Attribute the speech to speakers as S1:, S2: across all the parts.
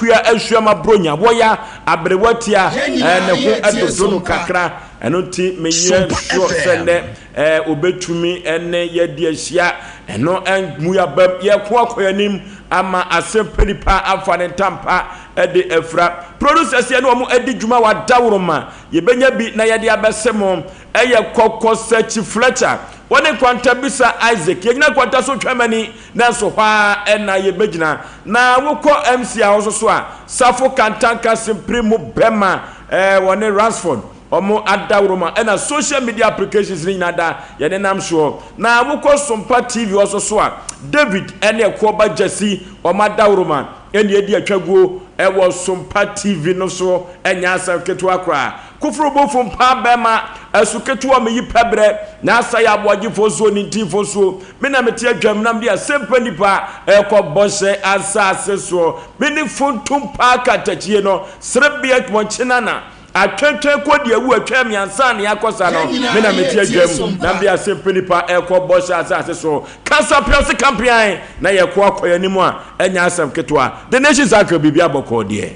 S1: Akua Asuama Bronya wɔya aberewa tia ne ho dodo no kakra, ɛno nti menyɛ sure sɛ nnɛ obetumi ne yɛadi ahyia. Ɛno mu yɛabam yɛko akɔ yɛn anim ama asɛm pɛ nipa afa ne ntampa de afira. Producers yɛne wɔn adi dwuma wɔ adaworoma yɛbɛnya bi na yɛde abɛse mo. Ɛyɛ kɔkɔ Sɛkyi Fletcher wɔne Nkwanta Bisa Isaac. Yɛgyina Nkwanta so twɛn mani nanso hɔ ara na yɛbɛgyina. Na wokɔ MC a hɔ nso so a, Safo Kantanka Simpiri mu bɛma wɔne Ransford wɔn adaworoma ɛna social media applications no nyinaa da yɛne nam soɔ. Na wokɔ Sompa TV hɔ nso so a, David ɛne Ɛkoɔba Gyasi wɔn adaworoma ɛne ɛdi atwaguo ɛwɔ Sompa TV no so. Ɛnyɛ asɛm ketewa koraa. Koforo bofo mpaa bɛɛma asu ketewa meyi pɛbrɛ na asa yɛ aboagyefo nsuo ne ntinfo nsuo me na mete adwam na mede asɛmpa nipa ɛkɔ bɔhyɛ asase soɔ me ne funtum paa katakyie no serebea mɔnkye nana atwɛntwɛn kɔ di awu atwɛn me ansa na yɛakɔ sa no me na mete adwam na mede asɛmpa nipa ɛkɔ bɔhyɛ asase so kasa pia se kampean na yɛkɔ akɔ yɛn anim a ɛnyɛ asɛm ketewa the nations uncle biribi abɔkɔɔ deɛ.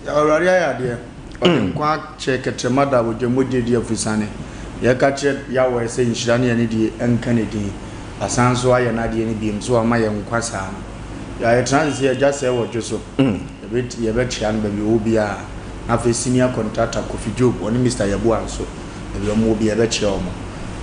S2: Awurade ayɛ adeɛ, ɔde nkwa akyɛ kɛtrɛma da ogya mu gyedie afusane. Yɛka kyerɛ Yahweh sɛ nhyira ne anidie nka ne din. Wasan nso ayɛ n'adeɛ no biom sɛ wama yɛn nkwa saa no. Yah yɛtena ase sɛ yɛgya sɛɛ wɔ dwo so. Yɛbɛkyea no baabi ɔwɔ biara. Na afei senior contractor Kofi Job ɔne Mister Yeboah nso baabi wɔn wɔ biara yɛbɛkyea wɔn.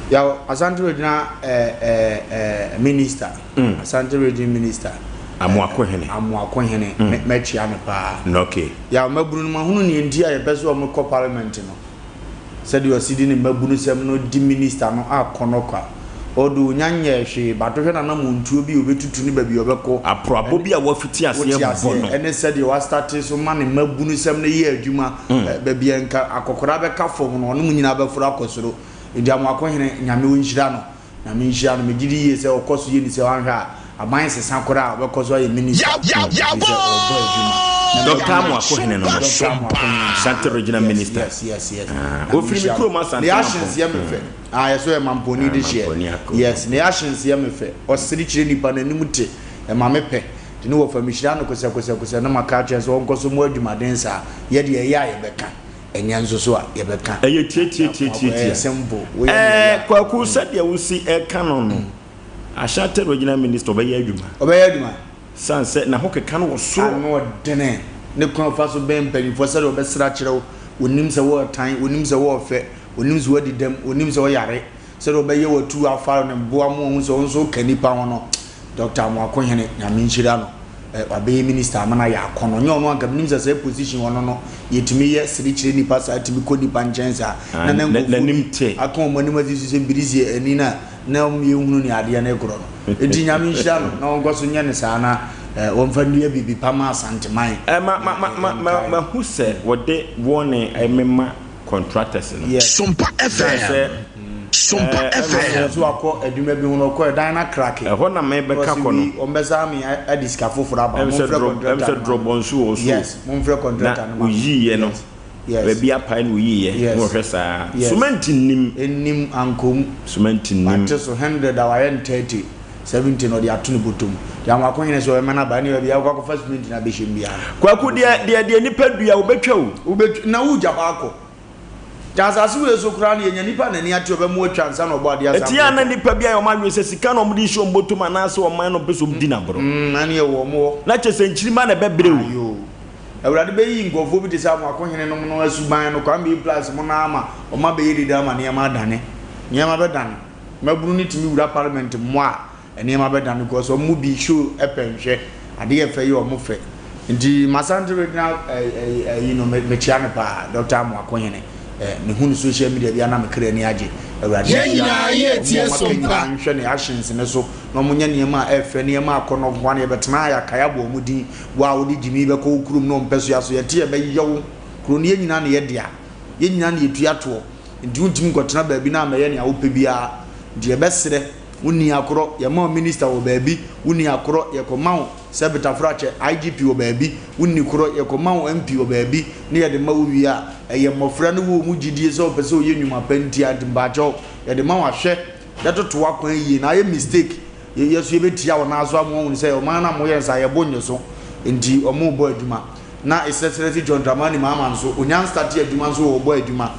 S2: Yah Asante Regional eh eh eh Minister. Asante Region Minister.
S1: Amoakohene.
S2: Amoakohene, mɛkyea no paa.
S1: Okay.
S2: Yaw, mmabunu no, mahunu nea nti a yɛpɛ sɛ wɔkɔ parliament no. Sɛdeɛ ɔsi de ne mmabunusɛm no di minister no akɔnɔ kwa. Although ɔnya nyɛɛ hwee, but wohwɛ n'anamontuo bi a ɔbɛtutu ne baabi a ɔbɛkɔ.
S1: Aporabɔ bi a wafiti aseɛ
S2: Wote
S1: bɔ
S2: aseɛ?
S1: no.
S2: Ɛne sɛdeɛ wastate so ma ne mmabunusɛm no yɛ adwuma. Baabi a nka akɔkora bɛka fam no, ɔne mo nyinaa bɛforo akɔ soro. Nti Amoakohene, Nyame ɔnhyira no. Nyame nhyira no, megye di yie sɛ ɔkɔ so yɛ ni sɛ wanhwɛ a aban sesa koraa a ɔbɛkɔ so ayɛ minister ɛfiri sɛ ɔbɔ adwuma. Na
S1: Doctor
S2: mɛdi
S1: Amoako hene no no,
S2: Doctor Amoako hene no
S1: Ashanti Regional
S2: yes,
S1: Minister.
S2: Yes.
S1: Ah,
S2: Nyame
S1: ofiri me
S2: nhyira
S1: kurom
S2: no.
S1: Asante
S2: Ne actions
S1: Mampong.
S2: yɛ me fɛ. Ah, yɛ so yɛ Mamponi
S1: Ah,
S2: de hyeɛ.
S1: Mamponi ako.
S2: Yes, ne actions yɛ me fɛ. Ɔsere kyerɛ nipa n'anim te. Ɛma me pɛ. Nti ne wɔfa mehyira no kosɛkosɛkosɛ na maka akyerɛ no sɛ ɔnkɔ so mmɔ adwumaden saa. Yɛ deɛ ɛyɛ a yɛbɛka. Ɛnyɛ nso so a yɛbɛka.
S1: Ɛyɛ tiatiatiatiatia.
S2: Ɛyɛ simple. Woyɛ nea ɛyɛ
S1: Ɛɛ
S2: a.
S1: Kwaku sɛdeɛ wosi ɛka no no, Ashanti Regional Minister ɔbɛyɛ adwuma.
S2: Ɔbɛyɛ adwuma.
S1: Sane sɛ n'ahokeka no wɔ soro.
S2: Ano ɔdene. Ne kwan a ɔfa so bɛn mpanyinfoɔ sɛdeɛ ɔbɛsere akyerɛ wo. Ɔnim sɛ wɔɔtan, ɔnim sɛ wɔɔfɛ, ɔnim sɛ woadi dɛm, ɔnim sɛ woyare. Sɛdeɛ ɔbɛyɛ wo atuu afa ne boa ma wahu sɛ wo nso woka nnipa ho no. Doctor Amoako-Hene, Nyame nhyira no, eh, wabɛyɛ minister ama no ayɛ akɔnɔ. Nyɛ ɔno anka menim sɛ saa position ɔno no, yɛtumi yɛ sere kyerɛ nnipa saa, tumi kɔ nnipa nkyɛn saa.
S1: Ah,
S2: Na na nkurɔfoɔ
S1: n'anim
S2: bi
S1: te.
S2: aka wɔn anim asi so sɛ birisi ani no a, na wɔn yɛnhunu nea adeɛ no rekorɔ no. Enti Nyame nhyira no na ɔnkɔ so nyɛ no saa na eh, wɔmfa nnua biribi pa ma Asanteman.
S1: Eh, ma, ma,
S2: Na
S1: ma, ma, ma,
S2: yɛnkae no.
S1: mahu sɛ wɔde wɔne mema contractors no.
S2: Yes.
S3: Sompa
S1: Sane
S3: FM.
S1: sɛ
S3: Sompa
S1: ɛɛ ɛma
S3: FM.
S2: Asɛ so akɔ adwuma bi ho no ɔkɔ ɛdan no akrake.
S1: Ɛhɔ na mebɛka
S2: Ɔse
S1: kɔ no.
S2: wi ɔmbɛsa ame ade sika foforɔ aba.
S1: Ɛm sɛ
S2: Momfrɛ
S1: drɔ ɛm
S2: contractor
S1: sɛ
S2: no ma me.
S1: drɔbɔ nso wɔ so.
S2: Yes, momfrɛ
S1: Na
S2: contractor no ma me.
S1: oyiiɛ no
S2: Yes, yes.
S1: baabi apae na oyiiɛ na
S2: Yes,
S1: ɔhwɛ saa.
S2: yes.
S1: Cement nnim.
S2: Nnim ankɔ mu.
S1: Cement nnim.
S2: Wate so hundred a wayɛ no 30, 70 na ɔde ato ne bɔtɔ mu. Nti Amoako hene sɛ ɔbɛma no aba ɛne baabi a wokɔ akɔfa cement no abɛhyɛ mu biara no.
S1: Kwaku deɛ deɛ deɛ nipa dua wobɛtwa o.
S2: Wobɛtwa na wogya hɔ akɔ. Nti asase wei so koraa no yɛnya nipa a n'ani ate a ɔbɛma watwa ansa na ɔbɔ adeɛ asan
S1: Ɛti a na
S2: akɔtwa.
S1: nipa bi ayɛ wɔn adwene sɛ sika na wɔde rehyɛ wɔn bɔtɔ mu anaasɛ ɔman no wɔpɛ sɛ wɔdi no agorɔ.
S2: Mm, ɛne ɛwɔ wɔn hɔ.
S1: Na kyerɛ sɛ nkyirimma na ɛbɛbrɛ o.
S2: Ayoo. Awurade bɛyi nkurɔfoɔ bi te sɛ Amoako hene nom no asuban no, Kwame B plus mo no ara ma wɔn abɛyɛ dede ama nneɛma adane. Nneɛma bɛdane. Mmabunu no tumi wura parliament mmoa a, nneɛma bɛda no because wɔn mu bi show pɛ nhwɛ ade yɛ fɛ yɛ wɔn fɛ nti Masante regional ɛyi no mekyia no paa Dr. Amoakohene mehu no social media bi ana me kra ani agye Awurade
S3: Yɛn nyinaa yɛ
S2: nhyira
S3: tie
S2: wɔn a
S3: so
S2: wɔaka
S3: mpa.
S2: nyinaa nhwɛ ne actions ne so na wɔn nyɛ nneɛma a ɛfɛ nneɛma akɔnɔ nko ara yɛbɛtena ha yɛakae abɔ wɔn din wo a wode gyimi bɛkɔ wo kurom na wɔn pɛ so yɛ aso yɛte yɛbɛyɛ wo kuro no yɛn nyinaa na yɛ dea yɛn nyinaa na yɛtua toɔ nti wontumi nkɔtena baabi na amɛyɛ nea wopɛ biara nti yɛbɛsrɛ Wonni akorɔ, yɛma wo minister wɔ baabi, wonni akorɔ, yɛkɔma wo sɛ Betafrakyɛ, IGP wɔ baabi, wonni korɔ, yɛkɔma wo MP wɔ baabi, ne yɛde ma wo wie a, ɛyɛ mmɔfra no wɔ wɔn gyidie sɛ wɔpɛ sɛ wɔyɛ nnwuma pa nti a, nti mpaakyɛw, yɛde ma wo a, hwɛ, yɛtoto w'akwan yie, na ayɛ mistake, yɛ so yɛbɛtia wo nan so ama woahunu sɛ ɔman no a moyɛ no saa, yɛbo nnye so, nti wɔrebɔ adwuma. Na Excellency John Dramani Mahama nso, ɔnya nstate adwuma nso wɔ ɔbɔ adwuma.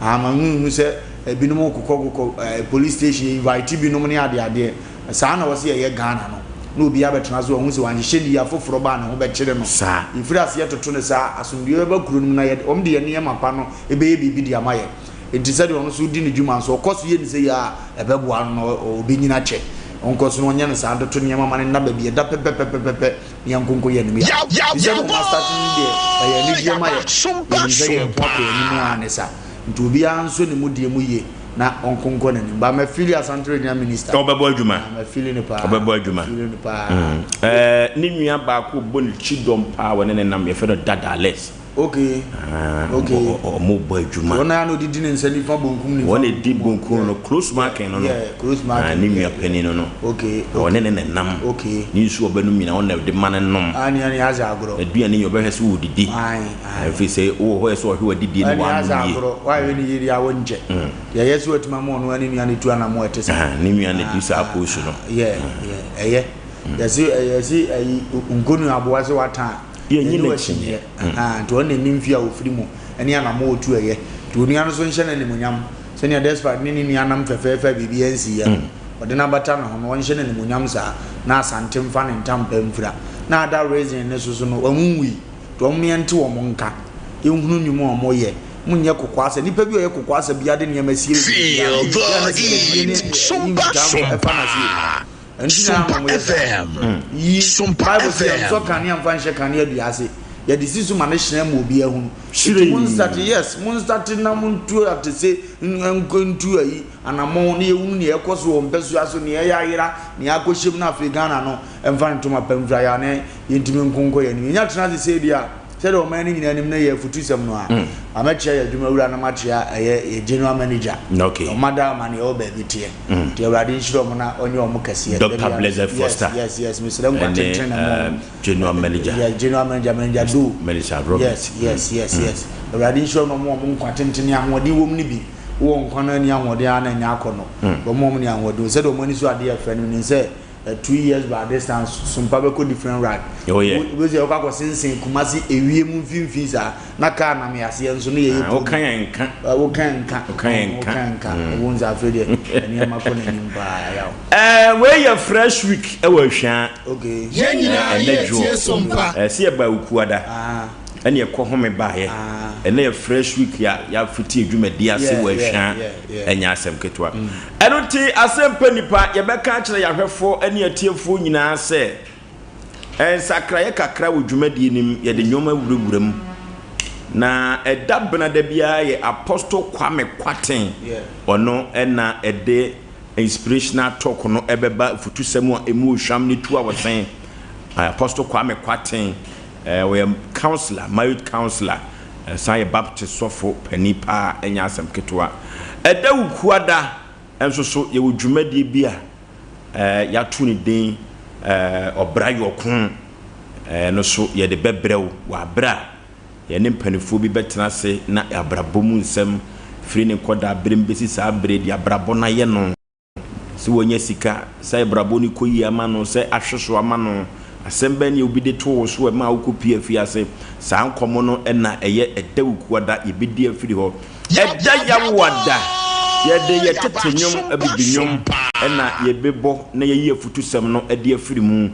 S2: Ah, ma nhu sɛ ebinom kokɔ kokɔ eh, police station invite binom ne adeɛ adeɛ. Saa na wɔsɛ yɛyɛ Ghana no. Na obiara bɛtena so ɔhu sɛ wanhyehyɛ ne yie afoforɔ ba a ne ho bɛkyere no.
S1: Saa.
S2: Yɛfiri aseɛ toto no saa, asomdwoeɛ bɛba kuro no mu na yɛde, wɔn de yɛn nneɛma pa no bɛyɛ biribi de ama yɛn. Enti sɛdeɛ ɔno nso di ne dwuma nso, ɔkɔ so yɛ no sei a, ɛbɛboa no na ɔbɛnyini akyɛ. Ɔnkɔ so na ɔnyɛ no saa, ntoto nneɛma ma no nna baabi a ɛda pɛpɛpɛpɛpɛ na yɛnko nkɔ yɛn anim. Yɛ te sɛ deɛ wɔastate no deɛ, ɛyɛ anigyeɛ ma yɛn. Yɛnim sɛ yɛreko akɔ yɛn anim ara ne saa. Nti obiara nsɔ ne mu deɛ mu yie na ɔnko nkɔ n'anim. But mafeeli Asante Regional Minister.
S1: Ɔbɛbɔ adwuma.
S2: Ah, mafeeli no paa.
S1: Ɔbɛbɔ adwuma.
S2: Mafeeli no paa.
S1: Ɛɛ, ne nua baako bɔ ne kyidɔm paa, wɔne ne nam, yɛfrɛ no Dada Alex.
S2: Okay.
S1: Ah,
S2: okay.
S1: Ɔmo bɔ adwuma.
S2: Wɔn a na ɔde di ne nsa nifa bonkum nifa.
S1: Wɔn na di bonkum no close marking no no.
S2: Yeah, close marking.
S1: Ah, ne nua panyin no no.
S2: Okay.
S1: Ɔne ne nenam.
S2: Okay.
S1: Ne nsuo ɔbɛnum nyinaa ɔna de ma ne nom.
S2: Ah, ne ne azɛ agorɔ.
S1: Aduane nyɛ ɔbɛhwɛ sɛ wɔdidi.
S2: Ayi, ayi.
S1: Ɛfiri sɛ wowɔ hɔ yɛ sɛ ɔhwɛ w'adidie ne
S2: Ɛne azɛ
S1: w'anom yie.
S2: agorɔ. Wayɛ ne yie deɛ awɔ nkyɛ. Deɛ ɛyɛ sɛ watumi ama ɔno ne nua no tu anamɔ ɛte saa.
S1: Ah, ne nua no di saa post no.
S2: Yeah, yeah, ɛyɛ. Yɛsi yɛsi ɛyi nkonu aboa sɛ wata a.
S1: Yɛnyi
S2: Yɛne
S1: no
S2: w'akyinnyeɛ.
S1: akyinnyeɛ.
S2: Ahaa, nti ɔno na ɛnim fie a ɔfiri mu ne anamɔ a ɔtu ɛyɛ. Nti onua no nso nhyɛ no animuonyam sɛdeɛ Despite ne ne nua nam fɛfɛɛfɛ a biribiara nsiiɛ no, ɔde no abata ne ho no, ɔnhyɛ no animuonyam saa na Asante mfa ne ntampa mfira. Na other reason no nso so no, wɔn nwui, nti wɔn yɛnte wɔn nka, yɛnhunu nnwuma a wɔyɛ. Monyɛ kokoasɛ, nipa bi a ɔyɛ kokoasɛ biara de nneɛma sie biribiara,
S3: Feel
S2: yɛ a na
S3: the
S2: sikadie ne
S3: heat.
S2: ɛyi
S3: Sompa
S2: nkutaa ɛfa n'aseɛ.
S3: Sompa.
S2: Ɛnti na
S3: Sompa
S2: ama wɔyɛ saa.
S3: FM.
S2: Yi,
S3: Sompa
S2: Bible se yɛnsɔ
S3: FM.
S2: kanea mfa nhyɛ kanea dua ase. Yɛde si so ma no hyerɛn ma obiara hunu. Enti
S1: Hyerɛn.
S2: monstate, yes, monstate na montu atese, nkɔ ntu ayi, anamɔn, na yɛhunu nea ɛkɔ so wɔ mpasua so, nea ɛyɛ ayera, nea akɔhyɛ mu, na afei Ghana no mfa ne ntoma pa mfira yɛ a na yɛntumi nko nkɔ yɛn anim. Yɛnya tena ase sei deɛ a, Sɛdeɛ ɔman no nyinaa nim no yɛ afutusɛm no a, mɛkyea yɛn adwuma wura na makyea ɛyɛ yɛn general manager.
S1: Okay.
S2: Wɔn ada ama nea ɛwɔ baabi teɛ. Nti Awurade nhyira wɔn na ɔnyɛ wɔn kɛseɛ.
S1: Doctor
S2: Dabi a-
S1: Blessed
S2: yes,
S1: Foster.
S2: Yes, yes, mesrɛ nkwa
S1: Ɛne,
S2: tenten na mo.
S1: general manager.
S2: Yes, general manager, manager Do.
S1: Melissa Robert.
S2: Yes, yes, yes, yes. Awurade nhyira wɔn na ɔmo wɔn nkwa tenten ne ahoɔden wɔ mu no bi. Wowɔ nkwa no ani ahoɔden ara na ɛnyɛ akɔnnɔ. Wɔn a wɔn ne ahoɔden sɛdeɛ wɔn ani so adeɛ fɛ no menim sɛ 2 years by this time sompa bɛkɔ different ride.
S1: Oh yeah.
S2: Wobɛsi yɛkɔ akɔ sensen Kumasi ewie mu mfimfini saa na car nam yɛ aseɛ nso ne yɛyɛ
S1: ah, woka yɛn nka.
S2: Woka yɛn nka.
S1: Woka yɛn nka.
S2: Woka yɛn nka. Wo nsa afei deɛ nneɛma kɔ n'anim paa yaw.
S1: Ɛɛ wei yɛ fresh week ɛwɔ Ahwia.
S2: Okay.
S4: Yɛn nyinaa
S1: Ɛnɛ
S4: yɛ
S1: dwoɔ.
S4: tie sompa.
S1: Ɛɛ sɛ yɛba Okuada.
S2: Ah.
S1: Ɛne ɛkɔ home baeɛ.
S2: Ah.
S1: Ɛnɛ yɛ fresh week a yɛafiti adwumadi ase
S2: Yeah,
S1: wɔ
S2: yeah,
S1: Ahwia.
S2: yeah, yeah.
S1: Ɛnyɛ asɛm ketewa. Ɛno nti, asɛmpa nnipa, yɛbɛka akyerɛ yɛn ahwɛfoɔ ne atiefoɔ nyinaa sɛ, nsakraeɛ kakra wɔ dwumadie no mu, yɛde nneɛma wurawura mu. Na ɛda benada biara yɛ Apostle Kwame Kwaten, ɔno na ɛde inspirational talk no ɛbɛba, afutusɛm a ɛmu ohwam ne tu a wɔsɛn. Apostle Kwame Kwaten, ɔyɛ counselor, marriage counselor, San yɛ Baptist sɔfo panin paa a ɛnyɛ asɛm ketewa. Ɛda Wukuada nso so, yɛwɔ dwumadie bi a yɛato ne din Ɔbra Yɔko. Ɛno nso yɛde bɛbrɛ wo wɔ aberɛ a yɛne mpanimfoɔ bi bɛtena ase na abrabɔ mu nsɛm firi ne nkɔdaa berɛ mu bɛsi saa berɛ deɛ abrabɔ no ayɛ no. Sɛ wanya sika, sɛ abrabɔ no kɔ yie ama no, sɛ ahwe so ama no, asɛm bɛn na obi de too wo so a ɛmaa wokɔpue afiase? Saa nkɔmmɔ no na ɛyɛ ɛda Wukuada yɛbɛdi afiri hɔ. Ɛda Yawoada, yɛde yɛ tete nnwom, abibi nnwom na yɛbɛbɔ na yɛayi afutusɛm no de afiri mu.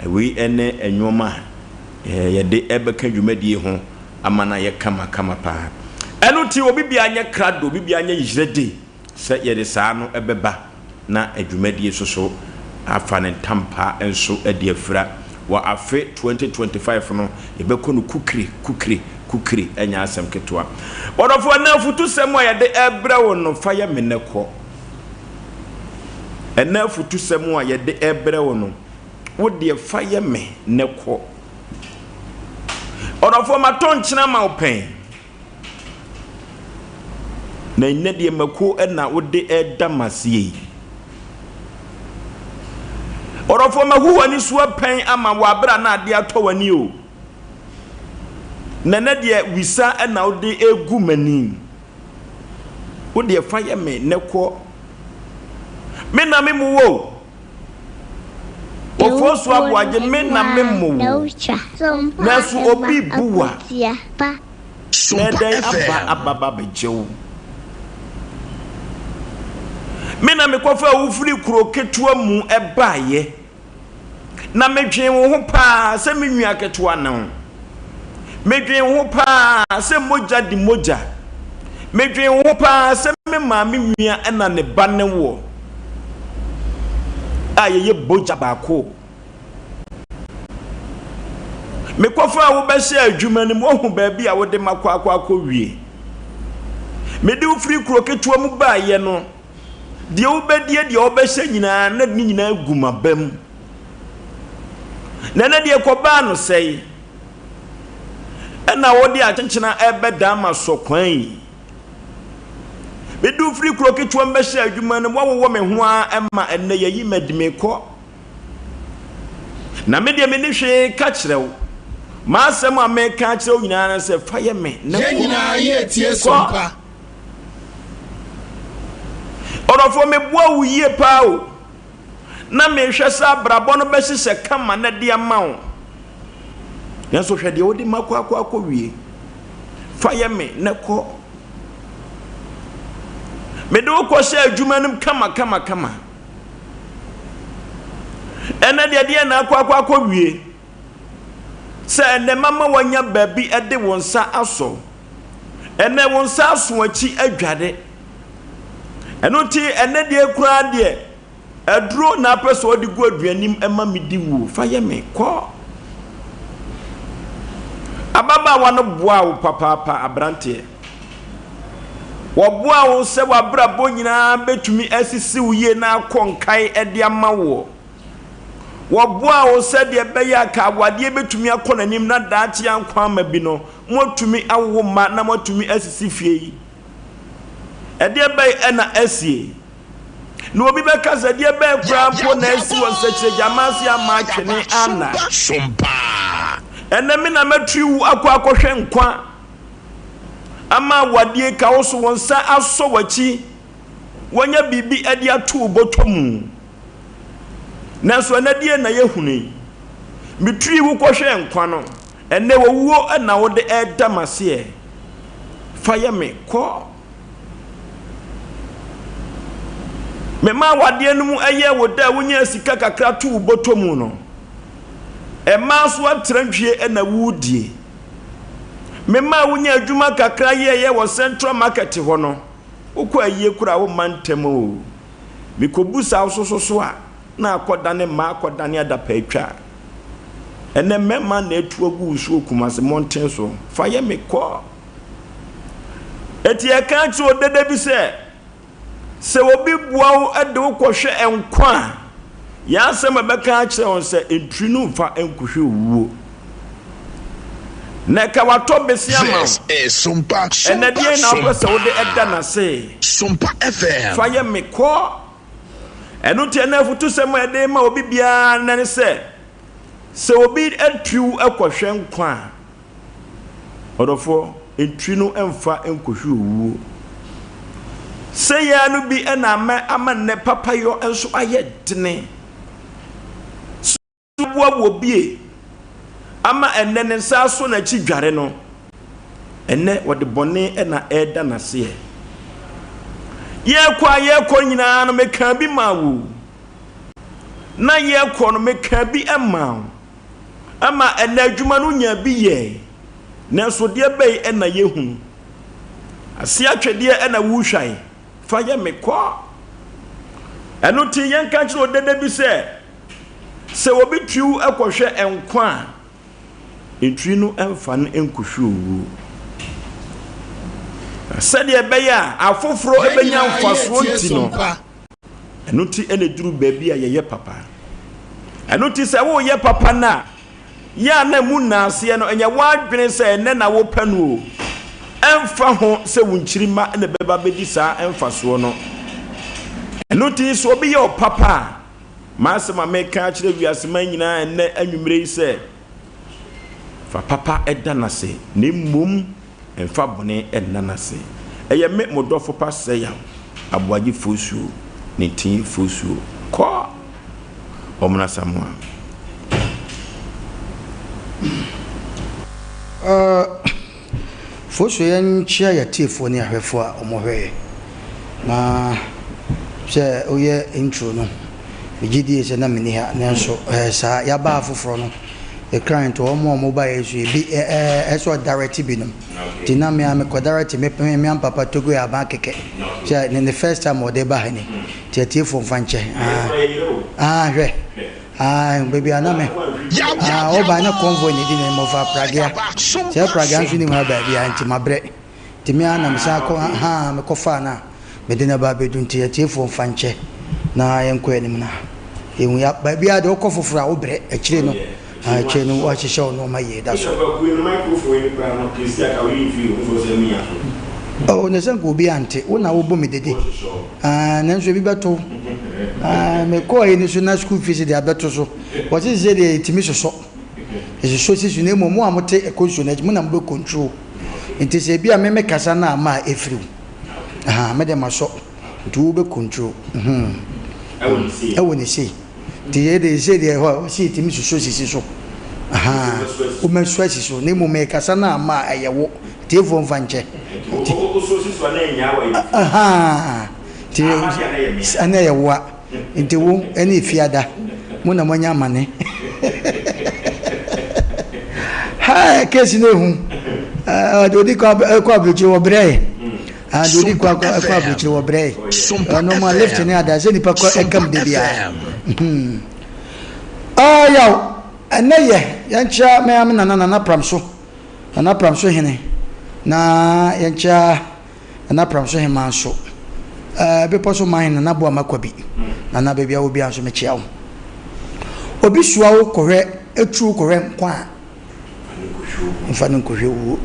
S1: Wei ne nnoɔma a yɛde bɛka dwumadie ho ama no ayɛ kamakama paa. Ɛno nti obi biara nyɛ krado, obi biara nyɛ ready. Sɛ yɛde saa no bɛba na dwumadie nso so afa ne ntampa nso de afira. Wɔ afe 2025 no, yɛbɛkɔ no kukire, kukire, kukire, ɛnyɛ asɛm ketewa. Ɔdɔfoɔ, ɛnnɛ afutusɛm a yɛde rebrɛ wo no, fa yɛ me nnɛ kɔ. Ɛnnɛ afutusɛm a yɛde rebrɛ wo no, wo deɛ fa yɛ me nnɛ kɔ. Ɔdɔfoɔ, matɔ nkyene ama wo pɛn. Na nnɛ deɛ mako na wode reda m'aseɛ yi. Ɔdɔfoɔ mahu w'ani so apɛn ama wɔ abere a na adeɛ atɔ w'ani o. Na nnɛ deɛ wisa na wode regu m'ani. Wo deɛ fa yɛ me nɛ kɔ. Me na me mu wo. Fosu Aboagye me na me mmo wo. Nanso obi bu wo a, na ɛdɛn aba aba ba bɛgye wo. Me na mekɔfaa wo firi kuro ketewa mu baeɛ. Na medwen wo ho paa sɛ me nua ketewa ne wo. Medwen wo ho paa sɛ mogya di mogya. Medwen wo ho paa sɛ me maame nua na ne ba ne woɔ a yɛyɛ bogya baako. Mekɔfaa wo bɛhyɛɛ adwuma no mu, woahu baabi a wode makɔ akɔ akɔwie. Mede wo firi kuro ketewa mu baeɛ no, Deɛ wobɛdie, deɛ wobɛhyɛ nyinaa, na ne nyinaa gu m'aba mu. Na ɛnɛ deɛ kɔbaa no sɛe, ɛna wode akyenkyena ɛbɛdaa ma sɔ kwan yi. Mede wo firi kuro ketewa mu bɛhyɛ adwuma no mu, woawowɔ me ho ara ma ɛnɛ yɛyi madi mekɔ. Na me deɛ menni hwee ka kyerɛ wo. M'asɛm a meka akyerɛ wo nyinaa ne sɛ, fa yɛ me na
S3: Yɛn
S1: kɔ.
S3: nyinaa yɛretie
S1: Kɔ.
S3: Sompa.
S1: Ɔdɔfoɔ, meboa wo yie paa o. Na mehwɛ sɛ abrabɔ no bɛhyehyɛ kama na de ama wo. Nanso hwɛ deɛ wode makɔ akɔ akɔwie. Fa yɛ me na kɔ. Mede wo kɔhyɛ adwuma no mu kama kama kama. Ɛnɛ deɛ deɛ na akɔ akɔ akɔwie. Sɛ ɛnɛ mama wanya baabi de wo nsa asɔ. Ɛnɛ wo nsa aso akyi adware. Ɛno nti ɛnɛ deɛ koraa deɛ aduro na apɛ sɛ ɔde gu aduanim ma medi wuo. Fa yɛ me kɔ. Ababaawa no boaa wo papaapa aberanteɛ. Wɔboaa wo sɛ w'abrabɔ nyinaa bɛtumi asisi wo yie na akɔ nkae de ama woɔ. Wɔboaa wo sɛdeɛ ɛbɛyɛ a ka awadeɛ bɛtumi akɔ n'anim na daakye ankwa ama bi no, moatumi awowo mma na moatumi asisi fie yi. Ɛdeɛ bɛn na asie? Na obi bɛka sɛ ɛdeɛ bɛn koraa mpo na asi wɔ nsɛkyerɛgyama ase ama atwene ana? Ɛnɛ me na mɛtiri wo akɔ akɔhwɛ nkwa ama awadeɛ ka wo so wo nsa asɔ w'akyi woanya biribi de ato wo bɔtɔ mu. Nanso ɛnnɛ deɛn na yɛhunu yi? Meturii wo kɔhwɛɛ nkwa no, ɛnnɛ owuo na wode reda m'aseɛ. Fa yɛ me kɔ. Memaa w'adeɛ no mu yɛɛ wo dɛ a wonyaa sika kakra too wo bɔtɔ mu no. Ɛmaa so atrantwie na woredie. Memaa wonyaa adwuma kakra yɛeɛ wɔ Central Market hɔ no, wokɔ ayie koraa a womma ntɛm o. Mekɔbusa wo so so a, na akɔdane mmaa akɔdane adapaatwa. Ɛnnɛ mmarima na atu agu wo so wɔ Kumasi mmɔnten so. Fa yɛ me kɔ. Enti yɛka kyerɛ odede bi sɛ, sɛ obi boa wo de wo kɔhwɛ nkwa a, yɛn asɛm a ɛbɛka akyerɛ wɔn sɛ, ntiri no mfa nkɔhwɛ owuo. Na ɛka watɔ bese ama wo.
S3: This is Sompa,
S1: Ɛnɛ
S3: Sompa,
S1: deɛn na wopɛ sɛ wode
S3: Sompa.
S1: ɛda n'ase?
S3: Sompa FM.
S1: Fa yɛ me kɔ. Ɛno nti ɛnɛ afutusɛm a yɛde ma obi biara nnɛ ne sɛ, sɛ obi atiri wo kɔhwɛ nkwa a, ɔdɔfoɔ, ntiri no mfa nkɔhwɛ owuo. Sɛ yɛa no bi na ama ama nnɛ papayɔ nso ayɛ dene. Aboa wɔ bie ama ɛnnɛ ne nsa aso n'akyi dware no, ɛnnɛ wɔde bɔne na ɛreda n'aseɛ. Yɛrekɔ a yɛrekɔ nyinaa no mekaa bi maa wo. Na yɛrekɔ no mekaa bi maa wo. Ama ɛnnɛ adwuma no nyaa bi yɛe. Nanso deɛ bɛyi na yɛhunu. Ase atwedeɛ na wohwae. Fa yɛ me kɔ. Ɛno nti yɛnka nkyerɛ odede bi sɛ, Sɛ obi twiw kɔhwɛ nkwa a, ntwi no mfa no nkɔhwɛ owuo. Na sɛdeɛ ɛbɛyɛ a afoforɔ
S3: Yɛn
S1: bɛnya
S3: nyinaa
S1: mfasoɔ
S3: yɛretie
S1: nti no,
S3: Sompa.
S1: ɛno nti na ɛduru baabi a yɛyɛ papa. Ɛno nti sɛ woreyɛ papa no a, Yɛ a na emu nnaaseɛ no, ɛnyɛ w'adwene sɛ ɛnnɛ na wopɛ no o. Ɛmfa ho sɛ wo nkyirimma na ɛbɛba abɛdi saa mfasoɔ no. Ɛno nti, sɛ obi yɛ wo papa a, m'asɛm a meka akyerɛ wiaseman nyinaa ɛnnɛ anwummerɛ yi sɛ, fa papa da no ase, na mmom Mfa bɔne nna no ase. Ɛyɛ me mo dɔfo pa Sɛyaw, Aboagye Fosuo, ne Tee Fosuo. Kɔ! Ɔmena Samoa.
S3: Uh, Fosu yɛnkyea yɛatiefoɔ ne ahwɛfoɔ a wɔhwɛ yɛ. Na sɛ woyɛ intro no, megye die sɛ na menni ha, nanso ɛɛ saa yɛaba afoforɔ no, yɛkra nti wɔn a wɔbaeɛ nso ebi ɛɛ ɛsɛ ɔdirect binom. Nti na me a mekɔ direct me me me ampapa Togo yɛ aban kɛkɛ. Sɛ ne ne first time ɔde ba ha ni. Nti atiefoɔ mfa nkyɛ. Ah, ah hwɛ. Ah, baabi a na me ah ɔba na convoy na edi na mmɔfa pragea. Sɛ pragea nso nim ha baabi a nti mabrɛ. Nti me ara na mesan kɔ ha mekɔfaa no a mede no aba abɛdu nti atiefoɔ mfa nkyɛ na yɛnkɔ anim na yɛhu ya baabi a deɛ wokɔ foforɔ a wobrɛ akyire no akyire no woahyehyɛ wo nneɛma yie da so. Oh, na sɛ nka obi ante wo na wobɔ me dede. Ah, nanso ebi bɛto. Ah, mekɔɔ yi no so na school fees de abɛto so. Wɔse sɛ deɛ ɛtumi sosɔ. Ɛsosɔ si so na mmom mo a mote ɛkɔ nsuo no akyi mo na mobɛ control. Nti sɛ ebi a me me kasa no ama a ɛfiri wo. Aha, me de masɔ. Nti wo bɛ control. Mhm. Ɛwɔ ne sei. Nti yɛ de sei deɛ ɛhɔ a wɔsi ɛtumi sosɔ sisi so. Aha, womɛsɔ asi so. Na mmom mekasa no ama a ɛyɛ wo. Tiefoɔ mfa nkyɛ.
S1: Nti wosɔ si so a na ɛnyaa wa yɛ.
S3: Aha. Nti ɛna ɛyɛ woa. Nti wo ɛne Efiada mo na moanya amane. Hi, case no ehu. Ɔde odi kɔ ɛkɔ aburokyire wɔ brɛ yɛ. Ɔde odi kɔ ɛkɔ aburokyire wɔ brɛ yɛ. Ɔno ma lift ne ada sɛ nipa kɔ ɛkam de bia. Ɔyaw ɛnɛ yɛ yɛnkyerɛ mɛ ame nana nana pram so nana pram so hene na yɛnkyerɛ. Nana Pramso Hemaa nso, eh, Bepɔ so man Nana Boama Kwabi, Nana baabi a wɔ biara nso mekyea wo. Obi soa wo kɔhwɛ, etu wo kɔhwɛ nkwa a, mfa no nkɔhwɛ wuo.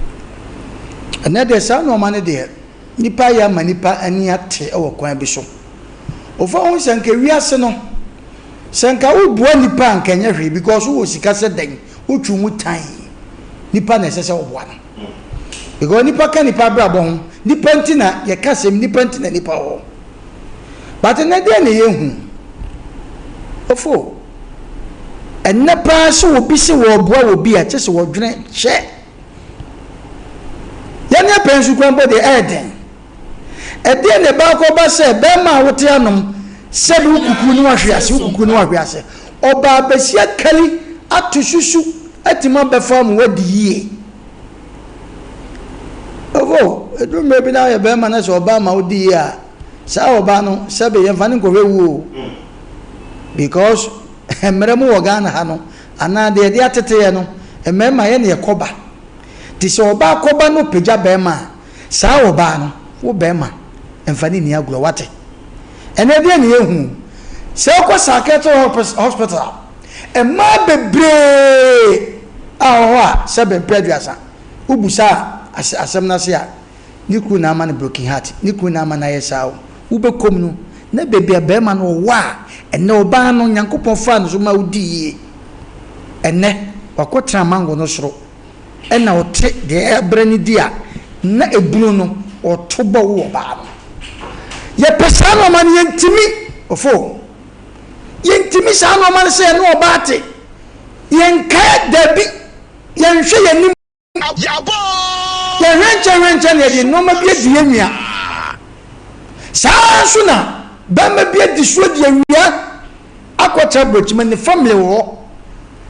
S3: Ɛnɛ deɛ saa nnoɔma no deɛ, nipa ayɛ ama nipa ani ate wɔ kwan bi so. Ofa ho sɛ nka wiase no, sɛ nka woboa nipa a nka ɛnyɛ hwee because wowɔ sika sɛ dɛn, wotwe mu tan nipa na ɛsɛ sɛ woboa no. Because nipa ka nipa abrabɔ ho, nipa nti na yɛka asɛm, nipa nti na nipa wɔ hɔ. But ɛnɛ deɛ na yɛhu. Ofo, ɛnɛ paa sɛ obi sɛ wɔboa wɔ bi a kyɛ sɛ wɔdwene kyɛ. Yɛne apɛn so kwan bɔ deɛ ɛyɛ den. Ɛdeɛn na ɛbaa kɔba sɛ bɛrima a wote anom sɛbe wo kukuru ne wahwe ase, wo kukuru ne wahwe ase. Ɔbaa basia kali ato susu atumi abɛfa mu wadi yie. Ofo, ɛduru mmerɛ bi na woyɛ bɛrima na sɛ ɔbaa ma wodi yie a, saa ɔbaa no sɛbe yɛmfa no nkɔhwɛ wuo o. Because mmerɛ mu wɔ Ghana ha no, anaa deɛ yɛde ateteɛ no, mmarima yɛ ne yɛkɔba. Nti sɛ ɔbaa kɔba na ɔpagya bɛrima a, Saa ɔbaa no, wo bɛɛma, mfa no nni agorɔ, wate? Ɛnɛ deɛ na yɛhu, sɛ wokɔ psychiatric hospital a, mmaa bebree a wɔ hɔ a sɛbe mpɛ aduasa, wobusa asɛm no ase a, ne kunu na ama no broken heart, ne kunu na ama no ayɛ saa o. Wobɛkɔ mu no, na baabi a bɛɛma no ɔwɔ a, ɛnɛ ɔbaa no, Nyankopɔn faa no so ma wodii yie. Ɛnɛ, wakɔtena mango no soro. Ɛna ɔte deɛ ɛbrɛ no di a, na ebunu no ɔto bɔ wo ɔbaa no. Yɛpɛ saa nnoɔma no yɛntumi ofo. Yɛntumi saa nnoɔma no sɛ yɛne ɔbaa te. Yɛnkae dabi, yɛnhwɛ yɛn anim. Yɛhwɛ nkyɛn hwɛ nkyɛn na yɛde nnoɔma bi adi yɛn nua. Saa ara nso na bɛrima bi adi so adi awia akɔtra aburokyima ne family wɔ hɔ.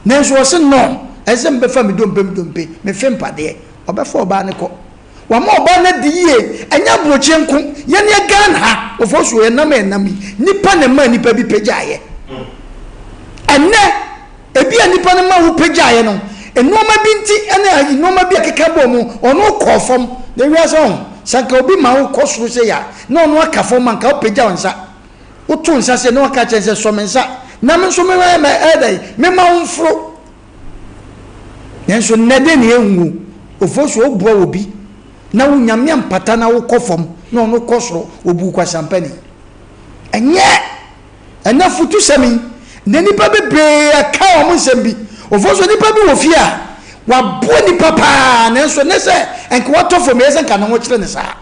S3: Nanso ɔse no, ɛsɛ sɛ mebɛfa me dompe me dompe, mefe mpadeɛ. Ɔbɛfa ɔbaa no kɔ. Wama ɔbaa no adi yie, ɛnyɛ aburokyire nko, yɛn yɛ Ghana ha, Ofosuo, yɛnam a yɛnam yi, nnipa na ɛmaa nnipa bi pagyaeɛ. Ɛnnɛ, ebi a nnipa no ma wo pagyaeɛ no, nnoɔma bi nti ɛne ayi nnoɔma bi a ɛkeka bɔɔ mu, ɔno kɔɔ fam. Na wiase ɔho, sɛ anka obi ma wo kɔ soro sei a, na ɔno aka fam a, anka wopagya wo nsa. Woto nsa sei na waka kyerɛ no sɛ sɔ me nsa na me nso me ɛyɛ dɛn mema wo mforo. Nanso nnɛ dɛn na yɛhu o? Ofosu woboa obi na wo Nyame ampata na wokɔ fam na ɔno kɔ soro, obu wo kwasampani. Ɛnyɛ ɛnɛ afutusɛm yi na nnipa bebree aka wɔn nsɛm bi. Ofosu nipa bi wɔ fie a waboa nipa paa nanso ɛnɛ sɛ nka watɔ fam ɛyɛ sɛ nka ne ho kyerɛ ne saa.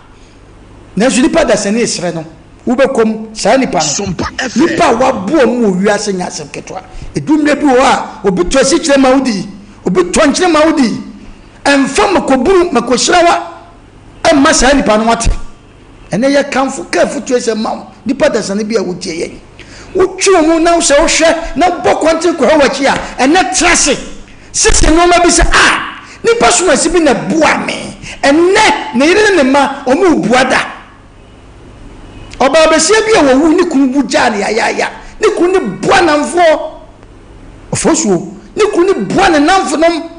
S3: Nanso nipa dasani resrɛ no, wobɛkɔ mu, saa nipa no, nipa a waboa mu wɔ wiase nyɛ asɛm ketewa. Ɛdu mmerɛ bi wɔ hɔ a, obi tɔ asikyire ma wodi, obi tɔ nkyene ma wodi. Ɛmfa makɔbunu, makɔhyira wa mma saa nipa no wate. Ɛnɛ yɛkamfo ka afotuo sɛ ma wo nipa dasani bi a wotie yɛn. Wotwe wo mu na sɛ wohwɛ na wobɔ kɔnten kɔhwɛ w'akyi a, ɛnɛ tra ase sese nneɛma bi sɛ a nipa somasi bi na boa me. Ɛnɛ ne yere ne ne mma wɔn rebua da. Ɔbaa basia bi a wɔwu ne kunu bu gyaa no yayaaya. Ne kunu ne boa namfoɔ. Ɔfɔsuo. Ne kunu ne boa ne namfonom.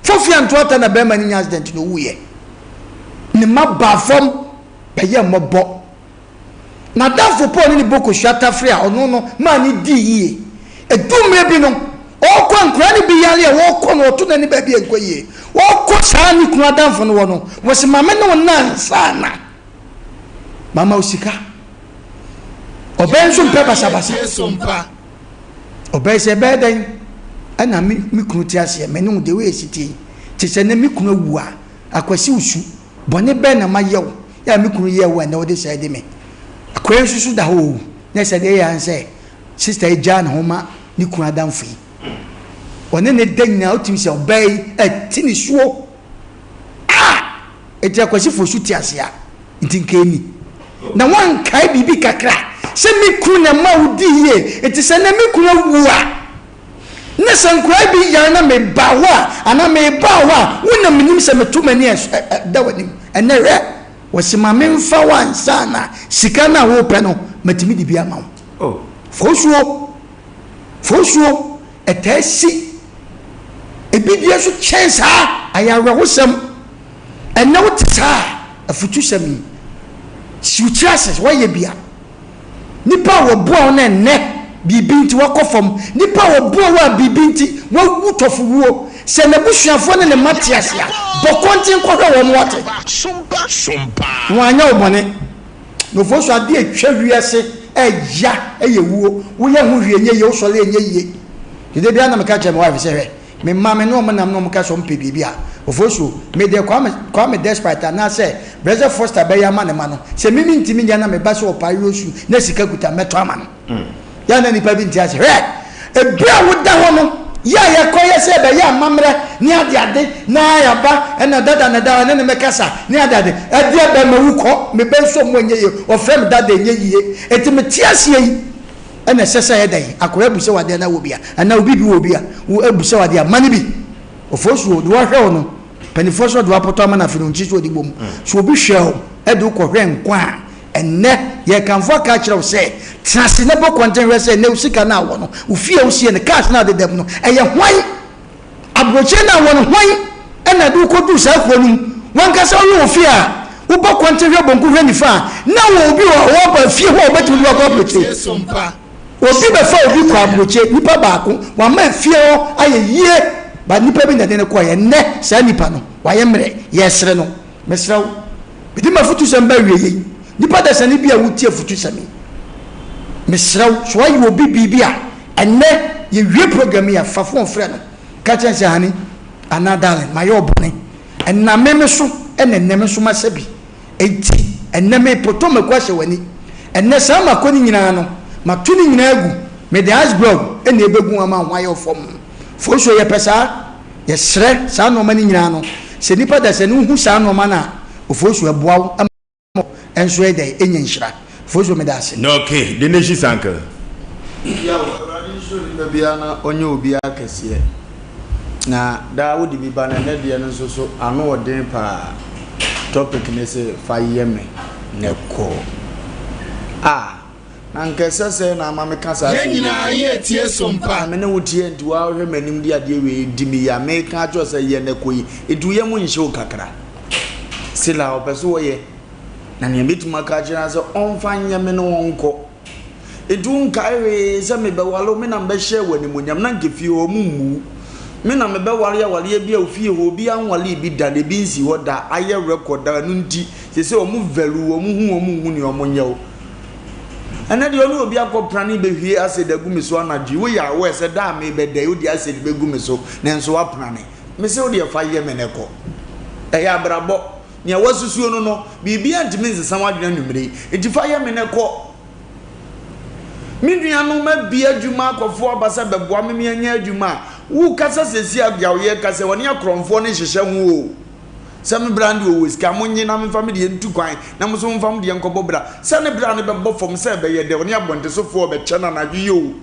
S3: Fofia ntoata na bɛrima no nya accident na owuiɛ. Ne mma baa fam bɛyɛ mmɔbɔ. N'adamfo Paul ne ne bɔ kosua tafere a ɔno no maa no dii yie. Ɛduu mmerɛ bi no, ɔrekɔ a nkwadaa no bi yare a wɔrekɔ no ɔto n'ani baabi a ɛnkɔ yie. Ɔrekɔ saa ne kunu adamfo no hɔ no, wɔse ma me ne wo nna ansa na mama wo sika. Ɔbaa yi nso mpɛ basabasa. Ɔbaa yi sɛ ɛbɛyɛ dɛn ɛna me me kunu te aseɛ me ne wo deɛ woyɛ si tie yi te sɛ nɛ me kunu awu a akwasi wo su bɔne bɛn na mayɛ wo yɛ a me kunu yɛɛ wo a ɛnɛ wode sɛe de me. Akoa yi nso so da hɔ owu na ɛsɛ deɛ ɛyɛ ara ne sɛ sista yi gyaa ne ho ma ne kunu adamfo yi. Ɔne ne da nyinaa wotumi sɛ ɔbaa yi ɛte ne suo. Ah! Enti Akwasi Fosu te ase a, nti nka ɛni. Na wankae biribi kakra sɛ me kunu na ɛma wodii yie, nti sɛ nnɛ me kunu awu a, na sɛ nkwadaa bi yare na meba hɔ a, anaa meba hɔ a, wo na menim sɛ meto m'ani a ɛda w'anim. Ɛnnɛ hwɛ, wɔse ma memfa wo ansa na sika no a worepɛ no, matumi de bi ama wo. Fosuo, fosuo, ɛtaa si. Ebi deɛ nso kyɛn saa, ayɛ awerɛhosɛm. Ɛnnɛ wote saa a, afutusɛm yi, si wo tiri ase sɛ woayɛ bi a. Nnipa a wɔboa wo no ɛnnɛ, biribi nti wɔakɔ fam. Nnipa a wɔboa wo a biribi nti wɔawu tɔfowuo. Sɛ n'abusuafoɔ ne ne mma te ase a, bɔ kɔnten kɔhwɛ wɔn, woate? Na wɔanyɛ wo bɔne. Nofoɔ so adeɛ a ɛtwa wiase ɛya ɛyɛ wuo. Woyɛ ho hwee ɛnyɛ yie, wosɔre ɛnyɛ yie. Nti da biara na meka kyerɛ me wife sɛ hwɛ, me mma me ne wɔn nam na wɔka sɛ wɔpɛ biribi a, Ofosuo, me deɛ Kwame, Kwame Despite anaasɛ Blessed Foster bɛyɛ ama ne mma no, sɛ me mentumi nyɛ na me ba sɛ ɔpɛ ayosu na sika kuta mɛtɔ ama no. Yɛ a na nnipa bi nte ase. Hwɛ! Ebere a woda hɔ no, yɛ a yɛkɔyɛ sɛ yɛbɛyɛ amammerɛ ne adeade na yɛaba ɛna dada na da ɛne ne mɛkasa ne adeade. Ɛdeɛ bɛn mawu kɔ, me ba nso ɔmo ɛnyɛ yie, ɔfrɛ me dada ɛnyɛ yie. Enti mete aseɛ yi, ɛna ɛsɛ sɛ ɛyɛ dɛn? Akwadaa bu sɛ wadeɛ na wɔ bi a, anaa obi bi wɔ bi a, wo abu sɛ wadeɛ a, ma no bi. Ɔfɔsuo, deɛ ɔhwɛ wo no, mpanimfoɔ sɛ ɔde wapɔtɔ ama no afei no ɔnkyi sɛ ɔde bom. So obi hwɛ wo de wo kɔhwɛ nkwa a, ɛnnɛ yɛrekamfo aka akyerɛ wo sɛ, tena ase na bɔ kɔntɛn hwɛ sɛ nnɛ wo sika no a wɔ no, wo fie a wosie no, cars no a wode da mu no, ɛyɛ hwan? Aburokyire no a wɔ no, hwan na ɛde wo kɔduu saa kuro no mu? W'ankasa woyɛ wɔ fie a, wobɔ kɔntɛn hwɛ bonku hwɛ nifa a, na wɔ obi wɔ hɔ aba fie hɔ a ɔbɛtumi de wo akɔ aburokyire? Obi bɛfa obi kɔ aburokye, nipa baako, wama efie hɔ ayɛ yie, but nipa bi na ɛde no kɔeɛ. Nnɛ, saa nipa no, wayɛ mmerɛ, yɛresere no. Mesrɛ wo, mede m'afutusɛm ba awieeɛ yi, nipa dasani bi a wotie afutusɛm yi, mesrɛ wo, sɛ woayɛ obi biribi a, ɛnnɛ, yɛwie program yi a, fa phone frɛ no, ka kyerɛ no sɛ, honey, anaa darling, mayɛ wo bɔne, ɛnam me me so na ɛnnɛ me nso masɛ bi. Enti ɛnnɛ merepotɔ mako ahyɛ w'ani. Ɛnnɛ saa mako no nyinaa no, mato ne nyinaa agu. Mede ice block na ɛbɛgu ama ho ayɛ wo fam. Fosuo, yɛpɛ saa. Yɛsrɛ saa nnoɔma no nyinaa no. Sɛ nnipa da sɛ no wohu saa nnoɔma no a, Ofosuo, ɛboa wo ma wo nso yɛ dɛn? Ɛnya nhyira. Fosuo, meda ase.
S1: Okay, the nation's uncle.
S2: Yaw, Awurade nsuro nipa biara na ɔnyɛ obiara kɛseɛ. Na daa wode bi ba na ɛnɛ deɛ no nso so ano ɔden paa. Topic ne se fa yɛ me na kɔ. Ah, na nka ɛsɛ sɛ na ama meka saa
S4: Yɛn nyinaa yɛ tie so mpa.
S2: Ah, me ne wo teɛ nti waa wohwɛ m'anim de adeɛ wei di me yi a meka akyerɛ sɛ yɛ na kɔ yi. Nti wo yam nhyɛ wo kakra. Sila ɔpɛ so ɔyɛ. Na nea mɛtumi aka akyerɛ no sɛ ɔmfa nyɛ me no ɔnkɔ. Enti wonkae hwee sɛ mebɛware wo, me na mebɛhyɛɛ wo animuonyam, na anka fie hɔ mommu wo. Me na mebɛware awareɛ bi a wo fie hɔ obiara nwaree bi da, na ebi nsi hɔ da, ayɛ record da, ɛno nti seesei wɔn value wo, wɔn hu wo, wɔn nhu nea wɔnyɛ wo. Ɛnɛ deɛ ɔne obi akɔ prane bɛhwie acid agu me so anadwo yi, woyɛ aware sɛ da a merebɛda yi wode acid bɛgu me so, nanso woaprane. Mese wo deɛ fa yɛ me na kɔ. Ɛyɛ abrabɔ. Nea woasusuo no no, biribiara ntumi nsesa w'adwene anwummere yi. Enti fa yɛ me na kɔ. Me nuanom abue adwuma akɔfo aba sɛ bɛboa me meanya adwuma a, Wo kasa sɛsi a deɛ woyɛ ka sɛ wɔne akorɔmfoɔ no nhyehyɛ ho o. Sɛ me bra no deɛ ɔwɔ sika, monnye na memfa me deɛ ntu kwan na mo nso momfa mo deɛ nkɔbɔ bra. Sɛ ne bra no bɛbɔ fam sɛ ɛbɛyɛ dɛ, ɔne abɔntesofoɔ rebɛkyɛ no anadwo yi o.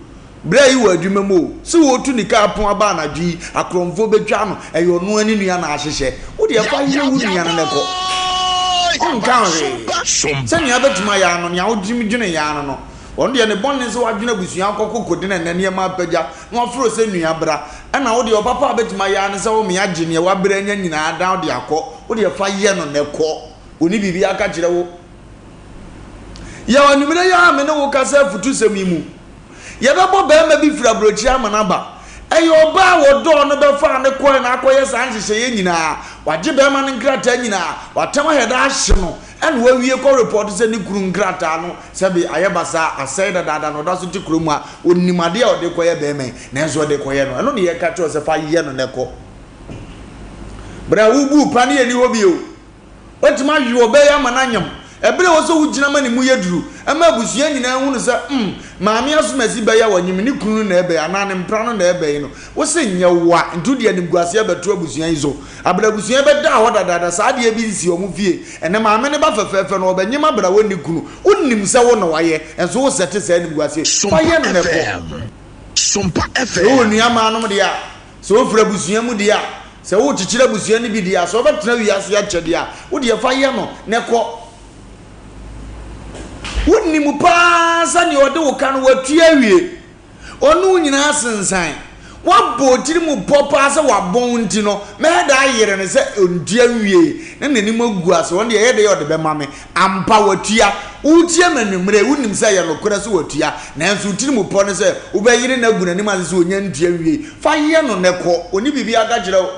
S2: Bra yi wɔ adwuma mu o. Sɛ wɔretu ne kaa pon aba anadwo yi, akorɔmfoɔ bɛtwa no, ɛyɛ ɔno ara ne nua na ahyehyɛ. Wo deɛ fa yɛ wo nua no na kɔ. Ɔnka ho hwee. Sɛ nea wobɛtumi ayɛ ara no, nea wotumi dwene yɛ ara no no. Ɔno deɛ ne bɔne ne sɛ wadwene abusua akɔ kɔkɔdi na nnɛ nneɛma apagya na wafrɛ wo sɛ nua bra. Ɛna wo deɛ ɔpapa a wobɛtumi ayɛ ara ne sɛ wo me agye nea wabrɛ anya nyinaa dan wode akɔ. Wo deɛ fa yɛ no na kɔ. Ɔnni biribiara ka kyerɛ wo. Yaw anwummerɛ yi ara me ne wo kasa afutusɛm yi mu. Yɛbɛbɔ barima bi firi aburokyire ama no aba. Ɛyɛ ɔbaa a wɔdɔɔ no bɛfaa no kɔe na akɔyɛ saa nhyehyɛeɛ nyinaa. Wagye barima no nkrataa nyinaa, watam ahɛda ahye no, ɛna wawie kɔ repɔɔto sɛ ne kunu nkrataa no sɛbe ayɛ basaa, asɛe dadaada na ɔda so te kurom ha. Ɔnim adeɛ a ɔde rekɔyɛ barima yi, nanso ɔde rekɔyɛ no. Ɛno na yɛreka kyerɛ wo sɛ fa yɛ no na kɔ. Berɛ a wobuu pa no yɛnni hɔ bio. Woatumi awe ɔbaa yi ama no anyam. Ɛberɛ a ɛwɔ sɛ wogyina ma ne mu yɛ duru ma abusua nyinaa hunu sɛ mm, maame asomasi bɛyɛ a wanyem, ne kunu no na ɛbɛn anaa ne mpena no na ɛbɛn no, wo se nyɛ wo a, nti wode animguaseɛ bɛto abusua yi so. Aberɛ abusua yi bɛdaa hɔ dadaada, saa adeɛ bi nsii wɔn fie. Ɛnnɛ maame no ba fɛfɛɛfɛ no, ɔbɛnyem aberɛ a wɔnni kunu. Wonim sɛ wo na wayɛ, nso wosɛte saa animguaseɛ yi. Fa yɛ no na kɔ. Sɛ wowɔ nua mmaanom deɛ a, Sɛ wofiri abusua mu deɛ a, sɛ worekyekyere abusua no bi deɛ a, sɛ wobɛtena wiase akyɛ deɛ a, wo deɛ fa yɛ no na kɔ. Wonim paa sɛ deɛ ɔde wo ka no watua awie. Ɔne wo nyinaa sensan. Woabɔ wo tiri mu pɔ paa sɛ wabɔn wo nti no, mɛyɛ dɛ ayere no sɛ ɔntua nwiei na n'anim agu ase. Ɔno deɛ ɛyɛ dɛ ɔde bɛma me. Ampa, watua. Woretie me anwummere yi, wonim sɛ ɛyɛ nokorɛ sɛ watua, nanso wo tirim pɔ ne sɛ wobɛyere no agu n'anim ase sɛ ɔnya ntua nwiei. Fa yɛ no na kɔ. Ɔnni biribiara ka kyerɛ wo.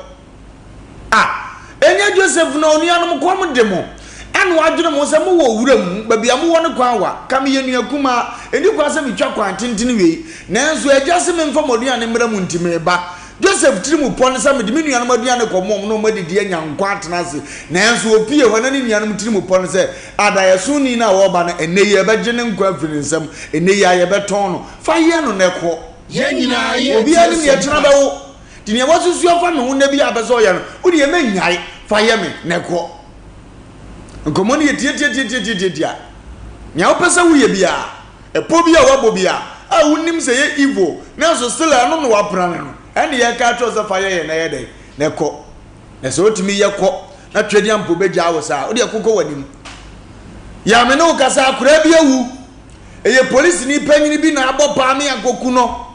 S2: Ah, ɛnyɛ Joseph na onuanom kɔm de mo, ɛna wadwene mo ho sɛ mowɔ wura mu, baabi a mowɔ no kwan wa. Ka meyɛ nua kumaa, ɛnni kwan sɛ metwa kwan tenten wei. Nanso agya se memfa mo aduane mmra mo nti mereba. Joseph tirim pɔ ne sɛ mede me nuanom aduane kɔma wɔn na wɔadidi anya nkwa atena ase. Nanso opue hɔ na ne nuanom tirim pɔ ne sɛ, Adaeɛsoni no a ɔreba no, ɛnnɛ yi yɛbɛgye ne nkwa afiri ne nsam, ɛnnɛ yi ara yɛbɛtɔn no. Fa yɛ no na kɔ.
S4: Yɛn nyinaa yɛ
S2: Obiara nim nea
S4: tie
S2: ɛkyena
S4: sompa.
S2: bɛwo. Nti nea woasusu afa me ho nnɛ bi a wopɛ sɛ ɔyɛ no, wo deɛ mennyae. Fa yɛ me na kɔ. Nkɔmmɔ no yɛ tiatiatiatiatiatia. Nea wopɛ sɛ woyɛ biara. Ɛpɔ bi a wabɔ bi a a wonim sɛ ɛyɛ evil nanso still a ɛno na waprane no ɛne yɛka akyerɛ wo sɛ fa yɛ yɛ na yɛ dɛn na ɛkɔ na sɛ wotumi yɛ kɔ na Twedeampo bɛgyaa wo saa wodeɛ kokɔ w'anim yɛ a me ne wo kasa akoraa bi awu ɛyɛ polisini panyini bi na abɔ paa me ankɔku no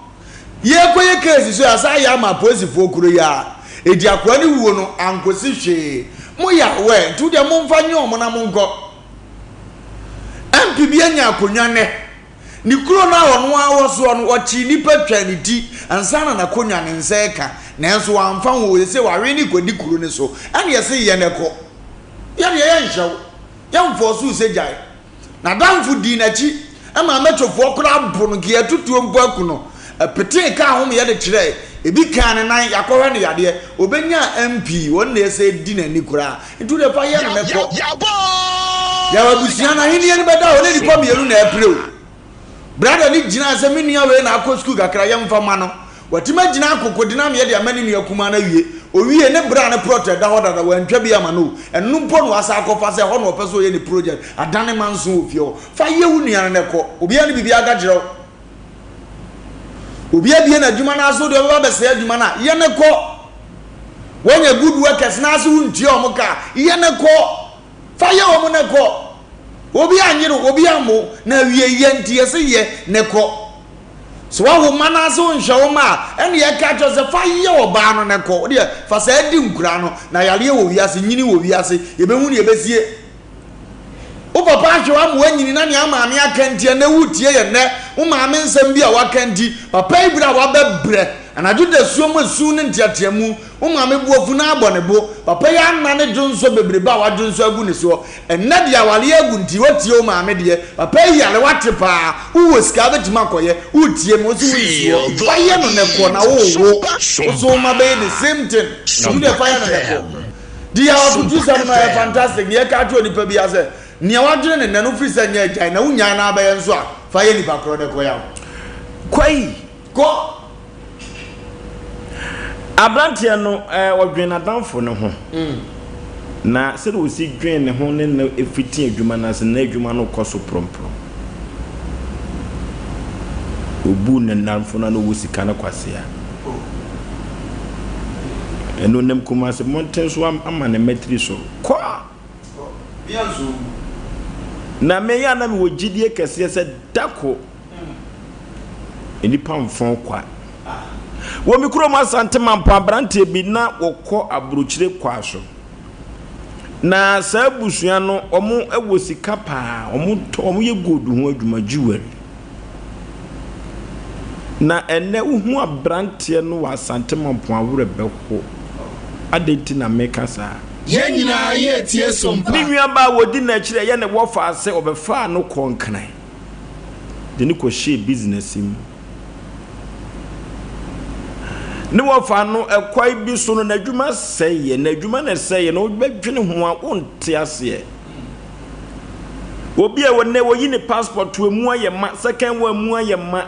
S2: yɛkɔ yɛ case so yɛasa ayɛ ama apolisifoɔ kuro yi a ɛdi akoraa no wuo no ankɔsi hwee mo yɛ aware nti wodeɛ momfa nyɛ ɔmo na monkɔ MP bi anya akonnwa nnɛ. Ne kuro no a ɔno ara wɔ soɔ no, ɔkyee nnipa twaa ne ti ansa na n'akonnwa ne nsa reka. Nanso wamfa ho, seesei wawe ne kɔdi kuro no so. Ɛna yɛse yɛ na kɔ. Yɛ deɛ yɛnhyɛ wo. Yɛmfɔɔso wo sɛ gyae. N'adamfo dii n'akyi ma Amecofoɔ koraa bo no, nka yɛatutuo mpo aku no. Ɛpetee kaa homeeɛ de kyerɛɛ. Ebi kaa ne nan, yɛakɔhwɛ no yadeɛ. Ɔbɛnyaa MP, wɔn na ɛsɛ di n'ani koraa. Nti wo deɛ fa yɛ no ne kɔ. Yaw abusua no ahennie no bɛda hɔ na nipa mienu na ɛpere o. Brother no gyinaa sɛ me nua wei na akɔ sukuu kakra yɛmfa ma no. Watumi agyina akoko de no ameɛ de ama ne nua kumaa no awie. Owie ne bra no prɔt a ɛda hɔ dada wantwa bi ama no o. Ɛno mpo na wasan akɔfa sɛ ɛhɔ na ɔpɛ sɛ ɔyɛ ne project adane manso wɔ fie hɔ. Fa yɛ wo nua no na kɔ. Obiara ne biribiara ka kyerɛ wo. Obi abue n'adwuma no ase wo deɛ ɔbɛba abɛsɛe adwuma no a, yɛ no kɔ. Woanya good workers na ase wontua wɔn ka a, yɛ no kɔ. Fa yɛ wɔn na kɔ. Obi anyere wo, obi ammo wo, na awie yɛ nti yɛse yɛ na kɔ. Sɛ woawo mma na ase wonhwɛ wo mma a, ɛne yɛka kyerɛ sɛ fa yɛ ɔbaa no na kɔ. Wo deɛ fa saa di nkuraa no, na yareɛ wɔ wiase, nyini wɔ wiase, yɛbɛhu deɛ ɛbɛsie. Wo papa ahwɛ wo ama woanyini na nea maame aka nti ɛnnɛ woretie yɛn nnɛ. Wo maame nsɛm bi a waka nti, papa yi berɛ a wabɛbrɛ, anadwo dasuo mu esu ne nteateamu, wo maame bo afu na abɔ ne bo. Papa yi anane dwonsɔ bebrebe a wadwonsɔ agu ne soɔ. Ɛnnɛ deɛ awareɛ agu nti woatie wo maame deɛ. Papa yi yare wate paa, wowɔ sika wobɛtumi akɔyɛ, woretie me, wo se wonsuo. Fa yɛ no nɛ kɔ na worewo. Wo so wo mma bɛyɛ the same thing. Nti wodeɛ fa yɛ no nɛ kɔ. Dear afutusɛm no ɛyɛ fantastic nea ɛka akyerɛ onipa biara sɛ nea wadwene ne nnɛ no firi sɛ nyɛ agyae na wonyae na abɛyɛ nso a fa yɛ nipa korɔ na ɛkɔ yaw.
S1: Kwai.
S2: Kɔ.
S1: Aberanteɛ no, ɔdwen n'adamfo no ho. Na sɛdeɛ ɔsi dwen ne ho ne no fiti adwuma no ase no, na adwuma no kɔ so prɔmprɔm. Ɔbuu ne nnamfo no a na ɔwɔ sika no kwasea. Ɛno nam Kumasi mmɔnten so ama ne mmatiri so. Kɔ! Na me a na mewɔ gyidie kɛseɛ sɛ da ko nnipa mfɔn kwa. Wɔ me kurom Asante Mampɔn aberanteɛ bi na wɔkɔ aburokyire kwa so. Na saa abusua no wɔn wɔ sika paa, wɔn tɔ wɔn yɛ gold ho adwuma jewelry. Na ɛnnɛ wohu aberanteɛ no wɔ Asante Mampɔn a werɛ bɛho. Adɛn nti na meka saa?
S4: Yɛn nyinaa yɛretie som pa.
S1: Ne nuabaa a ɔdi n'akyiri a ɛyɛ ne wɔfa ase ɔbɛfaa no kɔɔ Nkran de no kɔhyɛɛ business mu. Ne wɔfa no ɛkwae bi so no n'adwuma sɛeɛ, n'adwuma na ɛsɛeɛ no wobɛdwene ho a wonte aseɛ. Obi a nnɛ wɔyi ne passport to emu ayɛ ma, second one mu ayɛ ma.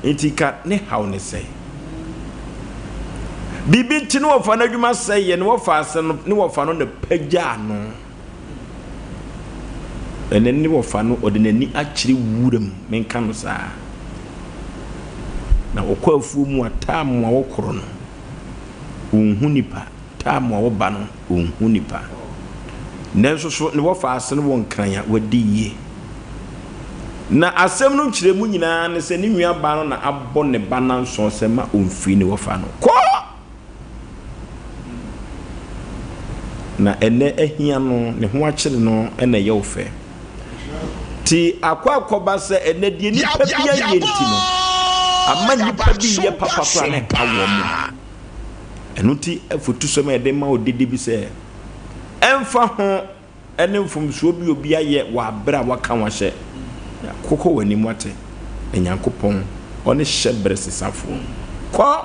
S1: Nti ka ne haw ne sɛe. Biribi nti ne wɔfa no adwuma sɛeɛ, ne wɔfa ase no, ne wɔfa no na pagyaa no. Ɛnɛ ne wɔfa no ɔde n'ani akyerɛ wuram, menka no saa. Na ɔkɔ afuo mu a taam a wɔkorɔ no, ɔnhu nipa. Taam a wɔba no, ɔnhu nipa. Nanso so ne wɔfa ase no wɔ nkran a wadi yie. Na asɛm no nkyerɛmu nyinaa ne sɛ ne nuabaa no na abɔ ne ba nansɔn sɛ ma ɔmfiri ne wɔfa no. Kɔ! Na ɛnɛ ahia no, ne ho akyere no na ɛyɛ wo fɛ. Ti akɔ akɔba sɛ ɛnɛ deɛ nipa bi ayɛ nti no, ama nipa bi yɛ papa koraa na ɛha wɔn mo. Ɛno nti afotusɛm a yɛde ma wo dede bi sɛ, ɛmfa ho ne mfomsoɔ bi obi ayɛ wɔ aberɛ a waka wo ahyɛ, kokɔ w'anim wate, na Nyankopɔn ɔne hyɛberɛ sesafoɔ. Kɔ!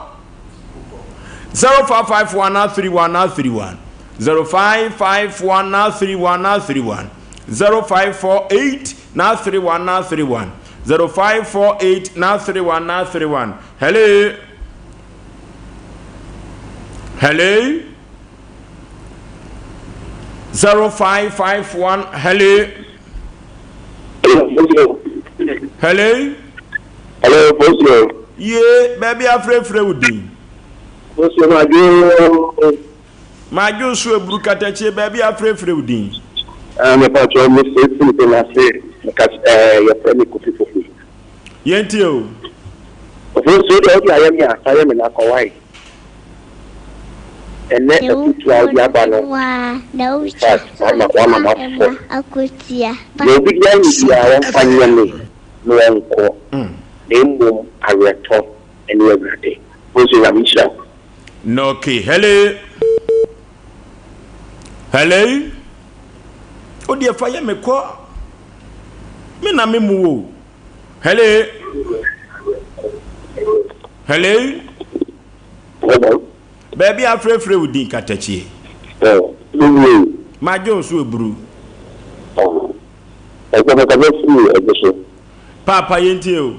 S1: 0551 31 31 0551 31 31 0548 31 31 0548 31 31 Hello! Hello? 0551 Hello? Hello?
S5: Hello, Bosio.
S1: Ye, baabi afrɛfrɛ wo din.
S5: Bosio, madwo.
S1: Madwo so eburu katakyie baabi afrɛfrɛ wo din.
S5: Ah, me pa kyɛw me firi firi na se me ka eh yɛfrɛ me Kofi Kofi.
S1: Yɛntie o.
S5: Ofosuo deɛ wode ayɛ me a fa yɛ me na kɔ wae. Ɛnɛ afutuo a wode aba no infact wama wama mafɔ. Deɛ obi de ayɛ me biara wɔmfa nyɛ me na wɔnkɔ na mmom awerɛtɔ ne Awurade. Ofosuo Nyame nhyira wo.
S1: Okay, hello. Hello. O deɛ fa yɛ me kɔ. Me na me mu wo. Hello. Hello.
S5: Hello.
S1: Baabi afrɛfrɛ wo din katakyie. Madwo nso eburu.
S5: Ɛsɛ mɛka bɛ firi ɛgye so.
S1: Paapa yɛntie o.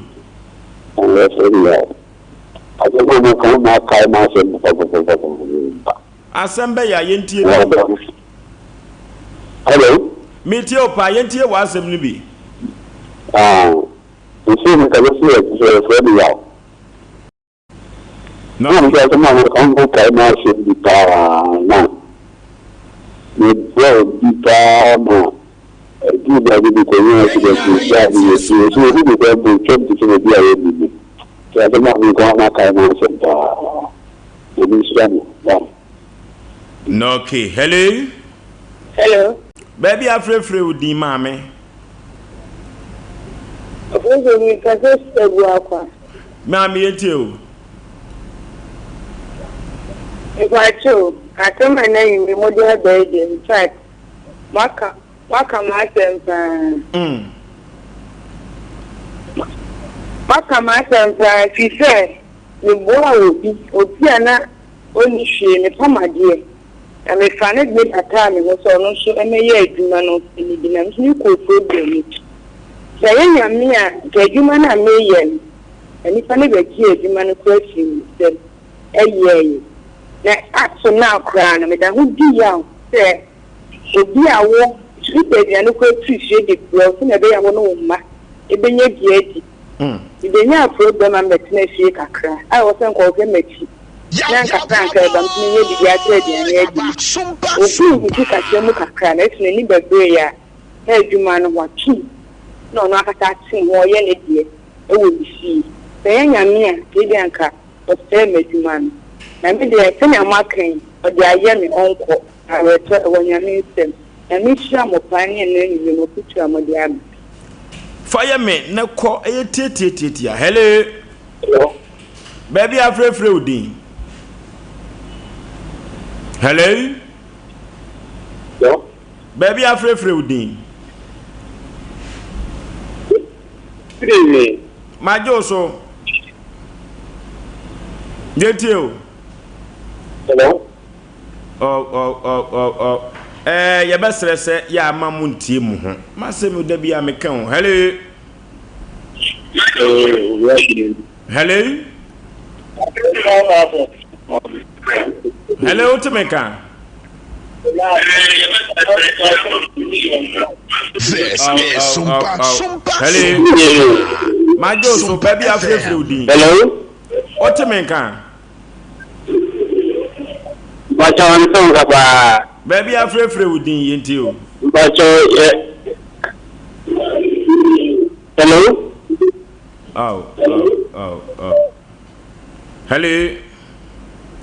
S5: Ɛsɛ deɛ asɛm a mo ka ma akae ma asɛm papapapapapa.
S1: Asɛm bɛyɛ a yɛntie bi.
S5: Hello.
S1: Metie o paa yɛntie w'asɛm no bi.
S5: Ah, nsuo mi kasa si ɛte sɛ ɛfrɛ mi yaw.
S1: Na
S5: Na mi sɛ ma mo kan ko kae ma asɛm bi paa na me brɛ bi paa ma ɛduru baabi bi kɔ nyɛ accident bi sɛ ade yɛ fi nso obi bi kɔ bu twɛm te sɛ obi a yɛ bi mu. Sɛ asɛm a mi kɔn ma kae ma asɛm paa. Obi nhyira mo. Bye.
S1: Na okay, hello.
S6: Hello.
S1: Baabi afrɛfrɛ wo din maame.
S6: Ɔfofo mi kasa si Abuakwa.
S1: Maame yɛntie o.
S6: Mpakyɛw, asɛm a na anwummere mode aba yi deɛ, in fact, moaka moaka m'asɛm paa. Moaka m'asɛm paa ɛfiri sɛ meboaa obi, obi a na ɔnni hwee, mepam adeɛ. Na mefaa no de no bataa me ho sɛ ɔno nso mmɛyɛ adwuma no no bi, na me nso mekɔɔ program mu. Sɛ ɛyɛ Nyame a, nka adwuma no a meyɛ no, na nnipa no bɛgye adwuma no koraa firi me nsam. yɛeɛ. Na up to now koraa no, meda ho di yaw sɛ obi a wo tumi pɛ aduane koraa firi fie de brɛ wo sɛdeɛ ɛbɛyɛ a wo ne wo mma bɛnya bi adi. Mebenyaa problem ma mebɛtenaa fie kakra a ɛwɔ sɛ nka ɔhwɛ m'akyi na nkakrankra ɛba me so menya biribi atɔ aduane adi no. Ɔbuu me sikasɛm mu kakra na ɛso n'ani bɛbereeɛ a na adwuma no watom na ɔno ankasa ate ne ho ɔyɛ ne deɛ wɔ ne fie. Sɛ ɛnyɛ Nyame a nka ebia nka ɔsɛee m'adwuma no. Na me deɛ sɛnea moaka yi ɔde ayɛ me ɔnkɔ. Awerɛtɔ ɛwɔ Nyame nsam. Nyame nhyira mo paa ne ɛnɛ anwummerɛ mo afutuo a mode ama.
S1: Fa yɛ me na kɔ ɛyɛ tiatiatiatia hello.
S5: Hello.
S1: Baabi a frɛfrɛ wo din. Hello.
S5: Hello.
S1: Baabi a frɛfrɛ wo din.
S5: Good evening.
S1: Magye wo so. Yɛntie o.
S5: Hello.
S1: Oh, oh, oh, oh, oh. Eh, yɛbɛsrɛ sɛ yɛ ama mo ntie mo ho. Masɛm da bi a meka o. Hello. Hello. Hello, wote me ka?
S4: This
S1: Oh,
S4: is
S1: oh,
S4: Sumpa
S1: oh, oh.
S4: Sumpa
S1: Hello.
S4: Sumpa.
S1: Magye wo so,
S4: Sumpa
S1: baabi a frɛfrɛ wo
S4: FM.
S1: din.
S5: Hello.
S1: Wote me nka?
S5: Mpakyɛw nte wo nka paa.
S1: Baabi a frɛfrɛ wo din yɛntie o.
S5: Mpakyɛw yɛ Hello.
S1: Oh, oh, oh, oh. Hello.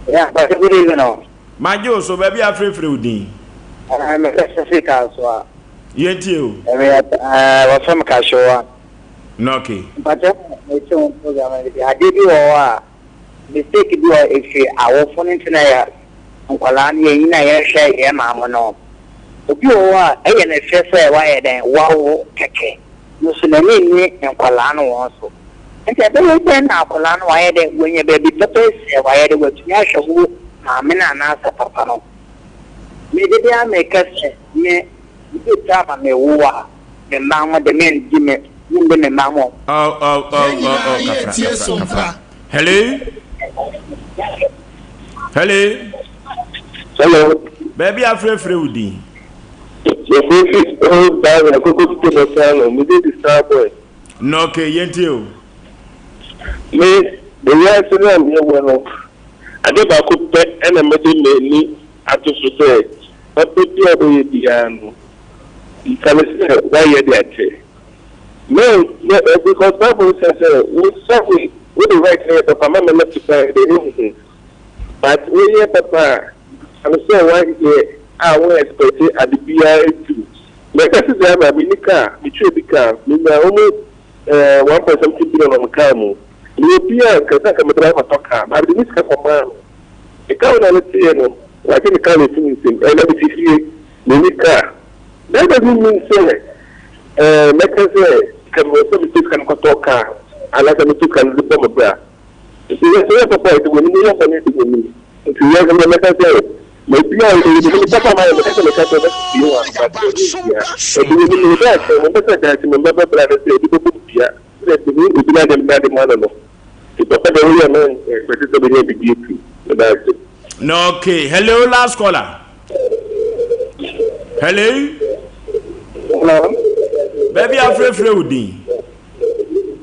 S5: Yeah, mpakyɛw good evening o.
S1: Magye wo so, baabi a frɛfrɛ wo din.
S5: Ah, me kasa fi Kasoa.
S1: Yɛntie o.
S5: Ɛmɛ yɛ wɔfrɛ me Kashowa.
S1: Na okay.
S5: Mpakyɛw mete wo program no bi. Adeɛ bi wɔ hɔ a Mistake bi wɔ hɔ ɛfiri awofo no nti na yɛ nkwadaa no yɛnyin a yɛnhwɛ yɛn maame no. Obi wɔ hɔ a ɛyɛ no fɛ sɛ wayɛ dɛn wawo kɛkɛ nso n'ani nni nkwadaa no wɔn so. Nti ɛbɛyɛ dɛn na akwadaa no wayɛ dɛn wanya baabi papa asi a wayɛ dɛn watumi ahwɛ wo maame no anaasɛ papa no. Me de biara meka sɛ me me time a mewo a me mma ho de mendi me mende me mma ho.
S1: Oh oh oh
S4: Yɛn
S1: oh
S4: nyinaa
S1: oh kafra
S4: yɛretie
S1: kafra
S4: Sompa.
S1: kafra. Hello hello.
S5: Hello.
S1: Baabi a frɛfrɛ wo din.
S5: Yɛfrɛ fi Old Barrier Koko Tete Bɔsano, me din de Star Boy.
S1: Na okay, yɛntie o.
S5: Me, ewiase no a mewɔ no, ade baako pɛ na mede m'ani ato so sɛ papa bi a wobɛyɛ biara no, mfa no sɛ woayɛ de akyɛ. No, no, because Bible no kyerɛ sɛ wo sɔre, wode right no yɛ papa ma me left side de ehuhu. But woyɛ papa a, fa no sɛ woayɛ a wo expect ade biara efi mu. Me taxi driver, menni car, metwa obi car, menya almost eh, one point something billion wɔ me car mu. Mewɔ bi a nka sɛ anka mede akɔtɔ car, but mede me sika kɔmaa no. Me car owner no teeɛ no, wagye me car no afi me nsam. Ɛnnɛ mete fie, menni car. That doesn't mean sɛ eh, mɛka sɛ nka mewɔ sɛ metɔ sika no kɔtɔ car anaasɛ metɔ sika no de bɔ me bra. Nti sɛ yɛ papa a ɛdi w'anim, woyɛ bɔne a ɛdi w'anim. Nti yɛ sɛ mɛka sɛ baabi a ɛdi w'anim, papa ma yɛ mɛka sɛ mɛka sɛ mɛka fie hɔ a, but ɛho nhia. Ɛdi w'anim, mebɛ akyɛ, mempɛ sɛ daakye me mma bɛbra no sɛ ebi bɛbɔ dua, sɛ mehu obi na ade mma de ma no no. Nti papa deɛ woyɛ no expect sɛ wobɛnya biribi afiri mu. Meda ase.
S1: Okay, hello last caller. Hello.
S5: Hello.
S1: Baabi afrɛfrɛ wo din.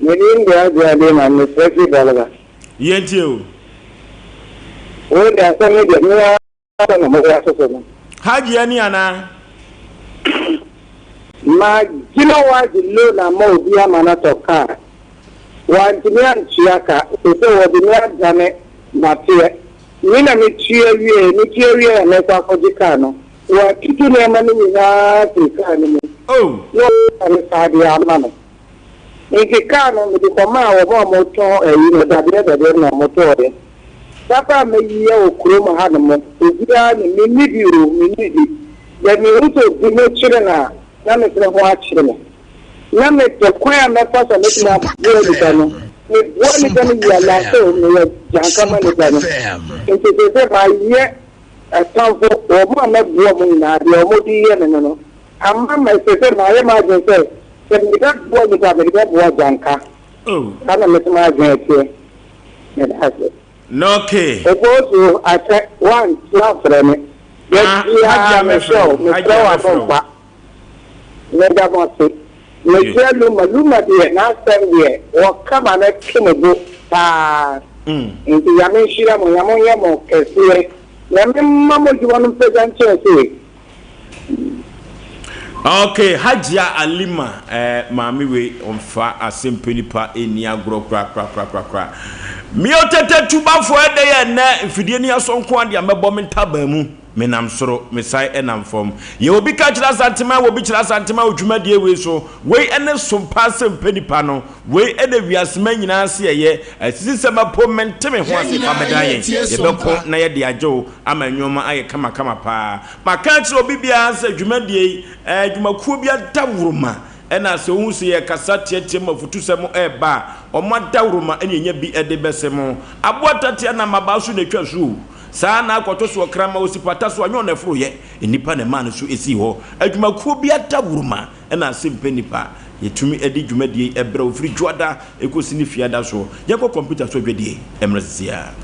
S5: Me din de Adwoa de na mefrɛ fi Bolga.
S1: Yɛntie o.
S5: Wei de asɛm yi deɛ me ara na mode atoto no.
S1: Hajji ani anaa?
S5: Magyina hɔ agye loan ama obi ama no atɔ car. Wantumi antua ka, seesei wɔde me adane nɔteɛ. Me na metua wieeɛ, metua wieeɛ a merekɔ akɔgye car no, wɔatutu nneɛma no nyinaa afiri car no mu
S1: Oh!
S5: na wɔde no saa de ama me. Nti car no mede kɔmaa wɔn a wɔtɔn ayi no, dadeɛ dadeɛ no na wɔtɔeɛ. Papa a mayi wɔ kurom hanom, obiara nim, menni bi o, menni bi. Sɛ mehu sɛ obi ho kyere no a, na me nso me ho akyere me. Na mepɛ kwan a mɛfa so a mɛtumi aboa nipa no. Meboa nipa no yie anaasɛ meyɛ gyanka ma nipa no. Nti seesei mayɛ atamfo, wɔn a mɛboa wɔn nyinaa, deɛ wɔde yɛ me no no, ama me seesei mayɛ m'adwene sɛ, sɛ mede bɛboa nipa a, mede bɛboa gyanka.
S1: Oh.
S5: Saa na mete m'adwene teɛ. Meda ase.
S1: Okay.
S5: Obosu akyɛ woankyerɛ afrɛ me. Da
S1: Ah,
S5: biara
S1: Hajia
S5: mehwɛ
S1: mɛfrɛ
S5: wo,
S1: wo,
S5: mesrɛ
S1: Hajia
S5: wo
S1: mɛfrɛ wo.
S5: abɔmpa. Meda mo ase. Mekyia Luma, Luma deɛ n'asɛm deɛ wɔka ma no to me bo paa. Nti Nyame nhyira mo, Nyame ɔnyɛ mo kɛseɛ. Nyame mma mo dwuma no mpagya nkyɛn sei.
S1: Ok Hajia Alima eh, maame wei ɔmfa asɛmpɛ nipa ɛnni agorɔ korakorakorakora. Mio tete tubafoɔ ɛdɛ yɛ ɛnɛ mfidie ni asɔ nko adeɛ a mɛbɔ me ntaban mu. Menam soro, mesan ɛnam fam. Yɛ obi ka kyerɛ Asanteman, wɔ bi kyerɛ Asanteman wɔ dwumadie wei so. Wei ɛne sompa asɛmpɛ nipa no. Wei ɛna wiasema nyinaa se ɛyɛ. Asisi sɛ mɛpo mente me ho
S4: Yɛn
S1: ase fa
S4: nyinaa
S1: bɛdan yɛn.
S4: yɛretie
S1: Yɛbɛko
S4: Sompa.
S1: na yɛde agye wo ama nnoɔma ayɛ kamakama paa. Maka akyerɛ obi biara sɛ dwumadie yi, ɛɛ dwumakuo bi adaworoma ɛna sɛ wohu sɛ yɛkasa teateam afutusɛm ɛɛba a, wɔn adaworoma ɛna yɛnya bi ɛde bɛse mo. Aboa tatea nam abaa so na ɛtwa su o. Saa na akɔto so ɔkraman osi pata so a, nyɛ ɔno na ɛforoeɛ, nnipa na ɛmaa no so sii hɔ. Adwumakuo bi adaworoma na ase mpɛ nnipa. Yɛtumi de dwumadie yi brɛ wo firi Dwoada kɔsi ne Fiada so. Yɛnkɔ kɔmputa so adwadie mmerɛ sisi ara.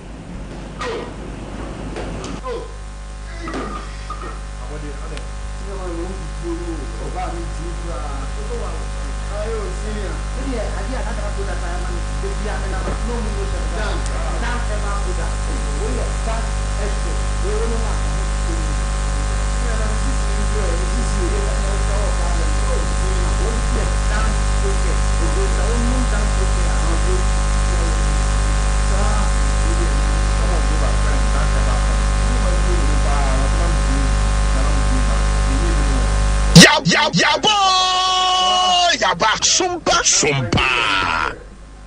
S4: Yaba oo yaba sompa sompa.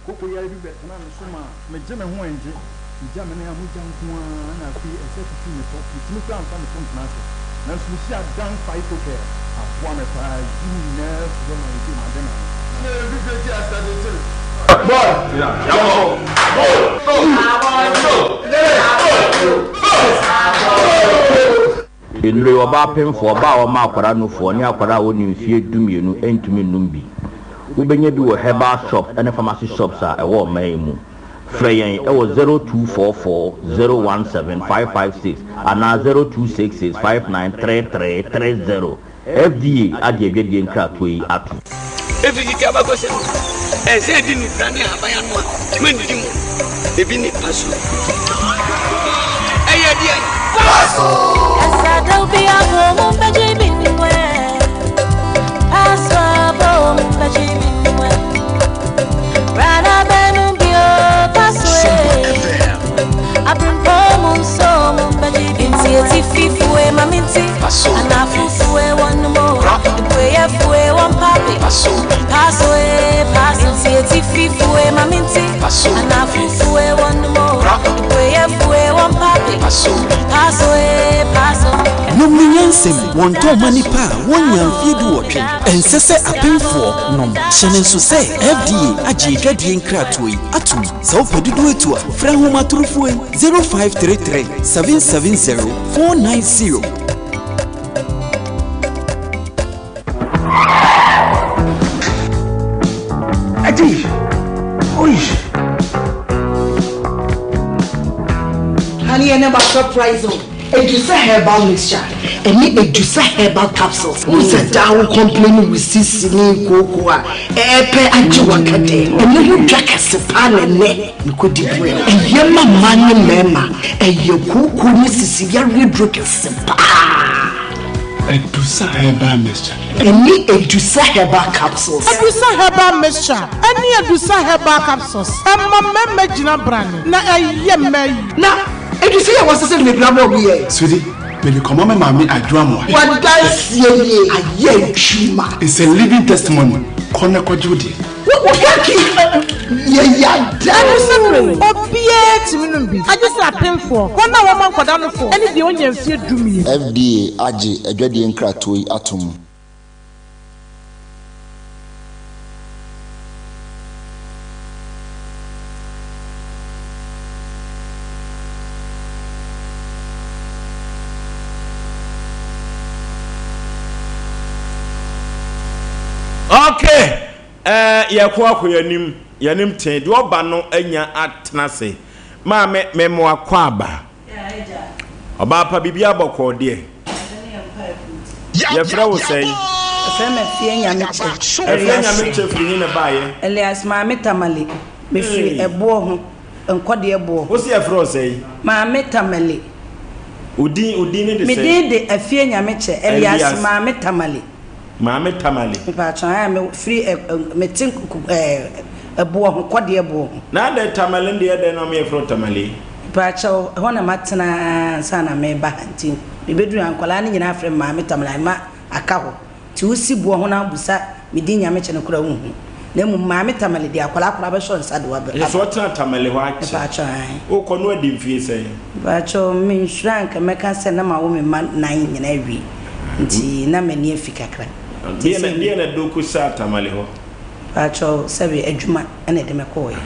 S7: Koko yare bi bɛtenaa me so maa megye me ho ɛngye. Megya me nan a mogya nko ara na afei ɛsɛ tutu me to. Metumi koraa mfa me to ntena ase. Nanso mehyiaa Dan Faifokɛ. Aboa me paa yi ne nyinaa firi hɔ ma ɛsei made m'ano.
S8: Nnuro yi, ɔbaa pemfoɔ, ɔbaa a ɔma akwadaa nufoɔ ne akwadaa a ɔnni mfeɛ dumienu ntumi nnom bi. Wobɛnya bi wɔ herbal shops ne pharmacy shops a ɛwɔ ɔman yi mu. Frɛ yɛn wɔ 0244 017 556 anaa 0266 5933 30. FDA agye adwadie nkratoɔ yi atom.
S9: Efi tete abakɔsɛm mu, ɛsɛ sɛ yɛde nnubra ne ahaban anoa ma nnidi mu. Ebi ne paso. Ɛyɛ deɛn? Paso!
S10: Nom no nyansam, wɔntɔn mma nnipa a wɔnnya mfeɛ duwɔtwe. Ɛnsɛ sɛ apemfoɔ nom. Hyɛ no nso sɛ FDA agye adwadie nkratoɔ yi atom. Sɛ wopɛ dodoɔ atu a, frɛ ahomatorofoɔ yi, 0533 770 490.
S11: Ati! Oi!
S12: Honey, ɛnɛ ma surprise o. Edusa herbal mixture ɛne Edusa herbal capsules. Wohu sɛ daa wo complain wo sisi ne kooko a ɛɛpɛ agye w'akɛdɛ. Ɛno ho dwa kɛse paa na ɛnɛ mekɔdi brɛ wo. Ɛyɛ ma mmaa ne mmarima. Ɛyɛ kooko ne sisi yareɛ duro kɛse paa.
S11: Adusa herbal mixture.
S12: Ɛne Adusa herbal capsules.
S13: Adusa herbal mixture ɛne Adusa herbal capsules ɛma mmarima gyina brane na ɛyɛ mmaa yie.
S12: Na Adusa yi a wɔasesa no bebree ama wɔn yɛ.
S11: Sweetie, mede kɔma me maame Adwoa Amoah.
S12: W'adanseɛ nie, ayɛ adwuma.
S11: It's a living testimony, kɔ na kɔgye wo deɛ.
S13: Obiara tumi nom bi, agye sɛ apemfoɔ, wɔn a wɔma nkwadaa nofoɔ, ne deɛ ɔnnya mfeɛ dumien.
S14: FDA agye adwadie nkratoɔ yi atom.
S1: Okay. Ɛɛ, yɛkɔ akɔ yɛn anim, yɛn anim tee. Deɛ ɔba no anya atena ase. Maame, me mo akwaaba. Ɔbaa pa, biribiara bɔkɔɔ deɛ? Yɛfrɛ wo sɛn?
S15: Yɛfrɛ me Afie Nyamekyɛ.
S1: Afie Nyamekyɛ firi he na ɛbaeɛ?
S15: Elias Maame Tamale. Mefiri Ɛboɔ ho, Nkɔdeɛ Boɔ.
S1: Wo se yɛfrɛ wo sɛn?
S15: Maame Tamale.
S1: Wo din, wo din ne de sɛn?
S15: Me din de Afie Nyamekyɛ, Elias Maame Tamale.
S1: Maame Tamale.
S15: Mepaatwɔ ae me firi ɛ ɛ me te ɛɛ ɛboɔ ho kɔdeɛ boɔ ho.
S1: Na adɛn Tamale no deɛ ɛdɛn na ɔmo yɛfrɛ wo Tamale?
S15: Mepaatwɔ ɛhɔ na matena ansa na meba ha nti me bɛduru ha nkwadaa no nyinaa frɛ me Maame Tamale ma aka hɔ nti wo si boɔ ho na wo busa me din Nyamekyɛ no koraa wo nhu na mmom Maame Tamale deɛ akwadaa koraa bɛsɔ nsa de wo aba.
S1: Ɛsɛ sɛ ɔtena Tamale hɔ akyɛ.
S15: Mepaatwɔ ae.
S1: Wokɔ no adi mfie sɛn?
S15: Mepaatwɔ me nsuro a nka mɛka sɛ na mawo me mma nan nyinaa awie. Nti na m'ani afi kakra. Nti
S1: Deɛ na
S15: sɛ.
S1: deɛ na ɛde wo kɔsaa Tamale hɔ?
S15: Pakyɛw, sɛbe adwuma na ɛde me kɔɔeɛ. Ae.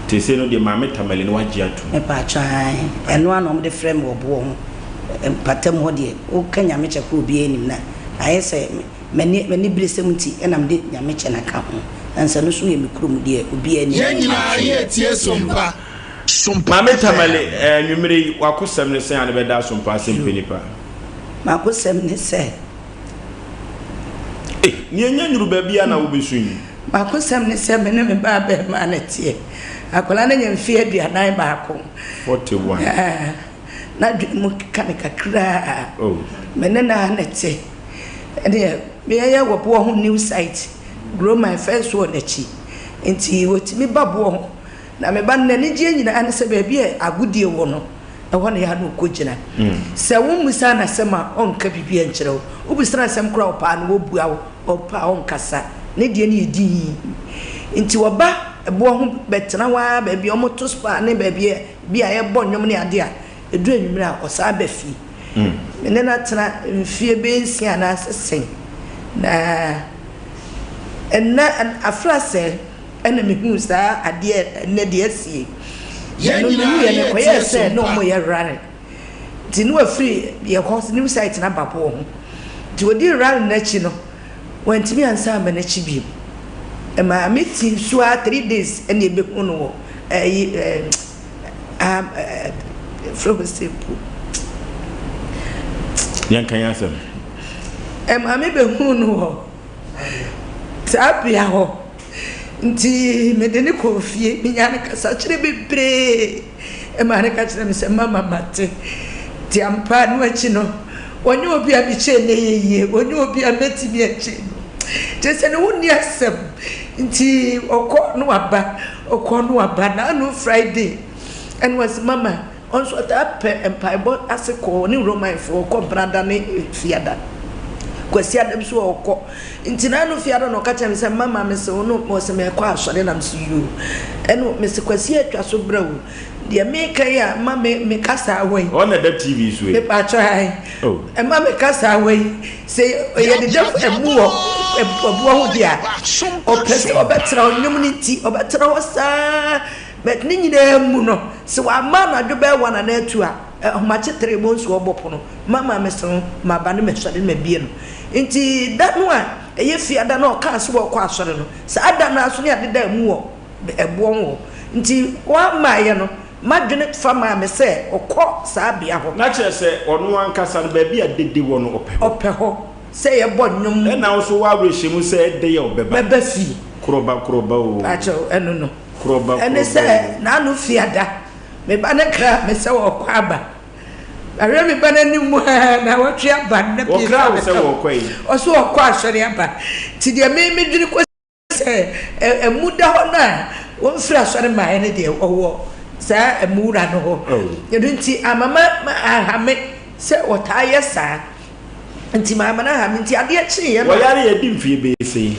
S1: Nti seesei no deɛ Maame Tamale no woagye atom?
S15: Mepakyɛw, ae. Ɛno ara na wɔde frɛ me wɔ boɔ ho. Mpatam hɔ deɛ, woka Nyamekyɛ koraa obiara nnim na ayɛ sɛ m'ani m'aniberesɛm nti na mede Nyamekyɛ no aka ho. Nanso ɛno nso yɛ me kurom deɛ obiara nim.
S4: Yɛn nyinaa yɛretie Sompa. Sompa
S1: Maame Tamale,
S4: FM.
S1: eh, anwummere yi, w'akosɛm ne sɛn a ne bɛda Asompa ase mpɛ nipa?
S15: M'akosɛm ne sɛ.
S1: Eh, nea enya nnuru baabi a na wobesu yi.
S15: M'akosɛm ne sɛ me ne me ba abarimaa na ɛteɛ. Akwadaa no anya mfeɛ 41.
S1: 41.
S15: Ah, n'adwene mu keka no kakraa.
S1: Oh.
S15: Me ne no ara na ɛte. Ɛdeɛ, meyɛyɛ wɔ boɔ ho new site, grow my first wɔ n'akyi. Nti wɔtumi ba boɔ ho. Na me ba no, n'anigyeɛ nyinaa ne sɛ baabi a agodie wɔ no, ɛhɔ na ɛyɛ a na ɔkɔgyina. Sɛ wommisa no asɛm a, ɔnka biribiara nkyerɛ wo. Wobisa no asɛm koraa a, ɔpɛ a na wabua wo, ɔmpɛ a ɔnkasa. Ne deɛ no yɛ dinn. Nti ɔba ɛboɔ ho bɛtena hɔ ara baabi a wɔto spa ne baabi a bi a yɛbɔ nnwom ne adeɛ a, ɛduru anwummerɛ a, ɔsan ba fie. Me ne no atena mfeɛ bɛyɛ nsia anaasɛ sɛn. Na ɛnna afra sɛ. Ɛna mehuu saa adeɛ ɛnnɛ deɛ asie.
S4: Yɛn
S15: Ɛno
S4: nyinaa
S15: mehuiɛ no
S4: yɛretie
S15: ɛkɔyɛɛ sɛ na
S4: Sompa.
S15: wɔyɛ rally. Nti na wafiri yɛ hɔ new site no aba boɔ ho. Nti wɔdii rally no akyi no wantumi ansan amma n'akyi bio. Ɛmaa me tii so ara 3 days ɛna ɛbɛhu no wɔ ɛyi ɛɛ ah ɛɛ frɛ hɔ sɛ mpo.
S1: Yɛnka yɛn asɛm.
S15: Ɛmaa me bɛhuu no wɔ saa bea hɔ. Nti mede no kɔɔ fie, menyaa no kasakyerɛ bebree. Ɛmaa no ka kyerɛɛ me sɛ, Mama mate. Nti ampa ɛno akyi no, ɔnyɛ obi a mekyɛn no yɛ yie, ɔnyɛ obi a mɛtumi akyɛn no. Kyerɛ sɛ ne ho nni asɛm. Nti ɔkɔ na waba, ɔkɔ na waba. N'ano Friday ɛna ɔse, Mama, Ɔno nso ɔtaa pɛ mpaebɔ ase kɔ, ɔne Romanfoɔ kɔ Brada ne Fiada. Kwasiada bi nso ɔkɔ. Nti n'ano Fiada na ɔka kyerɛ me sɛ mama mese wo no ɔse mɛkɔ asɔre na mese yoo. Ɛno mese Kwasi atwa so brɛ o. Deɛ meka yi a ma me me kasa awa yi.
S1: Ɔna ɛda TV so yi.
S15: Mepaakyɛw ae.
S1: Oh.
S15: Ɛma me kasa awa yi. Sɛ yɛde da ɛmu wɔ ɛboɔ ho deɛ a ɔpɛ sɛ ɔbɛtena hɔ nnwom no nti ɔbɛtena hɔ saa. But ne nyinaa mu no, sɛ wamma anadwo bɛyɛ one anaa two a, ahomakye three bohu sɛ ɔbɔ pono, mama mesere ho, maba ne masɔre ne mabue no. Nti da no a ɛyɛ fiada na ɔkaa sɛ ɔrekɔ asɔre no, saa da no ara nso ne ade daa mu wɔ ɛboɔ ho hɔ. Nti wammaeɛ no, m'adwene fa maa me sɛ ɔkɔ saa bea hɔ.
S1: Na kyerɛ sɛ ɔno ankasa no baabi a dede wɔ no ɔpɛ hɔ.
S15: Ɔpɛ hɔ sɛ yɛbɔ nnwom.
S1: Ɛna wo nso w'awerɛhyɛmu sɛ ɛdɛn a ɔbɛba.
S15: Bɛba fie.
S1: Korɔba korɔba oo.
S15: Pakyɛw, ɛno no.
S1: Korɔba
S15: Ɛne
S1: korɔba
S15: sɛ
S1: oo.
S15: n'ano fi ada. Me ba no kra me sɛ ɔrekɔ aba. Mahwɛ me ba no anim aa naawɔtwe aba nna pii
S1: Wɔkra
S15: koraa
S1: wo sɛ
S15: bɛka ho.
S1: wɔrekɔ yi?
S15: Ɔse ɔrekɔ asɔre aba. Nti deɛ me medwene kɔsi sɛ ɛmu da hɔ no a wɔmfiri asɔre mmaeɛ no deɛ ɔwɔ saa ɛmu wura no hɔ. Ɛno nti ama ma anha me sɛ ɔtaa yɛ saa. Nti mamma no anha me. Nti adeɛ kyeeɛ no a.
S1: Wɔyare adi mfeɛ bɛyɛ sɛn?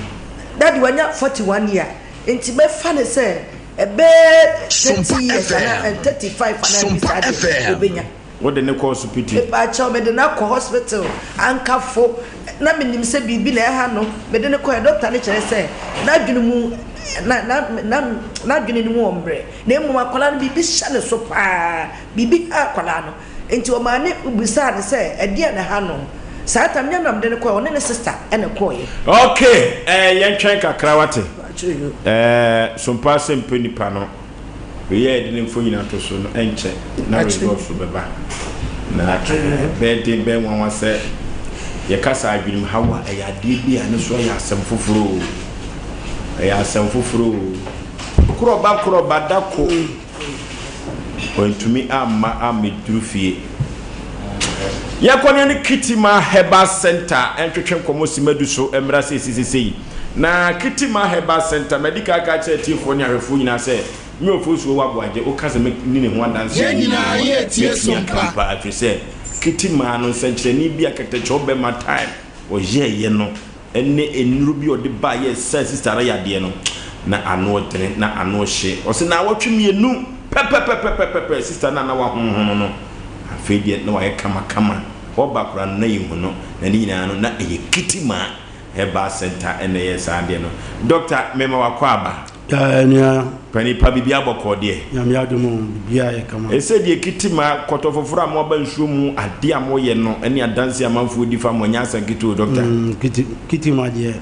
S15: Daddy wanya 41 year. Nti mɛfa no sɛ ɛbɛyɛ 30 years anaa 35 anaa bi saa deɛ ɔbɛnya.
S1: Wode no kɔ ɔsopiti?
S15: Mepaakyɛw mede no akɔ hospital ankafo na menim sɛ biribi na ɛha no mede no kɔɛ doctor no kyerɛ sɛ n'adwene mu na na na n'adwene no mu wɔ mmerɛ na mmom akwadaa no biribi hyɛ ne so paa biribi ha akwadaa no Enti ɔmaa ne bisaa no sɛ, Ɛdeɛn na ɛha no? Saa tam nyɛ na mede no kɔeɛ, ɔne ne sista na ɛkɔeɛ.
S1: Ok eh yɛntwɛn kakra wate eh Sompa sɛ mpɛ nipa no. Wei a yɛde ne mfonyin ato so no, ɛnkyɛ na results bɛba. Na ɛbɛyɛ den, ɛbɛyɛ nwanwa sɛ yɛka sɛ adwenemhaw a, ɛyɛ adeɛ bi a ɛno nso yɛ asɛm foforɔ o. Ɛyɛ asɛm foforɔ o. Korɔba korɔba da ko, wantumi amma ammɛduru fie. Yɛkɔ ne ne Kitima Herbal Center ntwetwe nkɔmmɔ simadu so mmra seesei. Na Kitima Herbal Center, madi kan aka akyerɛ atiefoɔ ne ahwɛfoɔ nyinaa sɛ, me Ofosuo Waboagye, woka sɛ mɛdi ne ho adanseɛ
S4: Yɛn
S1: wɔ video
S4: nyinaa
S1: mu a,
S4: yɛretie
S1: mɛtumi aka bi
S4: Sompa.
S1: paa, ɛfiri sɛ Kitima no nsɛnkyerɛnne bi a Kɛtɛkyɛw bɛma time ɔyɛeɛ no ne nnuro bi a ɔde baeɛ ɛsaa sista no yadeɛ no, na ano dene, na ano hye. Ɔse naawɔtwe mmienu pɛpɛpɛpɛpɛpɛ, sista no a na wahonhono no, afei deɛ na wayɛ kamakama, ɔba koraa no na yɛnhu no, na ne nyinaa no na ɛyɛ Kitima. Herbal center na ɛyɛ saa adeɛ no. Doctor mema wakɔ aba.
S11: Yaa nua.
S1: Panin pa biribiara bɔkɔɔ deɛ.
S11: Nyame adom o biribiara yɛ kama.
S1: Ɛsɛ deɛ kitima kɔtɔ foforɔ a moaba nsuo mu adeɛ a moyɛ no ne adanseɛ a amanfoɔ di fa mo ɛnyɛ asɛm ketewa o doctor.
S11: Mm, kiti, kitima deɛ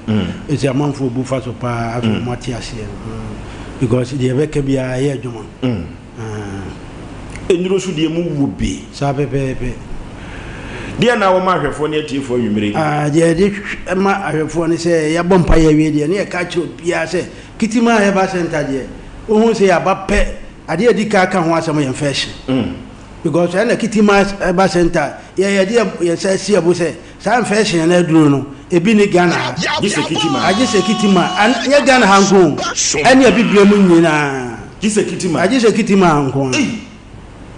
S11: ɛsɛ amanfoɔ bu fa so paa afei wɔn ate aseɛ mm, because deɛ ɛbɛka biara ɛyɛ adwuma.
S1: Mm. Nnuro nso deɛ mu wɔ bi.
S11: Saa pɛpɛɛpɛ.
S1: Deɛ na wɔma ahwɛfoɔ ne atiefoɔ anwummere yi?
S11: Ah, deɛ yɛde ma ahwɛfoɔ ne sɛ yɛabɔ mpaeɛ awie deɛ ne yɛka kyerɛ obiara sɛ Kitima Herbal Center deɛ wohu sɛ yɛaba pɛ adeɛ a ɛdi kan ka ho asɛm yɛ infection.
S1: Mm.
S11: Because ɛna Kitima Herbal Center yɛ yɛde yɛn nsa asi ɛbo sɛ Saa infection no aduro no ebi nni Ghana ha.
S1: Gye sɛ Kitima.
S11: Agye sɛ Kitima. Nyɛ Ghana ha nko o. Ɛne abibire mu nyinaa.
S1: Gye sɛ Kitima.
S11: Agye sɛ Kitima nko ara.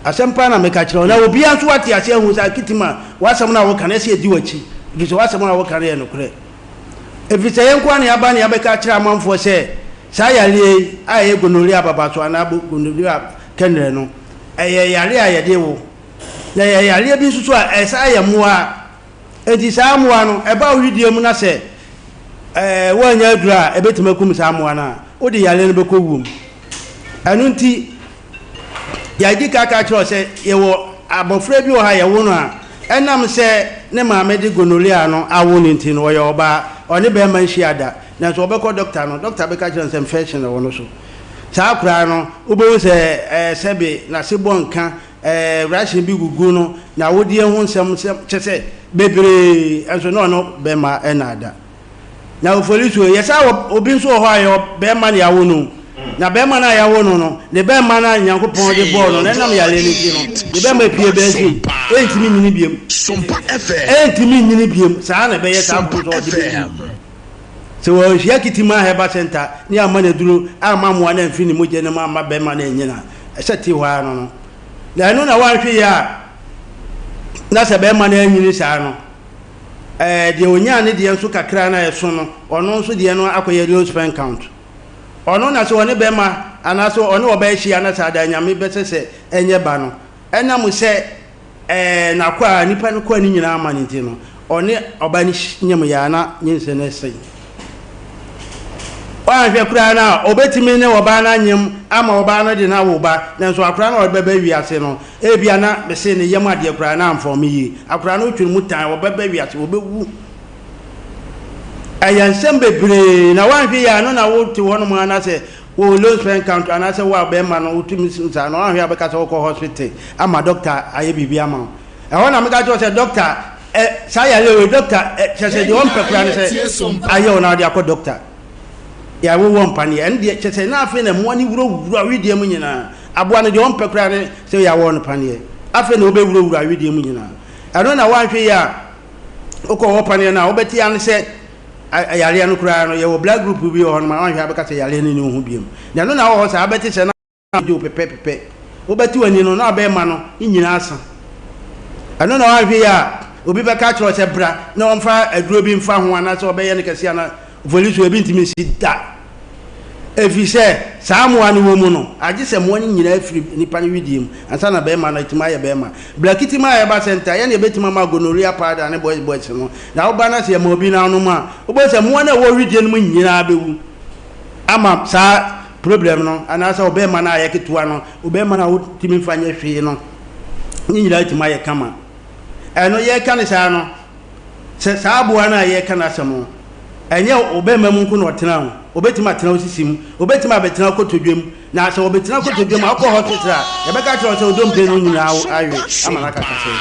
S11: Asɛm paa na meka kyerɛ wo. Na obiara nso ate aseɛ ahu sɛ Kitima w'asɛm no a woka no ɛsɛ yɛdi w'akyi. Ɛfiri sɛ w'asɛm a woka no yɛ nokorɛ. Ɛfiri sɛ yɛn nko ara na yɛaba na yɛabɛka akyerɛ amanfoɔ sɛ saa yareɛ yi a ɛyɛ gonorrhea babaso anaa gonorrhea kɛnrɛ no ɛyɛ yareɛ a yɛde wo. Na ɛyɛ yareɛ bi nso so a ɛsan yɛ mmoa. Enti saa mmoa no, ɛba wo wedeɛ mu na sɛ ɛɛ woannya aduro a ɛbɛtumi akum saa mmoa no a, wode yareɛ no bɛkɔ wuo mu. Ɛno nti, yɛadi ka ka kyerɛ wo sɛ yɛwɔ abɔfra bi wɔ ha yɛwo no a, ɛnam sɛ ne maame de gonorrhea no awo no nti no, ɔyɛ ɔbaa, ɔne barima nhyia da. Nanso ɔbɛkɔ dɔkta no, dɔkta bɛka kyerɛ no sɛ infection wɔ no so. Saa akwadaa no, wobɛhu sɛ ɛɛ sɛbe n'ase bɔ nka, ɛɛ ration bi gugu no, n'awodeɛ ho nsɛm sɛm, kyɛ sɛ bebree, nso na ɔno bɛrima ɛna ada. Na oforisuo, yɛsan wɔ obi nso wɔ hɔ a yɛwɔ bɛrima na yɛawo no. Na bɛrima no a yɛawo no no, ne bɛrima no a Nyankopɔn de bɔɔ no no, ɛnam yareɛ no nti no, ne bɛrima apue bɛyɛ sei, ɛntumi nyini biom. Ɛntumi nyini biom, saa na ɛbɛyɛ saa koro sɛ ɔde bɛwu. Sɛ wɔanhyia Kitima Herbal Centre ne amma no aduro amma mmoa no amfiri ne mogya no mu amma bɛrima no annyina a, ɛsɛ te hɔ ara no no. Na ɛno na woanhwɛ yie a, na sɛ bɛrima no anyini saa no, ɛɛ deɛ ɔnyaa ne deɛ nso kakra no a ɛso no, ɔno nso deɛ no akɔyɛ low sperm count. Ɔno na sɛ ɔne bɛrima anaasɛ ɔne ɔbaa hyia na sɛ ada Nyame bɛsɛ sɛ ɛnyɛ ba no, ɛnam sɛ Ɛɛ, n'akwaa, nipa no kwaa no nyinaa ama no nti no, ɔne ɔbaa no nyem yɛ a na nyinsɛn no sɛe. Woanhwɛ koraa no a, ɔbɛtumi ne ɔbaa no anyem ama ɔbaa no de no awo ba, nanso akwadaa no a ɔde bɛba wiase no, ebia na mese ne yam adeɛ koraa na amfɔme yie. Akwadaa no wotwe no mu tan, ɔbɛba wiase, ɔbɛwu. Ɛyɛ nsɛm bebree, na woanhwɛ yie a, ɛno na wote hɔnom ara na sɛ Wo low sperm count anaasɛ wo a bɛɛma no wotumi su saa no wanhwɛ a wobɛka sɛ wokɔ hospital ama doctor ayɛ biribi ama wo. Ɛhɔ na meka kyerɛ wo sɛ doctor ɛ saa yareɛ wei doctor ɛ kyerɛ sɛ deɛ ɔmpɛ koraa ne sɛ ayɛ wo na wode akɔ doctor. Yɛawowɔ mpaneɛ ɛno deɛ kyerɛ sɛ na afei na mmoa no wurawura wedeɛ mu nyinaa. Aboa no deɛ ɔmpɛ koraa ne sɛ yɛawɔ no paneɛ. Afei na wobɛwurawura wedeɛ mu nyinaa. Ɛno na wanhwɛ yie a wokɔ wɔ paneɛ no a wobɛte ano sɛ yareɛ no koraa no yɛwɔ blood group bi wɔ hɔ nom a wanhwɛ abɛka sɛ yareɛ no ni wo ho biom na ɛno na wɔ hɔ saa abɛte sɛ na gye wo pɛpɛpɛpɛ wobɛte w'ani no na abɛɛma no ne nyinaa asa ɛno na wanhwɛ yi a obi bɛka akyerɛ sɛ bra na ɔmfa aduro bi mfa ho anaasɛ ɔbɛyɛ no kɛse ana voli so ebi ntumi nsi da Ɛfiri sɛ saa mmoa no wɔ mu no, agye sɛ mmoa no nyinaa firi nipa no wedeɛ mu ansa na barima no atumi ayɛ barima. Blakiti ma a ɛba sɛ nta, yɛn na yɛbɛtumi ama gonorrhea powder ne boys boys no. Na woba na sɛ yɛma obi na ɔnom a, wobɛhu sɛ mmoa no a ɛwɔ wedeɛ no mu nyinaa bɛwu ama saa problem no, anaasɛ ɔbarima no a ayɛ ketewa no, ɔbarima no a wotumi mfa nyɛ hwee no, ne nyinaa atumi ayɛ kama. Ɛno yɛka no saa no, Sɛ saa aboa no a yɛreka n'asɛm no, Ɛnyɛ wo bɛrima mu nko na ɔtena o, ɔbɛtumi atena wo sisi mu, ɔbɛtumi abɛtena wo kotodwe mu. Na sɛ ɔbɛtena kotodwe mu a, wokɔ hospital a, yɛbɛka akyerɛ wo sɛ wo dompe no nyinaa awe ama no akasa sɛɛ.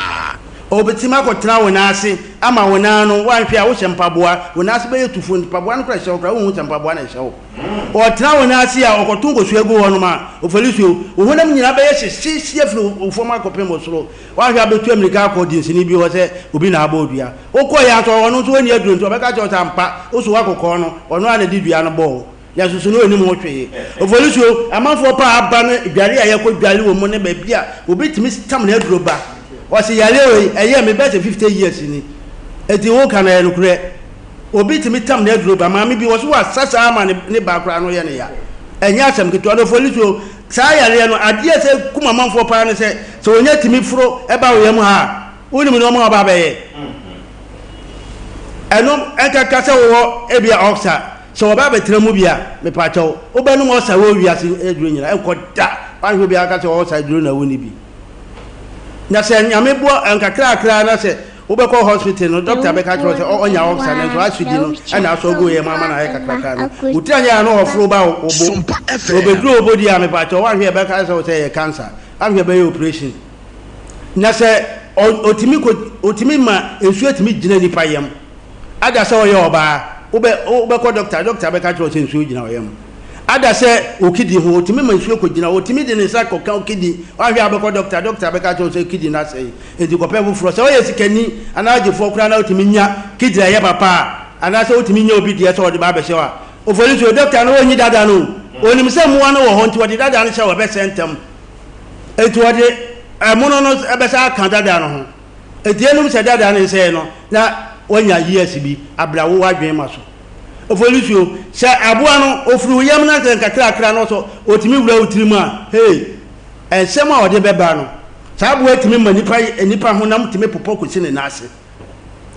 S11: Ɔbɛtumi akɔtena wo nan ase ama wo nan no, woanhwɛ a wohyɛ mpaboa, wo nan ase bɛyɛ tufo, mpaboa no koraa ɛhyɛ wo koraa, wonhu sɛ mpaboa na ɛhyɛ wo. Ɔtena wo nan ase a, ɔkɔto nkosua gu hɔnom a, ofelisio, wo honam nyinaa bɛyɛ hyehyeehye afiri wo fam akɔpem wo soro. Woanhwɛ a bɛtu ammirika akɔ dinsini bi hɔ sɛ obi na abɔ wo dua. Wokɔeɛ ara nso, ɔno nso ɔnni aduro nti ɔbɛka akyerɛ wo sɛ ampa, wo so woakɔkɔɔ no, ɔno ara na ɛde dua no bɔɔ wo. Nanso so na ɔnnim ho hwee. Ofelisio, amanfoɔ paa aba no dware a yɛkɔ dware wɔ mu ne baabi a obi tumi tam n'aduro ba. Ɔse yareɛ wei, ɛyɛɛ me bɛyɛ sɛ 50 years ni. Enti woka no ɛyɛ nokorɛ. Obi tumi tam n'aduro ba. Maame bi, wɔse wasa saa ama ne ba koraa no yɛ no ya. Ɛnyɛ asɛm ketewa. Na Ofolisuo, saa yareɛ no, adeɛ a ɛsɛ kum amanfoɔ paa ne sɛ, sɛ wɔnya tumi foro ba wo yam ha a, wonim nneɛma a wɔba abɛyɛ. Ɛno ɛnkaka sɛ wowɔ ebia ulcer, sɛ wɔba abɛtena mu bi a, mepaakyɛw, wobɛnom ulcer wɔ wiase aduro nyinaa, ɛnkɔ da. Woanhwɛ obiara ka sɛ ulcer aduro na wonni bi. Na sɛ Nyame boa nkakrakra na sɛ Wobɛkɔ hospital no, doctor bɛka akyerɛ wo sɛ ɔnya ulcer nanso acid no na asɔ agu yam ama no ayɛ kakraka no. Wo tiri anyɛ a na ɔforo ba wo bo. Sɛ ɔbɛduru wo bo deɛ a, mepakyɛw, woanhwɛ a ɛbɛka sɛ wo sɛ ɛyɛ cancer. Woanhwɛ a ɛbɛyɛ operation. Na sɛ ɔtumi kɔ, ɔtumi ma nsuo tumi gyina nipa yam. Ada sɛ ɔyɛ ɔbaa, wobɛ, wobɛkɔ doctor, doctor bɛka kyerɛ wo sɛ nsuo gyina wo yam. Ada sɛ wo kidney ho, ɔtumi ma nsuo kɔgyina hɔ, ɔtumi de ne nsa kɔka wo kidney. Woanhwɛ a wobɛkɔ doctor, doctor bɛka kyerɛ wo sɛ kidney no asɛe. Enti kɔpɛ foforɔ. Sɛ woyɛ sikani anaa ɔgyefoɔ koraa na wotumi nya kidney a ɛyɛ papa a, anaasɛ wotumi nya obi deɛ sɛ ɔde ba abɛhyɛ wo a, ofori so. Dɔkta no ɔnyi dada no o. Ɔnim sɛ mmoa no wɔ hɔ nti ɔde dada no hyɛ wo, ɛbɛsɛe ntɛm. Enti ɔde ɛmono no bɛsan aka dada no ho. Enti ɛnum sɛ dada no nsɛe no na wanya years bi abrɛ a wo w'adwene ma so. Ofori so, sɛ aboa no ɔfiri wo yam na sɛ nkakrakra no sɛ ɔtumi wura wo tirim a, hey! Nsɛm a ɔde bɛba no, saa aboa yi tumi ma nipa nipa honam tumi popɔ kɔsi ne nan ase.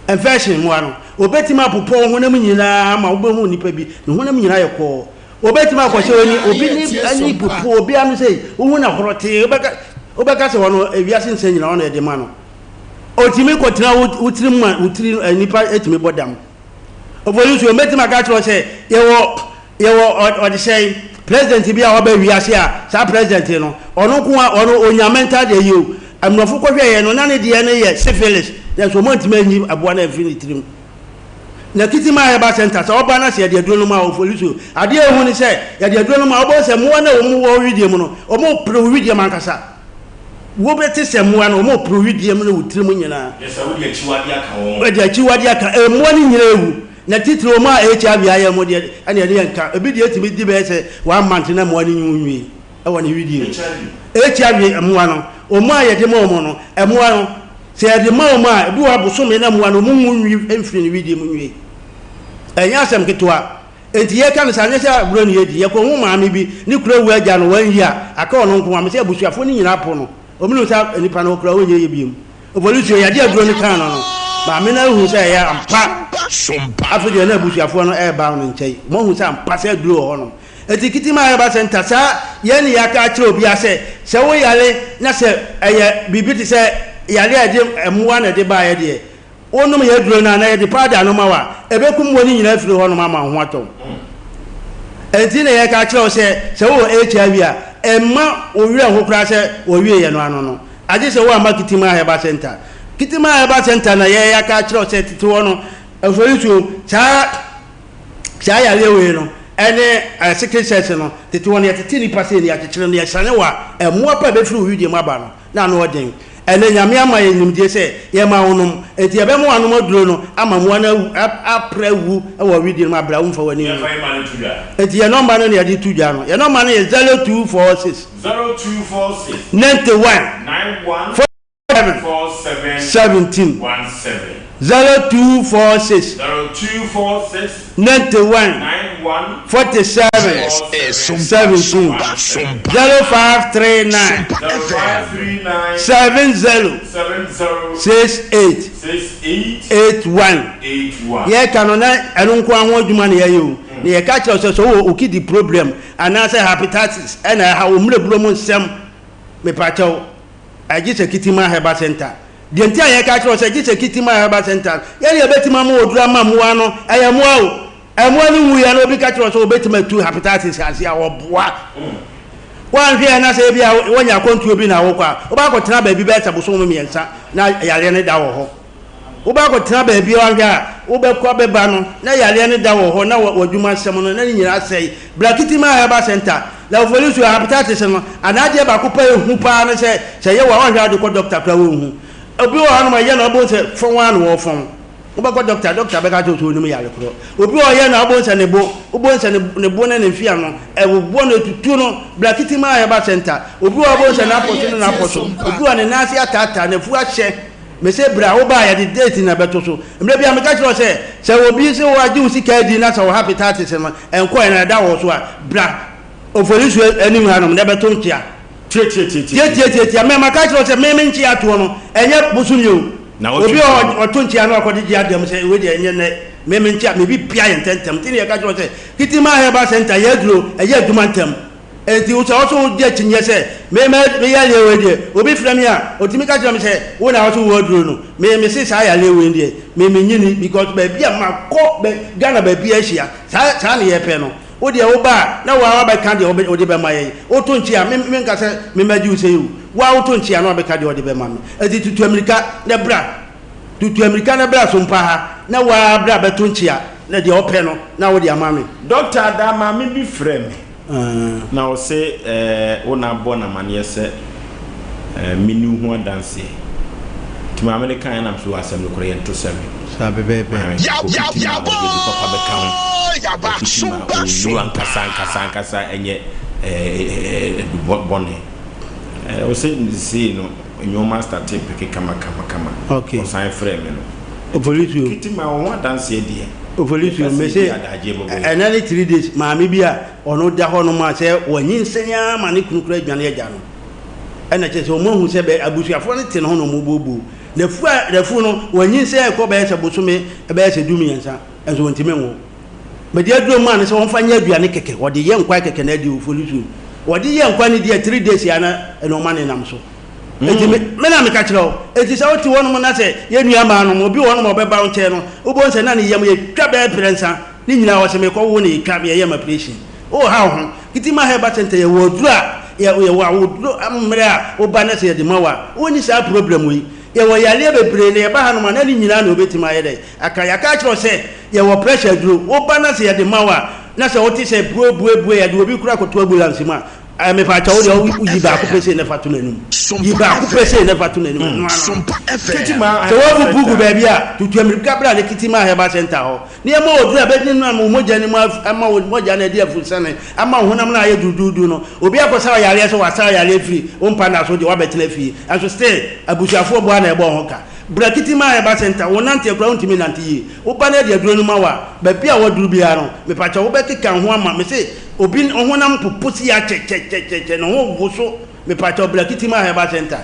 S11: Infection mmoa no, wɔbɛtumi apopɔ wo honam nyinaa ama wobɛhu nipa bi, ne honam nyinaa yɛ kɔɔ. Wɔbɛtumi akɔhyɛ w'ani, obi ne ani popo obi ano sɛ wohu no horɔtee, wobɛka wobɛka sɛ ɔno ewiase nsɛm nyinaa ɔno ɛde ma no. Ɔtumi kɔtena wo wo tirim ma wo tiri nipa tumi bɔ dam. Ofori nso mɛtumi aka akyerɛ wo sɛ yɛwɔ yɛwɔ ɔde sɛn president bi a waba wiase a saa president no ɔno nko a ɔno onya mental deɛ yi o mmorɔfo kɔhwɛ yɛ no na ne deɛ no yɛ syphilis nanso wɔn antumi anyi aboa no amfiri ne tirim na kitima a yɛba center sɛ ɔba na sɛ yɛde aduro no ma ofori so adeɛ ehu ne sɛ yɛde aduro no ma ɔbɔ sɛ mmoa no a wɔn wɔ wedeɛ mu no wɔn pere wedeɛ mu ankasa. Wobɛte sɛ mmoa no, wɔreporo wedeɛ mu ne wo tirim nyinaa.
S1: Kyerɛ sɛ wode akyiwadeɛ aka wɔn.
S11: Wɔde akyiwadeɛ aka mmoa no nyinaa awu, na titire wɔn a HIV ayɛ wɔn deɛ, ɛnna ɛne yɛn nka. Ebi deɛ ɛtumi di bɛyɛ sɛ one month na mmoa no nwu nwie wɔ ne wedeɛ mu. HIV mmoa no, wɔn a yɛde ma wɔn no, mmoa no, sɛ yɛde ma wɔn a, ebi wɔ hɔ a bosome na mmoa no wɔn nwu nwi mfiri ne wedeɛ mu nwie. Ɛnyɛ asɛm ketewa. Enti yɛka no saa, nyɛ sɛ agorɔ na yɛdi. Yɛkɔhuu maame bi, ne kunu awu agya no, wanyi a, aka ɔno nko ara. Mese abusuafoɔ no nyinaa po no. Wɔnim sɛ nipa no ɔkura ɔnyɛ yie biom. Ofolisuo, yɛde aduro no kaa no no, maame no ahunu sɛ ɛyɛ ampa. Afei deɛ na abusuafoɔ no reba ne nkyɛn. Wɔahu sɛ ampa sɛ aduro wɔ hɔnom. Enti Kitima Herbal Centre, saa yɛn ne yɛaka akyerɛ obiara sɛ, sɛ woyare na sɛ ɛyɛ biribi te sɛ yareɛ a ɛde mmoa na ɛde baeɛ deɛ, Wonom yɛn aduro no a, na yɛde powder no ma wo a, ɛbɛkum mmoa no nyinaa afiri hɔnom ama wo ho atɔ wo. Ɛnti na yɛka akyerɛ wo sɛ, sɛ wowɔ HIV a, mma wo werɛ nho koraa sɛ wɔwieɛ no ano no, agye sɛ woamma Kitima Herbal Centre. Kitima Herbal Centre na yɛaka akyerɛ wo sɛ tete hɔ no, Oforisuo, saa saa yareɛ wei no, ɛne sickle cells no, tete hɔ no yɛtete nnipa sei no, yɛakyekyere no, yɛsane wo a, mmoa pa a ɛbɛfiri wo wedeɛ mu aba no, na ano ɔden. Ɛnnɛ, Nyame ama yɛn nimdie sɛ yɛma wo nom, enti yɛbɛma w'anom aduro no ama mmoa no awu, apra awu wɔ wedeɛ no mu abrɛ a womfa w'ani nhu.
S1: Yɛmfa yɛn mma no nto dwa.
S11: Enti yɛn nɔmba no na yɛde to dwa no. Yɛn nɔmba no yɛ 0246.
S1: 0246.
S11: 91.
S1: 91.
S11: 47.
S1: 47.
S11: 17.
S1: 17.
S11: 0246.
S1: 0246.
S11: 91
S1: 91
S11: 47 17 0539 70 68 81 Yɛka no na ɛno nko ara ho adwuma na yɛyɛ o. Na yɛka kyerɛ wo sɛ sɛ wowɔ okidi problem anaasɛ hepatitis ɛna ɛha wo mmerɛburo mu nsɛm mepakyɛw ɛgye sɛ Kitima Herbal Center. Deɛ nti a yɛka kyerɛ wo sɛ gye sɛ Kitima Herbal Center, yɛne yɛbɛtumi ama oduro ama mmoa no, ɛyɛ mmoa o. Mmoa no nwuiɛ na obi ka kyerɛ wo sɛ wɔbɛtumi atu hepatitis ase a, wɔboa. Woanhwɛ a na sɛ ebia woanya akwantuo bi na wokɔ a, wobɛ akɔtena baabi bɛyɛ sɛ bosome mmiɛnsa na yareɛ no da wɔ hɔ. Wobɛ akɔtena baabi a woanhwɛ a wobɛkɔ abɛba no na yareɛ no da wɔ hɔ na w'adwuma asɛm no na ne nyinaa asɛe. Bra Kitima Herbal Center na Ofolisuo hepatitis no anaa adeɛ baako pɛ a ɛhu paa ne sɛ sɛ ɛyɛ wo a woanhwɛ a wode kɔ dɔkta koraa wɔnhu. Obi wɔ hɔnom a ɛyɛ no a wobɛhu sɛ fɔn ara na wɔfɔn. Wobɛkɔ dɔkta, dɔkta bɛka akyerɛ wo sɛ ɔnnim yare korɔ. Obi wɔ hɔ ɔyɛ no a wobɛhu sɛ ne bo, wobɛhu sɛ ne ne bo ne ne mfeano, ɛwowɔ no, ɛtutu no. Bra Kitima Herbal Centre. Obi wɔ hɔ wobɛhu sɛ n'apɔ so ne n'apɔ so. Obi wɔ hɔ a ne nan ase ataataa, n'afu ahyɛ. Mese bra, woba a yɛde date na ɛbɛto so. Mmerɛ biara meka kyerɛ wo sɛ, sɛ obi se wagye wo sika adi na sɛ wo hepatitis no ɛnkɔeɛ na ɛda wo so a, bra Oforisuo anim hanom na ɛbɛto nkyea. Tiatiatiatia. Me maka kyerɛ wo sɛ me me nkyea toɔ no ɛnyɛ bosome o. Obi wɔ hɔ ɔto nkyea na wakɔde gye adam sɛ wei deɛ ɛnyɛ nnɛ. Me me nkyea me bi pia yɛ ntɛntɛm. Nti na yɛka kyerɛ wo sɛ Kitima Herbal Center yɛ aduro ɛyɛ adwuma ntɛm. Nti wo sɛ ɔso wogye akyinnyeɛ sɛ me mɛ me yareɛ wei deɛ obi frɛ me a ɔtumi ka kyerɛ me sɛ wo na ɔso wowɔ aduro no. Me me se saa yareɛ wei deɛ me me nyini because baabi a makɔ bɛ Ghana baabi ahyia saa saa na yɛpɛ no. Wo deɛ wo ba a, na wo ara wabɛka deɛ wode bɛma yɛn. Woto nkyea a, me menka sɛ memmɛgye wo sei o. Wo ara woto nkyea na wabɛka deɛ wode bɛma me. Enti tutu ammirika na bra. Tutu ammirika na bra Sompa ha, na wo ara bra bɛto nkyea, na deɛ wopɛ no, na wode ama me.
S1: Dɔkta Adaa, maame bi frɛɛ me na ɔse wo na abɔ no amaneɛ sɛ menni wo ho adanseɛ. Nti maame no kaeɛ na mese wɔ asɛm no korɛ yɛnto sɛbe.
S11: Saa pɛpɛɛpɛ.
S1: Maame kɔfiti ma ɔde adu papa bɛka ho. Kɔfiti ma ɔnnuru ankasa ankasa ankasa ɛnyɛ adu bɔne. Ɔse sei no nnoɔma astate peke kama kama kama. Ɔsan frɛɛ me no.
S11: Ofolisuo.
S1: Kiti ma wo ho adanseɛ deɛ.
S11: Ofolisuo mese ɛnɛ ne 3 days maame bi a ɔno da hɔ nom a sɛ wanyinsɛn ara ma ne kunu koraa adwane agya no. Ɛna kyerɛ sɛ wɔn ahu sɛ bɛ abusuafoɔ no te ne ho na wɔn buobuo. N'afu a n'afu no wanyinsɛn ɛkɔ bɛyɛ sɛ bosome bɛyɛ sɛ du mmiɛnsa nso wɔntumi nwo. Mede aduro maa no sɛ wɔmfa nyɛ aduane kɛkɛ wɔde yɛ nkwan kɛkɛ na adi ofolisuo. Wɔde yɛ nkwan no di a 3 days a na ɛna ɔma ne nam so. Enti me, me na meka kyerɛ wo. Enti sɛ wote hɔnom na sɛ yɛn nuammaanom, obi wɔ hɔnom a ɔbɛba wo nkyɛn no, wobɛhu sɛ na ne yam yɛtwa bɛyɛ prɛnsa, ne nyinaa ɔse mekɔwo na yɛtwa, yɛyɛ me operation. Woreha wo ho. Kitima Herbal Centre, yɛwɔ aduro a, yɛ, yɛwɔ awoduro mmerɛ a woba na sɛ yɛde ma wo a, wonni saa problem yi. Yɛwɔ yareɛ bebree na yɛba hanom a, na ne nyinaa na wɔbɛtumi ayɛ dɛn? Aka. Yɛaka akyerɛ wo sɛ yɛwɔ pressure aduro. Woba na sɛ yɛde ma wo a, na sɛ wote sɛ buebuebue, yɛde obi koraa kɔto ambulance mu a, Ɛɛ mepaakyɛw wo deɛ wo yi baako pɛ sei na fa to n'anim. Yi baako pɛ sei na fa to n'anim. Ɛno ano no. Sɛ woabubu gu baabi a, tutu amirika bra ne Kitima Herbal Center hɔ. Na yɛma wo aduru a ɛbɛnenam wo mogya no mu ama wo mogya no adi afusane, ama wo honam no ayɛ durudurudu no. Obi akɔsa wo yareɛ sɛ wasa wo yareɛ firi wo mpa nna so deɛ woabɛtena fie. Nanso still, abusuafoɔ boa na ɛbɔ wo ho ka. Bra Kitima Herbal Center, wo nanteɛ koraa wontumi nnante yie. Woba na yɛde aduro no ma wo a, baabi a woaduru biara no, mepaakyɛw wobɛkeka wo ho ama. Mese Obi honam popo si akyɛkyɛkyɛkyɛ ne ho woso mepakyɛw bra Kitima herbal center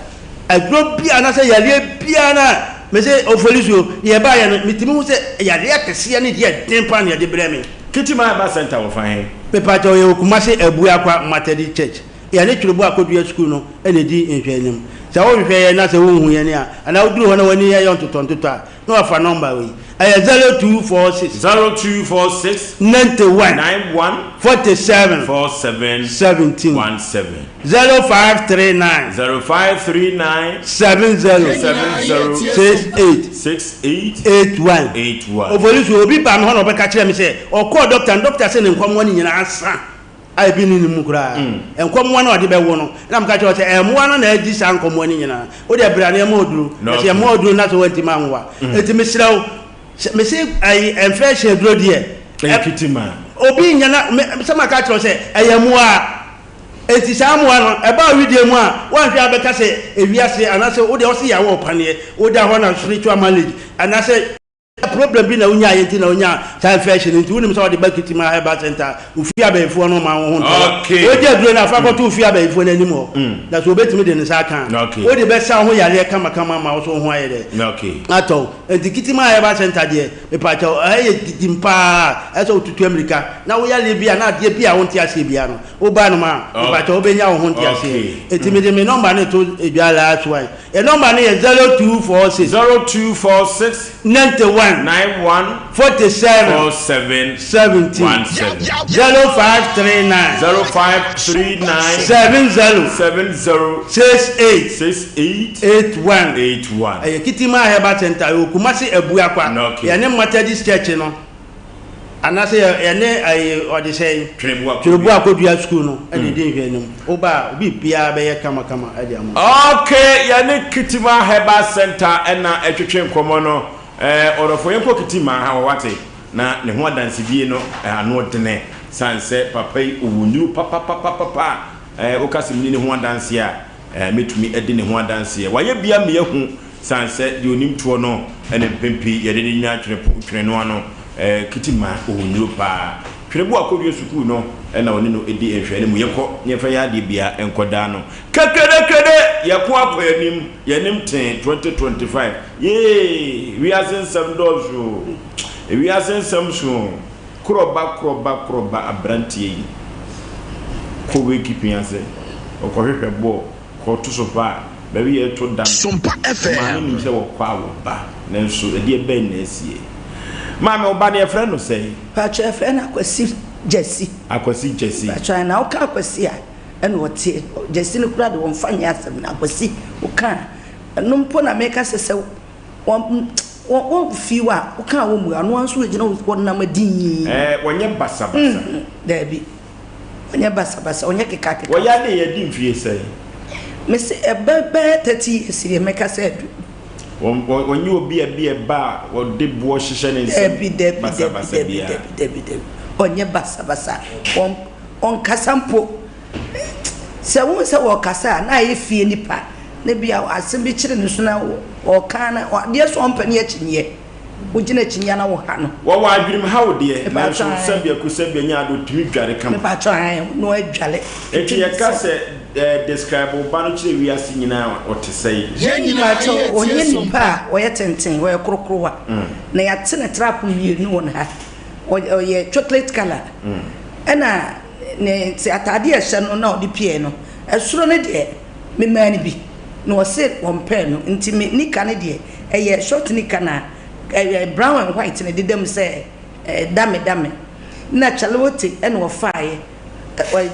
S11: aduro bi anasɛ yareɛ biara na mese ofolisuo deɛ ɛbaayɛ no metumi hu sɛ yareɛ akɛseɛ ne deɛ ɛden paa na yɛde brɛ me.
S1: Kitima herbal center wɔ fa he?
S11: Mepakyɛw yɛwɔ Kumasi Abuakwa Matadi church yɛne Tworobo Akodua school no na ɛdi nhwɛanim sɛ wohwehwɛ yɛn na sɛ wonhu yɛn a anaa woduru hɔ na w'ani yɛ ntotɔntotɔ a Na wafa nɔmba wei. Ɛyɛ 0246.
S1: 0246.
S11: 91.
S1: 91.
S11: 47.
S1: 47.
S11: 17.
S1: 17.
S11: 0539.
S1: 0539.
S11: 70.
S1: 70.
S11: 68.
S1: 68.
S11: 81.
S1: 81.
S11: Oforisuo, obi baa me hɔ na ɔbɛka kyerɛɛ me sɛ ɔkɔɔ dɔkta no, dɔkta se ne nkɔmmoa no nyinaa asa. A ebi nni ne mu koraa. Nkɔmmoa no a ɔde bɛwo no, ɛna meka kyerɛɛ wo sɛ, mmoa no na adi saa nkɔmmoa no nyinaa. Wo deɛ bra na yɛmma wo duro. Na sɛ yɛmma wo duro na sɛ woantumi anwo a. Enti mesrɛ wo, sɛ mese ayi infection aduro deɛ.
S1: Ɛyɛ kitima.
S11: Obi nyɛ na me sɛ maka akyerɛ wo sɛ ɛyɛ mmoa a. Enti saa mmoa no, ɛba wo wedeɛ mu a, woanhwɛ a bɛka sɛ ewiase anaasɛ wo deɛ wose yɛawɔ wo paneɛ, woda hɔ na spiritual marriage anaasɛ. Problem bi na wonyaeɛ nti na wonyaa saa infection no nti wonim sɛ wɔde ba Kitima herbal center a ofie abayifoɔ no ma wo ho ntɔ wo.
S1: Okay.
S11: Wogye aduro no a fa kɔto ofie abayifoɔ no anim hɔ na sɛ wɔbɛtumi de ne nsa aka a
S1: Okay.
S11: wode bɛsa wo ho yareɛ kamakama ama wo so wo ho ayɛ dɛ
S1: Okay.
S11: atɔ wo. Nti Kitima herbal center deɛ mepakyɛw ɛha yɛ gidim paa ɛsɛ sɛ wotutu amirika na wo yareɛ bi a na adeɛ bi a wonte aseɛ biara no woba nom a mepakyɛw wobɛnya wo ho nteaseɛ.
S1: Okay.
S11: Nti mede me number no to dwa last one. Yɛ nɔmba no yɛ 0246.
S1: 0246.
S11: 91. 1.
S1: 91.
S11: 47.
S1: 47.
S11: 17.
S1: 17.
S11: 0539.
S1: 0539.
S11: 70.
S1: 70.
S11: 68.
S1: 68.
S11: 81.
S1: 81.
S11: Ɛyɛ Kitima Herbal Center, ɛwɔ Kumasi Abuakwa.
S1: Okay.
S11: Yɛne Methodist Church no, anaasɛ yɛ- yɛne ɛyɛ ɔde sɛn?
S1: Twene
S11: Twene Akodua School no ɛna ɛdi nhwɛanim. Woba a, obi biara bɛyɛ kamakama ɛde ama.
S1: Okay, yɛne Kitima Herbal Center ɛna ɛtwetwe nkɔmmɔ no. Ɛɛ ɔdɔfo yɛnkɔ Kitima ha wɔ wate na ne ho adansedie no eh, ano ɔdene san sɛ papa yi ɔwɔ nnuru papapapapa a eh, woka sɛ meni ne ho adanseɛ a eh, mɛtumi adi ne ho adanseɛ. Wayɛ bia me ahu san sɛ deɛ onim toɔ no ɛna mpɛn pii yɛde ne nya twene po twene no ano. Eh, Kitima ɔwɔ nnuro paa. Twerɛbo akɔdua sukuu no ɛna ɔne no ɛdi nhwɛane mu. Yɛnkɔ na yɛmfa yɛn adeɛ bia nkɔdaa no. Kɛkrɛdɛkrɛdɛ! Yɛko akɔ yɛn anim, yɛn anim tee 2025. Yee! Wiase nsɛm dɔɔso o. Wiase nsɛm so o. Korɔba korɔba korɔba abranteɛ yi kɔ wake ase, ɔkɔhwehwɛ bɔɔl, kɔto so pa a, baabi yɛto da no, ɔmaame nim sɛ wɔkɔ a wɔba, nanso ɛdeɛ bɛn na asie? Maame, wo ba no yɛfrɛ no sɛn?
S15: Paatwɔ yɛfrɛ no Akwasi Gyasi.
S1: Akwasi Gyasi.
S15: Paatwɔ na woka Akwasi a ɛna ɔteɛ. Gyasi no koraa de wɔmfa nyɛ asɛm na Akwasi woka a ɛno mpo na meka sɛ sɛ wɔn wɔn wɔmfii wo a woka a wɔmmua ɔno ara nso wɔgyina hɔ nam dinn.
S1: Ɛɛ wɔnyɛ basabasa.
S15: Daabi. Ɔnyɛ basabasa, ɔnyɛ kekakeka.
S1: Wɔyɛ ade yɛ di mfie sɛn?
S15: Mese ɛbɛ bɛyɛ 30 years deɛ mɛka sɛ adu.
S1: Wɔn wɔnyɛ obi a bi ɛba a wɔde boɔ hyehyɛ ne nsam
S15: Dabi dabi dabi
S1: basabasa
S15: dabi
S1: biara.
S15: dabi dabi dabi ɔnyɛ basabasa wɔn ɔnkasa mpo sɛ wohu sɛ wɔkasa a na ayɛ fie nipa na bi a asɛm bi kyere ne so na ɔka na adeɛ so ɔmpɛ ne akyinnyeɛ. Wogyina akyinnye na woha no.
S1: Wɔwɔ adwenemhaw deɛ, nanso
S15: Mepakyɛ ae.
S1: sɛbea ku sɛbea nya ade otumi dware kama.
S15: Mepakyɛ ae, no adwale.
S1: Enti yɛka sɛ eh, describe wo ba no kyerɛ wiase nyinaa a, ɔte sɛn?
S4: Yɛn nyinaa
S15: Mepakyɛ
S4: yɛ
S15: ɔnyɛ
S4: tie
S15: nipa
S4: sompa.
S15: a ɔyɛ tenten, ɔyɛ korokorowa. Na yɛate ne trap mmienu wɔ ne ha. Ɔyɛ chocolate colour. Ɛna ne sɛ ataadeɛ a ɛhyɛ no na ɔde pue no, ɛsoro no deɛ memaa no bi. Na ɔse ɔmpɛɛ no nti me nika no deɛ ɛyɛ short nika na ɛyɛ brown and white na ɛdeda mu sɛ dame dame na kyalewote ɛna ɔfaeɛ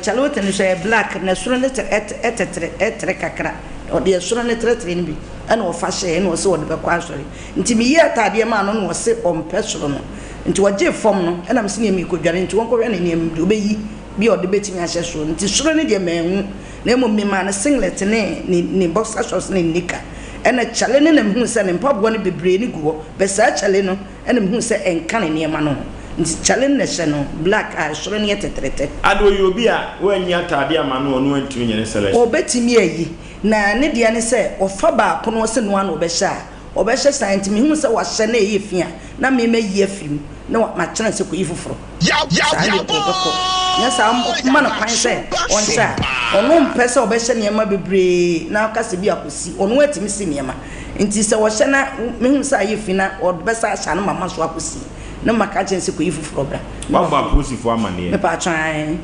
S15: kyalewote no nso ɛyɛ black na ɛsoro no ɛtɛtrɛ ɛtrɛ kakra ɔde ɛsoro no trɛtrɛ no bi ɛna ɔfa hyɛɛ ɛna ɔse ɔde bɛkɔ asɔre nti meyii ataadeɛ maa no na ɔse ɔmpɛ soro no nti ɔgyee fam no ɛna mese neɛ merekɔdware nti wɔnkɔhwɛ ne nneɛma mu deɛ ɔbɛyi bi a ɔde bɛtumi ahyɛ soro nti soro no deɛ manhu na mmom memaa no singlet ne ne ne boxer shorts ne ne nika. Ɛna kyale no na mehuu sɛ ne mpaboa no bebree no gu hɔ, but saa kyale no na mehuu sɛ ɛnka ne nneɛma no ho. Nti kyale no na ɛhyɛ no, black a ɛsoro no yɛ tɛtrɛtɛ.
S1: Ade ɔyɛ obi a woanyi ataadeɛ amma no a ɔno antumi nyɛ ne selection.
S15: Ɔbɛtumi ayi, na ne deɛ ne sɛ ɔfa baako na ɔse noa na ɔbɛhyɛ a, ɔbɛhyɛ saa nti mehuu sɛ wahyɛ na ɛyɛ fi a, na me mayi afiri mu na makyerɛ no sɛ kɔyi foforɔ. Saa deɛ ɔbɛkɔ. Nyɛ saa woma no kwan sɛ ɔnhyɛ a, ɔno mpɛ sɛ ɔbɛhyɛ nneɛma bebree na aka sɛ bi a kɔsi. Ɔno atumi si nneɛma. Nti sɛ ɔhyɛ na mehu sɛ ayɛ fi na ɔde bɛsa ahyɛ a na mama so akɔsi. Na maka akyerɛ no sɛ kɔyi foforɔ bra. Na
S1: Woabɔ
S15: wafa.
S1: apolisifoɔ amaneɛ?
S15: Mepatwɔ ae.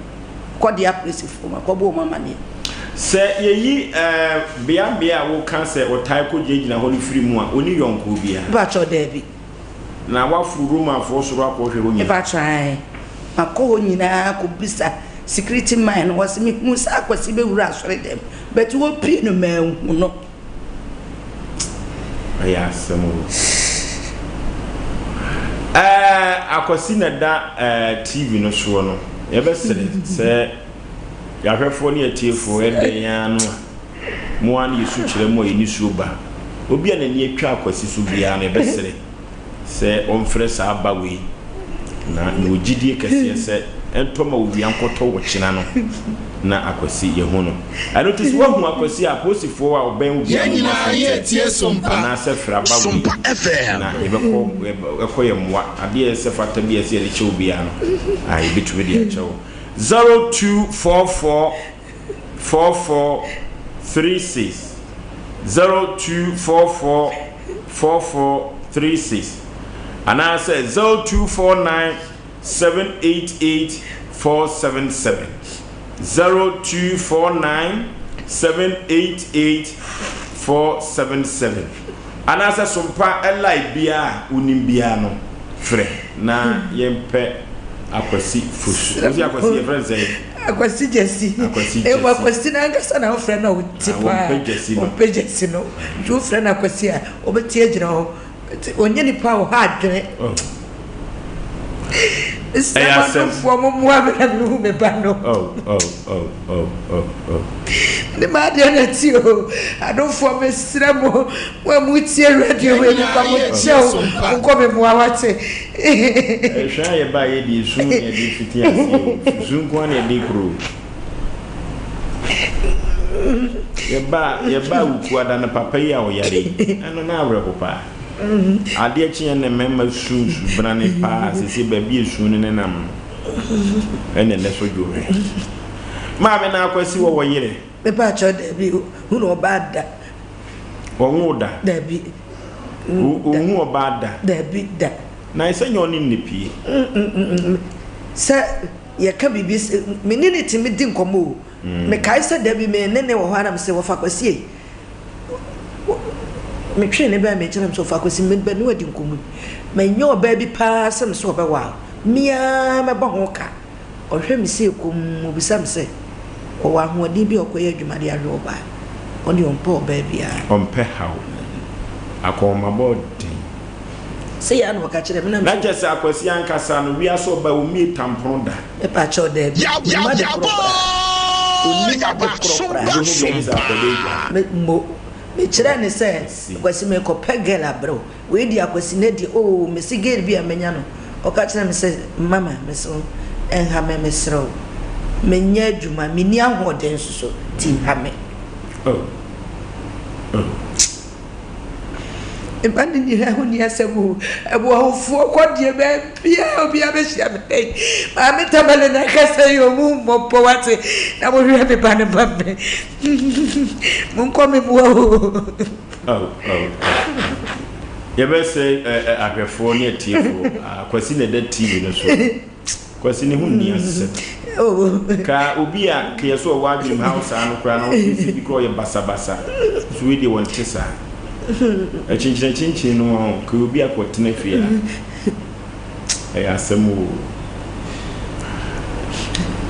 S15: Kɔdeɛ apolisifoɔ makɔbɔ wɔn amaneɛ.
S1: Sɛ yɛyi bea bea a woka sɛ ɔtae kɔgyinagyina hɔ no firi mu a, ɔnni yɔnkoɔ biara?
S15: Mepatwɔ daabi.
S1: Na woaforo Romanfoɔ soro akɔhwɛ hɔ nyinaa?
S15: Mepakyɛ ae. Makɔ hɔ nyinaa kɔbisa security man no, ɔse mehuu sɛ Akwasi bɛwura asɔre dɛm but wɔpie no manhu no.
S1: Ɛyɛ asɛm o. Ɛɛ Akwasi na ɛda ɛɛ TV no soɔ no, yɛbɛsrɛ sɛ yɛahwɛfoɔ ne atiefoɔ ɛdɛn ara no a, mo ara na yɛsu kyerɛ mo a yɛn nisuo ba. Obi a n'ani atwa Akwasi so biara no, yɛbɛsrɛ sɛ ɔmfrɛ saa ba wei, na mewɔ gyidie kɛseɛ sɛ ɛntɔ ma owia nkɔtɔ wɔ kyena no na Akwasi yɛhu no. Ɛno nti sɛ woahu Akwasi a, apolisifoɔ a ɔbɛn wo biara
S4: Yɛn
S1: no mma
S4: nyinaa yɛ
S1: so
S4: tie
S1: ntɛm
S4: Sompa.
S1: anaasɛ frɛ aba wei
S4: Sompa FM.
S1: na yɛbɛkɔ ɛkɔ yɛ mmoa. Adeɛ a ɛsɛ fata bi a ɛsɛ yɛde kyɛ wo biara no, a yɛbɛtumi de akyɛ wo. 0244 44 36 0244 44 36 anaasɛ 0249 788 477 0249 788 477. Anaasɛ sompa line biara a wonim biara no frɛ na yɛmpɛ Akwasi Fosu. Wosi Akwasi yɛfrɛ no sɛn?
S15: Akwasi Gyasi.
S1: Akwasi Gyasi.
S15: Emu Akwasi n'ankasa na wofrɛ no a ɔte
S1: Ah,
S15: paa.
S1: wɔmpɛ Gyasi no.
S15: Wɔmpɛ Gyasi no. Nti wofrɛ no Akwasi a, ɔbɛte agyina hɔ. Nti ɔnyɛ nipa a ɔha adwene.
S1: Oh.
S15: Mesrɛ
S1: Ɛyɛ
S15: mo
S1: asɛm.
S15: adomfoɔ mommoa me na mehu me ba no.
S1: Oh, oh, oh, oh, oh, oh.
S15: Ne m'adeɛ na ti o. Adomfoɔ mesrɛ mo, mo a motie radio wei mepa mo kyɛw, monkɔ me mmoa wate.
S1: Hwɛ a yɛbaa yɛ deɛ esu na yɛde fiti aseɛ o. Su nko ara na yɛde kuro o. Yɛbaa yɛbaa Wukuada no papa yi a ɔyare yi, ɛno na awerɛho paa. Adeɛ kyeɛ na mmarima su subrane paa sese baabi esu no nenam no ɛna ɛnɛ so dwo hwɛ. Maame na akwasi wɔ wɔ yere.
S15: Mepa kyɛw dabi hunu ɔbaa da.
S1: Ɔnwo da.
S15: Dabi.
S1: Ohu ɔbaa da.
S15: Dabi da.
S1: Na ɛsɛ nyɛ ɔne ne pie.
S15: Sɛ yɛka biribi me ne ne tumi di nkɔmmɔ o. Mekae sɛ da bi me ne ne wɔ hɔ a na mese wɔfa Kwasi ei. Metwee ne bɛn me nkyɛn na mese wɔfa Kwasi me bɛ ne wadi nkɔmmɔ bi. Manya ɔbaa bi paa sɛ mese ɔbɛwaa me ara mɛbɔ ho ka. Ɔhwɛ me sei komm obisa me sɛ ɔwɔ ahoɔden bi a ɔkɔyɛ adwuma de ahwɛ ɔbaa. Ɔno deɛ ɔmpɛ ɔbaa biara.
S1: Ɔmpɛ haw. Akɔnhomabɔ den.
S15: Sei ara na ɔka kyerɛɛ me na
S1: Na
S15: mese.
S1: kyerɛ sɛ Akwasi ankasa no wiase ɔbaa ɔmmie tampono da.
S15: Mepakyɛw daabi, onnim ade korɔ koraa. Onnim ade korɔ koraa.
S1: Wobɛhu bi a gye sɛ akɔda agya.
S15: Me mo, mekyerɛɛ no sɛ, Kwasi merekɔpɛ girl abrɛ wo. Wei deɛ Akwasi nɛ deɛ oo, mese girl bi a manya no, ɔka kyerɛɛ me sɛ, mama, mese wo, ɛnha me, mesrɛ wo. Menyɛ adwuma, menni ahoɔden nso so, nti nha me.
S1: Oh, oh.
S15: Mma no nni ha ho nni asɛm o. Aboahofoɔ kɔ deɛ baabiara obiara bɛhyia me dɛn. Maame Tamale na akasa yi o, mo mmɔbɔ wate na mohwɛ me ba no ma me. Monkɔ me mmoa o.
S1: Oh, oh, oh. Yɛbɛsɛ ahwɛfoɔ ne atiefoɔ. Ah, Kwasi na ɛda TV no so. Kwasi ne ho nni asɛm. Ka obi a keyɛ so ɔwɔ adwenem haw saa no koraa na wofi sɛ bi koraa ɔyɛ basabasa. So wei deɛ wɔnte saa. Akyinkyini akyinkyini no ho ka obi a kɔtena fie a ɛyɛ asɛm o.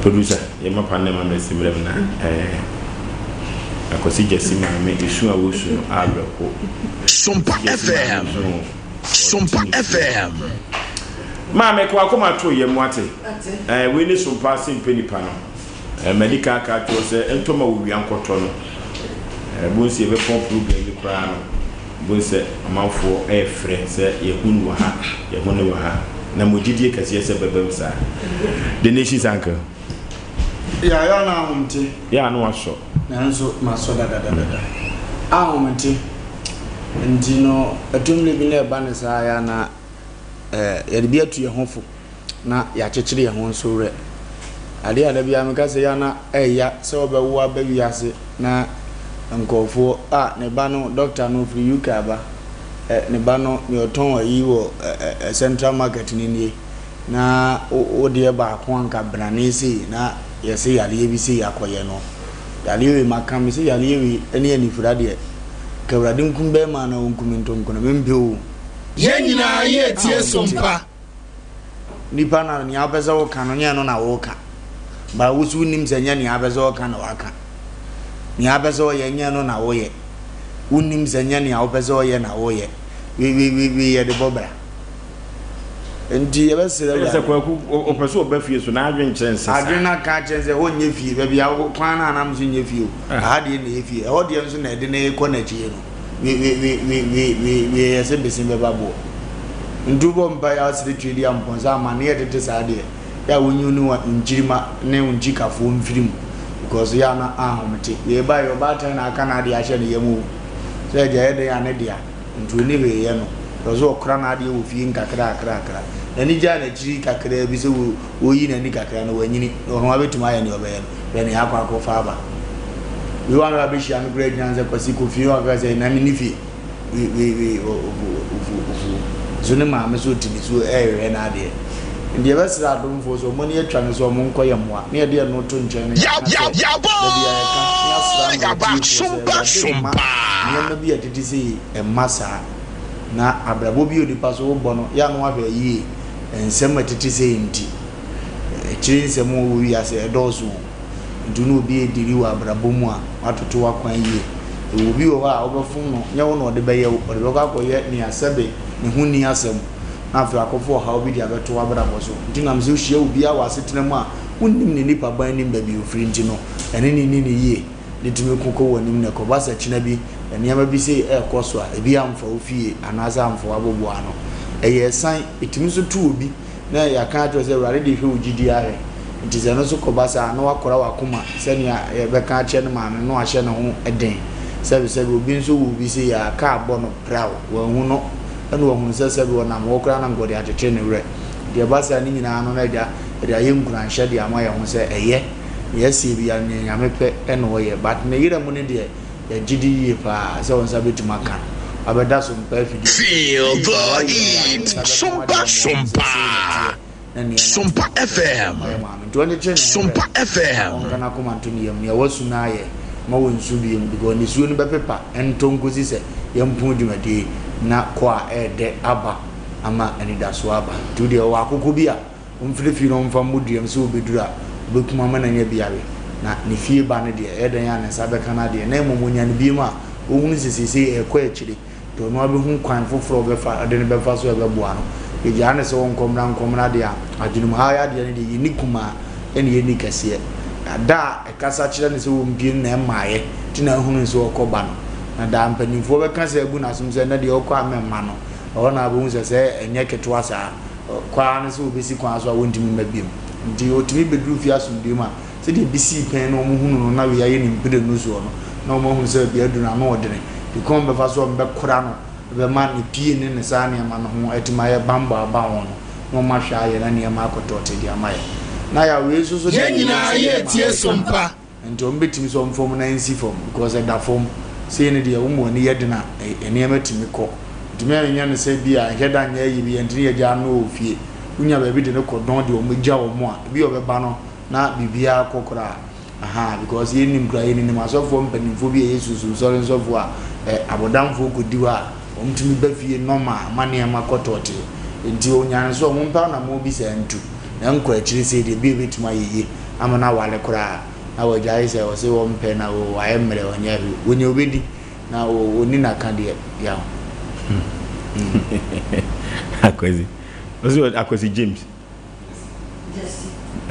S1: Producer, yɛ ma pa ne ma mɛsi mmerɛ mu na ɛɛ Akwasi Gyasi maame esu a wosu no awerɛho.
S4: Sompa FM. Sompa FM.
S1: Maame kɔ akoma to yam wate. Ɛɛ wei ne sompa ase mpɛ nipa no. Ɛɛ madi kan aka akyerɛ wo sɛ ntɔ ma owia nkɔtɔ no. Ɛɛ bohu sɛ yɛbɛpɔn program yi koraa no bohu sɛ amanfoɔ ɛɛfrɛ sɛ yɛhu no wɔ ha, yɛhu no wɔ ha. Na mo gyidie kɛseɛ sɛ ɛbɛbam saa. The Nation's Uncle.
S2: Yeah, yɛ a na ahomte.
S1: Yɛ a na wasɔ.
S2: Nanso masɔ dadadadada. Ahomte. Nti no, ɛtɔ mmerɛ bi na ɛba no saa yɛ a na yɛde bi atu yɛn ho fo na yɛakyekyere yɛn ho nso werɛ. Adeɛ a da biara meka sɛ yɛ a na ɛya sɛ wobɛwo aba wiase na nkurɔfoɔ a ne ba no dɔkta no ɔfiri UK aba, ne ba no deɛ ɔtɔn ayi wɔ Central Market no nie. Na wo deɛ baako anka brane sei na yɛse yareɛ bi sei akɔyɛ no. Yareɛ wei maka mese yareɛ wei ɛne anifira deɛ nka awurade nkum bɛɛma anaa ɔnku me nto nkono mempɛ o.
S4: Yɛn nyinaa yɛ tie sompa.
S2: Nipa na nea wopɛ sɛ woka no nyɛ ɛno na woka. Ba wo so wonim sɛ nyɛ nea wopɛ sɛ ɔka na waka. Nea wopɛ sɛ ɔyɛ nyɛ ɛno na woyɛ. Wonim sɛ nyɛ nea wopɛ sɛ ɔyɛ na woyɛ. Wei wei wei wei yɛde bɔ bra. Nti yɛbɛsrɛ
S1: Ɛyɛ sɛ
S2: Awurade.
S1: Kwaku ɔpɛ sɛ ɔba fie so n'adwene kyerɛ nsɛ saa.
S2: Adwene no aka akyerɛ no sɛ ɛhɔ nyɛ fie, baabi a wokɔ kwan no anam so nyɛ fie o, ɛha deɛ na ɛyɛ fie, ɛhɔ deɛ nso na ɛde no rekɔ n'akyi no, we we we we we we we yɛ sɛ bese bɛba boɔ. Nti wobɔ mpaeɛ a wosrɛ Tweediampɔn sɛ amaneɛ a ɛtete saa deɛ, yɛ a wonyi wo ne wo nkyirimma ne wo nkyikafoɔ mfiri mu because yɛ a na ahomete. Wei baeɛ ɔbaatan na aka n'adeɛ ahyɛ ne yam o, sɛ agya yɛ dɛn a ne dea. Nti onni hwee yɛ no, ɔpɛ sɛ ɔkora n'adeɛ wɔ fie nkakrakrakra. N'ani gyaa n'akyiri kakraa bi sɛ ɔreyi n'ani kakra no, wanyini, na ɔno ara bɛtumi ayɛ nea ɔbɛyɛ no. Hwɛ nea akɔ akɔfa aba. Wei wa na wabɛhyia no koraa gyina no sɛ Kwasi kɔ fie, wakaka sɛ na menni fie. Wei, wei, wei, ofu, ofu, ofu. So ne maame so ɔte ne so ɛrehwɛ n'adeɛ. Nti yɛbɛsrɛ adomfoɔ sɛ wɔn ani atwa no sɛ wɔn nkɔ yɛn mmoa na yɛde ɛno to nkyɛn no yɛaka sɛ dabi a yɛka na yɛasrɛ ama atiefoɔ sɛ Awurade mma nneɛma bi a ɛtete sei mma saa na abrabɔ bi a onipa so wobɔ no yɛ a na wahwɛ yie nsɛm a ɛtete sei nti akyire nsɛm a ɛwɔ wiase ɛdɔɔso o. Nti wo ne obi redili wɔ abrabɔ mu a, woatoto w'akwan yie. Ɛwɔ obi wɔ hɔ a wobɛfom no, nyɛ wo na ɔde bɛyɛ wo, ɔde bɛkɔ akɔyɛ nea sɛbe ne ho nni asɛm, na afei akɔfa ɔhaw bi de abɛto w'abrabɔ so. Nti nam sɛ wohyia obiara wɔ asetena mu a wonnim ne nipaban nnim baabi a ofiri nti no, ɛne no nni no yie, ne tumi ko kɔ w'anim na ɛkɔba sɛ kyena bi nneɛma bi sei ɛrekɔ so a, ebi amfa wo fie anaasɛ amfa w'aboboano. Ɛyɛ asiane, ɛtumi nso to obi. na yɛaka akyerɛ wo sɛ Awurade de hwɛ wo gyidie ahwɛ. Nti sɛ ɛno nso kɔba saa a, na wakora w'akoma sɛnea yɛbɛka akyerɛ ne maame no na wahyɛ ne ho den. Sɛbesɛbe obi nso woo bi sei a, kaa bɔ no praw, wanhu no, ɛna wahunu sɛ sɛbe ɔnam hɔ koraa na anka ɔde akyekyere ne werɛ. Nti ɛba saa ne nyinaa no na agya yɛde ayɛ nkuranhyɛ de ama yɛn ho sɛ ɛyɛ, nea asie biara no nea Nyame pɛ na ɔyɛ. But ne yera mu no deɛ, Yɛgye di yie paa sɛ wo nsa bɛtumi aka no. Wabɛda so mpa afidie no so.
S4: Feel
S2: Nti
S4: the
S2: wayɛ wie a, wo
S4: heat.
S2: nsa bɛka
S4: Sompa
S2: w'adeɛ ama woahu sɛ sei na
S4: Sompa.
S2: ɛteɛ na nneɛma
S4: Sompa
S2: atumi akɔ
S4: FM.
S2: ama yɛ maame. Nti ɔnkyekyere ne ho werɛ
S4: Sompa
S2: na
S4: FM.
S2: ɔnka n'akoma nto ne yam. Nea wasu no ayɛ, mma ɔnsu biom because nisuo no bɛpepa ntɔ nkɔsi sɛ yɛmpɔn dwumadie yi na kɔ a ɛɛdɛ aba ama anidasoɔ aba. Nti wo deɛ ɔwɔ akokɔ bi a Ɔmfiri fie na ɔmfa mmɔ duam sɛ ɔbɛduru a, ɔbɛkum ama no anya bi awe. Na ne fie ba no deɛ, ɛyɛ dɛn a ne nsa bɛka no adeɛ? Na mmom ɔnya no bio a, ɔhunu sɛ seesei ɛrekɔ akyire, nti ɔno ara bɛhu kwan foforɔ a ɔbɛfa, ɔde no bɛfa so a ɛbɛboa no. Yɛgyaa no sɛ ɔnkɔ mmra nkɔ mmra deɛ a, adwenem ha adeɛ no deɛ, yɛnni kumaa ɛna yɛnni kɛseɛ. Na da a ɛkasa kyerɛ no sɛ ɔmpue no na ɛmmaeɛ, nti na ahunu sɛ ɔrekɔ ba no. Na da a mpanimfoɔ bɛka sɛ agu n'asom sɛ ɛnnɛ deɛ ɔkɔ a mɛmma no, ɛhɔ na wobɛhu sɛ sɛ ɛnyɛ ketewa saa. Kɔ ara ne sɛ wɔbɛsi kwan so a wɔntumi mma bio. Nti ɔtumi bɛduru fie asomdwoeɛ mu a, sɛdeɛ ebi sii pɛn na wɔhunu no na wei ayɛ ne mprenu soɔ no, na wɔahunu sɛ baabi aduru no ano ɔdene. Nti kwan a wɔbɛfa so a wɔbɛkora no bɛma ne pie ne ne saa nneɛma no ho atumi ayɛ bammɔ aba ho no, na wɔahwɛ ayɛ na nneɛma akɔ tɔɔte de ama yɛn. Na yaw wei nso so deɛ
S4: Yɛn nyinaa
S2: yɛn
S4: yɛretie
S2: maame ka.
S4: Sompa.
S2: Nti wɔn bɛtumi sɛ wɔn fam nan nsi fam because ɛda fam sei no deɛ wɔn ani yɛ den a nneɛma tumi kɔ nti me nyɛ no sɛ bi a nhyɛ da nyɛ ayi bi yɛntumi yɛ gya no wɔ fie wonya baabi de no kɔ dɔn deɛ wɔn gya wɔn a ebi ɔbɛba no na biribiara kɔ koraa aha because yɛn nim koraa yɛn nim asɔfoɔ mpanimfoɔ bi a ɛyɛ sunsun sɔre nsɔfoɔ a ɛ abɔdanfoɔ kɔdi hɔ a wɔn tumi ba fie nɔma ma nneɛma kɔ tɔɔte nti onyaa nso wɔn mpa na mo bi sɛ ntu na nkɔ akyiri sɛ deɛ bi ebɛtumi ayɛ yie ama no aware koraa na wagyae sɛ ɔse ɔmpɛ na wayɛ mmerɛ ɔnyɛ hwee wɔnya obɛdi na ɔni naka deɛ yaw.
S1: Akwasi ɔse Akwasi James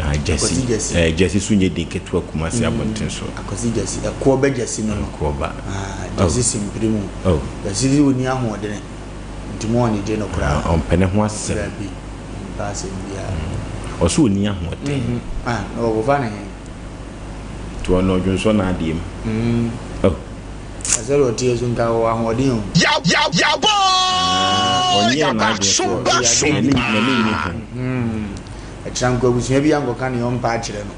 S1: Ah, Jesse.
S2: Jesse.
S1: Eh, Jesse so nye din ketewa Kumasi abɔnten so.
S2: Akwasi Jesse. Ɛkoɔ bɛ Jesse no no.
S1: Ɛkoɔ ba.
S2: Ah, Jesse oh. simpiri mu.
S1: Oh.
S2: Jesse de ɔni ahoɔdene. Nti mo ɔnyegye no koraa.
S1: Ah, ɔmpɛ ne ho asɛm.
S2: Dabi. Ɔmpɛ asɛm biara.
S1: Ɔso ɔni ahoɔden.
S2: Mm -hmm. Ah, na ɔkɔfa ne he.
S1: Nti ɔno ɔdwonsɔ n'adeɛ mu.
S2: Mm.
S1: Oh.
S2: Asɛ deɛ ɔteɛ so nka ɔwɔ ahoɔden o.
S4: Yab yab yaboo
S1: Ah, ɔnyɛɛ
S4: yaba
S1: n'adwene so
S4: sompa
S1: n'ani
S4: sompa.
S1: n'ani nni ho.
S2: Mm. Ɛkyena nka abusua bi ankɔka nea ɔmpɛ akyerɛ no.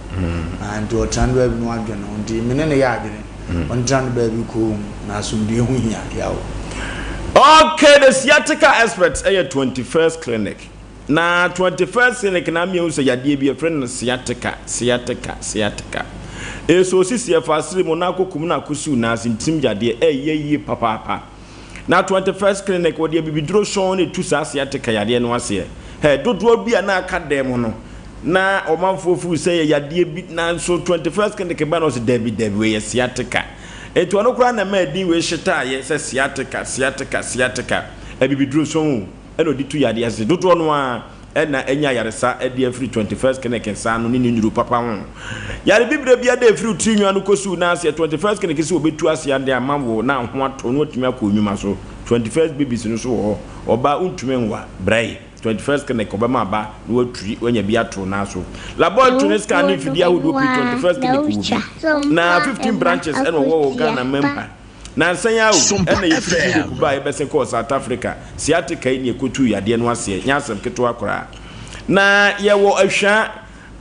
S2: Ah, nti ɔtena ne baabi na wadwene ho. Nti me ne no yɛ adwene. Ɔntena ne baabi komm na asomdwoeɛ ho hia. Yaw.
S1: Okay, the sciatica expert ɛyɛ 21st clinic. Na 21st clinic na ameahu sɛ yadeɛ bi yɛfrɛ no sciatica, sciatica, sciatica. Ɛsɛ osisi ɛfa asere mu na akɔkum na akɔsiw n'ase ntirim yadeɛ ɛyɛ yie papaapa. Na 21st clinic wɔde abibiduro sɔn na ɛtu saa sciatica yadeɛ no aseɛ. Hɛ, dodoɔ bi a na aka dan mu no na ɔmanfoɔ firi sɛ yɛ yadeɛ bi nanso 21st clinic ba na ɔsɛ dabi dabi wei yɛ sciatica. Enti ɔno koraa na ɛma ɛdin wei hyetaaeɛ sɛ sciatica, sciatica, sciatica. Abibiduro sɔn o. na ɔde tu yadeɛ ase. Dodoɔ no ara na anya ayaresa de afiri 21st Clinic nsa ano ne ne nnuru papa ho. Yare bibire biara da ɛfiri wo tiri nwi ano kɔsi wo nan aseɛ, 21st Clinic sɛ wɔbɛtu aseɛ de ama wo na ho atɔ na watumi akɔ nnwuma so. 21st Babies no nso wɔ hɔ. Ɔbaa wontumi nwa, brɛ. 21st Clinic ɔbɛma aba na waturi wanya bi ato wo nan so. Laboratory ne scan ne mfidie ahodoɔ pii 21st Clinic wɔ bi. Na 15 branches na wɔwɔ wɔ Ghana man mu ha. Nansa yi ara o,
S4: Sompa
S1: ɛna yɛfiri
S4: FM.
S1: Europe baa yɛbɛsen kɔɔ South Africa, sciatica yi na yɛkɔtuu yadeɛ no aseɛ, nyɛ asɛm ketewa koraa. Na yɛwɔ Ahwia,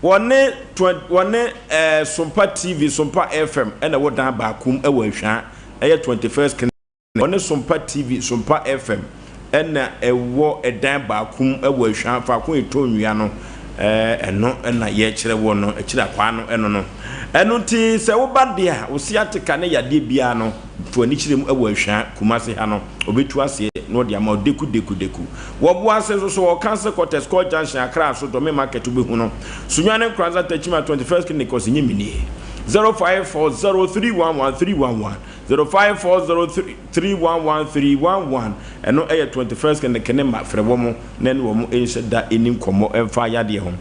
S1: wɔne wɔne eh, Sompa TV, Sompa FM ɛna ɛwɔ dan baako mu ɛwɔ Ahwia, ɛyɛ 21st Clinic. Wɔne Sompa TV, Sompa FM ɛna ɛwɔ ɛdan baako mu ɛwɔ Ahwia, faako yɛtɔn nnua no. Ɛno na yɛrekyerɛ woɔ no, akyiri akwaa no ɛno no. Ɛno nti sɛ woba deɛ a, wo sciatica ne yadeɛ biara no, fa w'ani kyerɛ mu wɔ Ahwia, Kumasi ha no, ɔbɛtu aseɛ na ɔde ama wo deku deku deku. Wɔ Boase nso so, wɔ Council Quarters, Court Junction, Accra so, Dome Market wobɛhu no. Sunyani Nkoranza Techiman 21st Clinic, ɔse nye me nie. 0540311311, 0540311311, ɛno yɛ 21st Clinic ne ma, frɛ wɔn na ɛne wɔn nhyɛ da nni nkɔmmɔ mfa yadeɛ ho.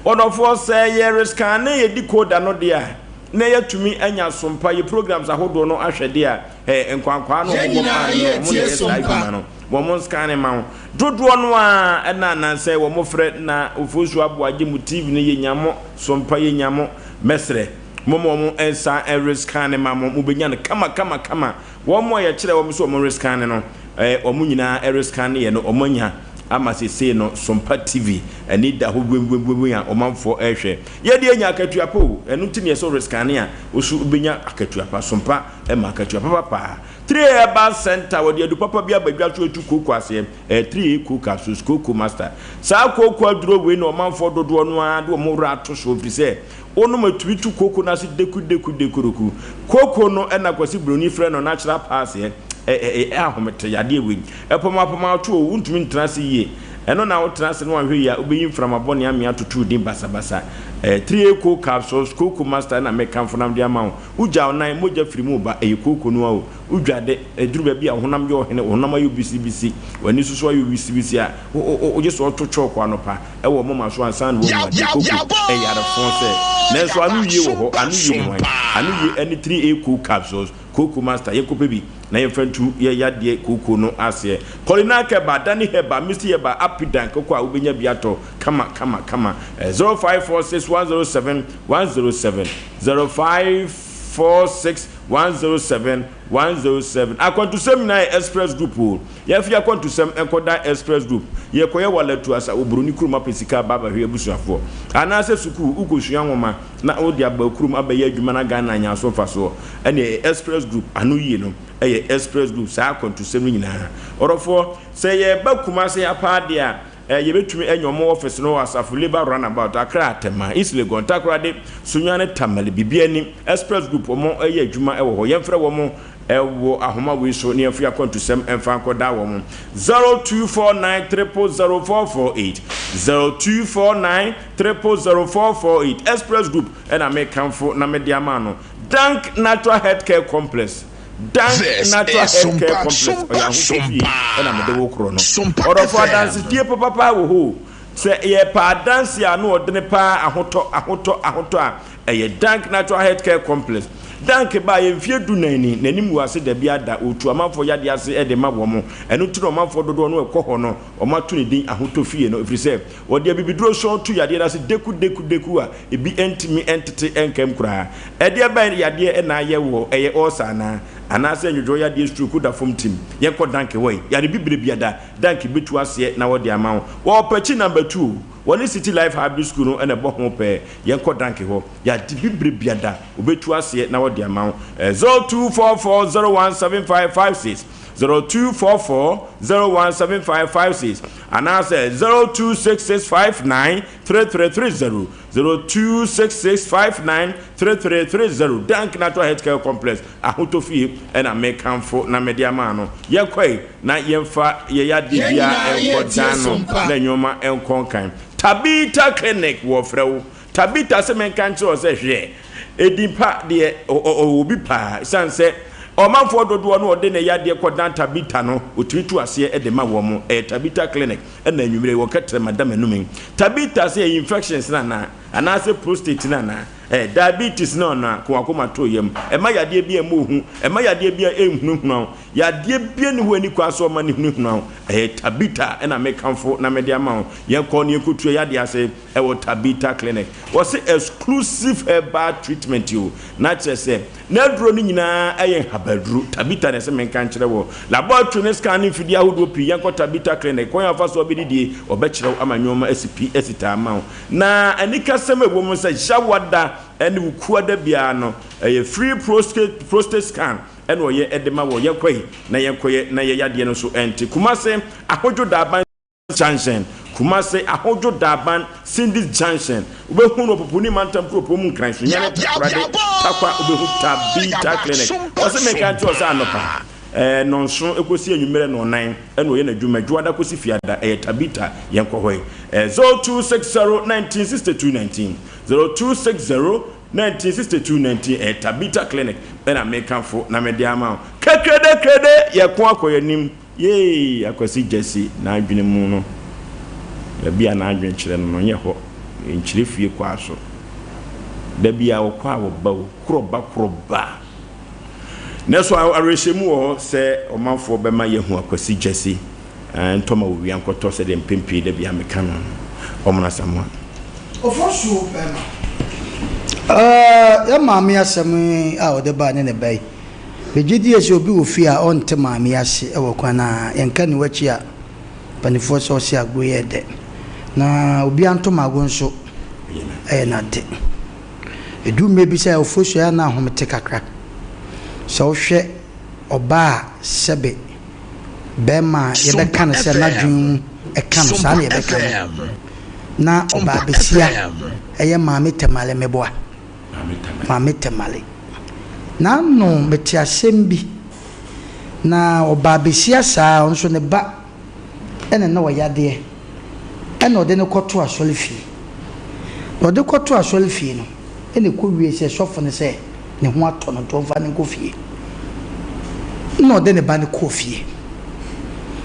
S1: Ɔdɔfoɔ, sɛ yɛrescanne yɛ decoder no deɛ a, na yɛatumi anya sompa, yɛ programs ahodoɔ no ahwɛ deɛ a, eh, nkwankwaa no
S4: Yɛn
S1: wɔn bɔ
S4: nyinaa
S1: paa no,
S4: yɛ
S1: wɔn na
S4: tie
S1: ɛyɛ saa
S4: sompa.
S1: adwuma no. Wɔn nscanne ma wo. Dodoɔ no ara ɛna anansɛ wɔn frɛ na Ofosu Aboagye mo TV no yɛnya mo, sompa yɛnya mo. Mɛsrɛ, momma wɔn nsan nrescanne ma mo, mobɛnya no kama kama kama. Wɔn a yɛkyerɛ wɔn sɛ wɔn rescanne no, eh, wɔn nyinaa rescanne yɛ no, wɔn anya ama sesei no Sompa TV ani da hɔ wemwemwemwen a ɔmanfoɔ rehwɛ. Yɛ deɛ nya akatua pa o, ɛno nti na yɛsɛ wo rescanne a, wo so wobɛnya akatua pa. Sompa ma akatua papa paa. 3A Herbal Centre, wɔde adu papa bi aba dwa so retu kooko aseɛ, ɛyɛ 3A Cocoa Capsules, Cocoa Master. Saa kooko aduro wei na ɔmanfoɔ dodoɔ no ara de wɔn werɛ ato so ɛfiri sɛ Wonom a tumi tu kooko no ase deku deku dekuroku. Kooko no na Kwasi Broni frɛ no natural pass ɛ ɛ ɛ ahomete yadeɛ wei. Ɛpɔmapɔma to o, wontumi ntena ase yie. Ɛno na wotena ase na wanhwɛ yie a wobɛyi mframa bɔne amea atoto wo din basabasa. Ɛɛ Triaco capsules, Kooko Master na mekamfo na mede ama wo. Wogya wo nan, mogya firi mu reba, ɛyɛ kooko no ara o. Wodwade, ɛduru baabi a wo honam yɛ ɔhene, wo honam ayɛ bisibisi, w'ani so so ayɛ wisibisi a, wo wo wo wogye sɛ ɔto chalk anɔpa. wɔ moma so ansa na wɔahu ade. Koko, ɛyare fõ sɛ. Nanso ano yie wɔ hɔ. Ano yie ne hwan? Ano yie ne 3A Cool Capsules, Kooko Master. Yɛnkɔpɛ bi na yɛmfa ntu yɛn yadeɛ kooko no aseɛ. Kɔlinak Herbal, Dani Herbal, Misty Herbal, Apidan koko a wobɛnya bi atɔ kama kama kama. 0546 107 107, 0546 107 107. Akwantusɛm nyinaa yɛ Express Group o. Yɛafi akwantusɛm nkɔdan Express Group, yɛkɔyɛ walatu asa wɔ buroni kurom apɛ sika aba abɛhwɛ abusuafoɔ. Anaasɛ sukuu, wokɔsua nwoma na wode aba kurom abɛyɛ adwuma na Ghana anya so mfasoɔ. Ɛnneɛ ɛyɛ Express Group, ano yie no yɛ Express Group, saa akwantusɛm no nyinaa. Ɔdɔfoɔ, sɛ yɛreba Kumasi ha paa deɛ a, eh, yɛbɛtumi anya wɔn office no wɔ Asafo Labour Runabout, Accra, Tema, East Legon, Takoradi, Sunyani, Tamale, Bibiani. Express Group, wɔn yɛ adwuma wɔ hɔ. Yɛmfrɛ wɔn wɔ ahoma wei so ne yɛmfa yɛn akwantusɛm mfa nkɔda wɔn. 0249 000 448, 0249 000 448. Express Group na mekamfo na mede ama no. Dank Natural Healthcare Complex. Dank
S4: This
S1: Natural
S4: is
S1: Healthcare
S4: Sompa
S1: Complex, ɔyɛ
S4: Sompa
S1: ahotɔ fie
S4: Sompa
S1: na mede wo korɔ no.
S4: Sompa
S1: Ɔdɔfo
S4: FM.
S1: adansedie papapa wɔ hɔ o. Sɛ yɛpɛ adanse a ano ɔdene paa, ahotɔ, ahotɔ, ahotɔ a, ɛyɛ Dank Natural Healthcare Complex. Dank baeɛ mfeɛ dunan ni, n'anim gu ase da biara da, ɔtu amanfoɔ yadeɛ ase de ma wɔn. Ɛno nti na ɔmanfoɔ dodoɔ no ɛkɔ hɔ no, wɔato ne din Ahotɔ Fie no, ɛfiri sɛ wɔde abibiduro sɔn tu yadeɛ no ase deku deku deku a ebi ntumi ntete nkam koraa. Ɛdeɛ bɛn yadeɛ na ayɛ woɔ? Ɛyɛ ulcer anaa? Anaasɛ nnwodwoɔ yadeɛ, stroke, woda fam tim? Yɛnkɔ Dank hɔ ɛ, yare bibire biada, Dank bɛtu aseɛ na wɔde ama wo. Wɔ Ɔpɛkyi number two o, wɔne City Life Hybrid School no na ɛbɔ ho pɛɛ. Yɛnkɔ Dank hɔ, yɛade bibire biada, wɔbɛtu aseɛ na wɔde ama wo. 0244017556, 0244017556, anaasɛ 0266593330, 0266593330. Dank Natural Healthcare Complex, Ahotɔ Fie na mekamfo na mede ama no. Yɛnkɔe na yɛmfa yɛn yadeɛ
S4: Yɛn
S1: biara
S4: nyinaa
S1: nkɔ
S4: yɛretie
S1: dan no
S4: Sompa.
S1: na nneɛma nkɔ nkan. Tabitha Clinic wɔfrɛ wo. Tabitha se menka nkyerɛ wo sɛ hwɛ, edin pa deɛ ɔwɔ bi paa. Esiane sɛ ɔmanfoɔ dodoɔ no ɔde ne yadeɛ kɔdan Tabitha no, ɔtumi tu aseɛ de ma wɔn. Ɛyɛ Tabitha Clinic ɛna anwummerɛ yi wɔka trɛma da m'anum yi. Tabitha sɛ ɛyɛ infections no anaa? Anaasɛ prostate no anaa? Ɛɛ diabetes no anaa? Komakoma to yam. Ɛma yadeɛ bi a ɛmmɔ hu. Ɛma yadeɛ bi a ɛnhunahuna wo. Yadeɛ biara nni hɔ a ɛni kwan sɛ ɔma no hunahuna wo. Ɛyɛ Tabitha na mekamfo na mede ama wo. Yɛnkɔ na yɛnkɔtua yadeɛ ase wɔ Tabitha Clinic. Wɔse exclusive herbal treatment o. Na kyerɛ sɛ, n'aduro no nyinaa yɛ nhabaduro. Tabitha na ɛsɛ menka nkyerɛ wo. Laboratory ne scan ne mfidie ahodoɔ pii. Yɛnkɔ Tabitha Clinic. Kwan a wɔfa so abɛdidie, wɔbɛkyerɛ wo ama nneɛma asi pi asi taa ama wo. Na anikasɛm a ɛwɔ mu sɛ, Yawada ne Wukuada biara no, ɛyɛ free prostate prostate scan. Ɛna ɔyɛ de ma wɔ yɛkɔe na yɛnkɔyɛ na yɛ yadeɛ no nso ɛnte. Kumase ahodwo da aban. Junction, Kumasi, Ahodwo Daaban, Cindy's Junction, wobɛhu no wɔ Poponi Mantam Kuropɔn mu Nkran, Sunyani, Takoradi, Tarkwa, wobɛhu Tabitha Clinic. Ɔse menka nkyerɛ wo sɛ anɔpa eh, nnɔnson kɔsi anwummerɛ nnɔnnan ɛna ɔyɛ n'adwuma, Dwoada kɔsi Fiada, ɛyɛ Tabitha, yɛnkɔ hɔ yi. Eh, 0260 1962 19, 0260 1962 19, ɛyɛ Tabitha Clinic ɛna mekamfo na mede ama wo. Kekrede krede, yɛko akɔ yɛn anim. Yei Akwasi Gyasi n'adwene mu no, baabi a n'adwene kyerɛ no no nyɛ hɔ, nkyerɛ fie kwaa so. Da bi a ɔkɔ a ɔba o, korɔ ba korɔ ba. Nanso awerɛhyɛmu wɔ hɔ sɛ ɔmanfoɔ bɛma yɛahu Akwasi Gyasi ntɔma wɔ wia nkɔtɔ sɛdeɛ mpɛn pii da bi a meka no no. Ɔmono Asamoah.
S3: Ofosuo bɛma. Ɛɛ yɛn maame asɛm yi a ɔde baa ne ne ba yi. Megye die sɛ obi wɔ fie a ɔnte maame ase wɔ kwan a yɛnka nni w'akyi a mpaninfoɔ sɛ ɔse agorɔ yɛ dɛ na obia nto mago nso yɛ nade. Ɛduru mmerɛ bi sɛ ofosuo a na ahomete kakra. Sɛ wohwɛ ɔbaa a sɛbe bɛɛma a yɛbɛka no sɛ n'adwene mu ɛka no saa na yɛbɛka no na ɔbaa besia ɛyɛ maame tɛmale meboa. Maame Tamale. N'ano mete asɛm bi, na ɔbaa besia saa, ɔno nso ne ba ɛna na ɔyadeɛ, ɛna ɔde no kɔto asɔrefie. Na ɔde kɔto asɔrefie no, ɛna ɛkɔwie sɛ sɔfo no sɛ ne ho atɔ no nti ɔmfa no nkɔ fie. Ɛna ɔde ne ba no kɔɔ fie.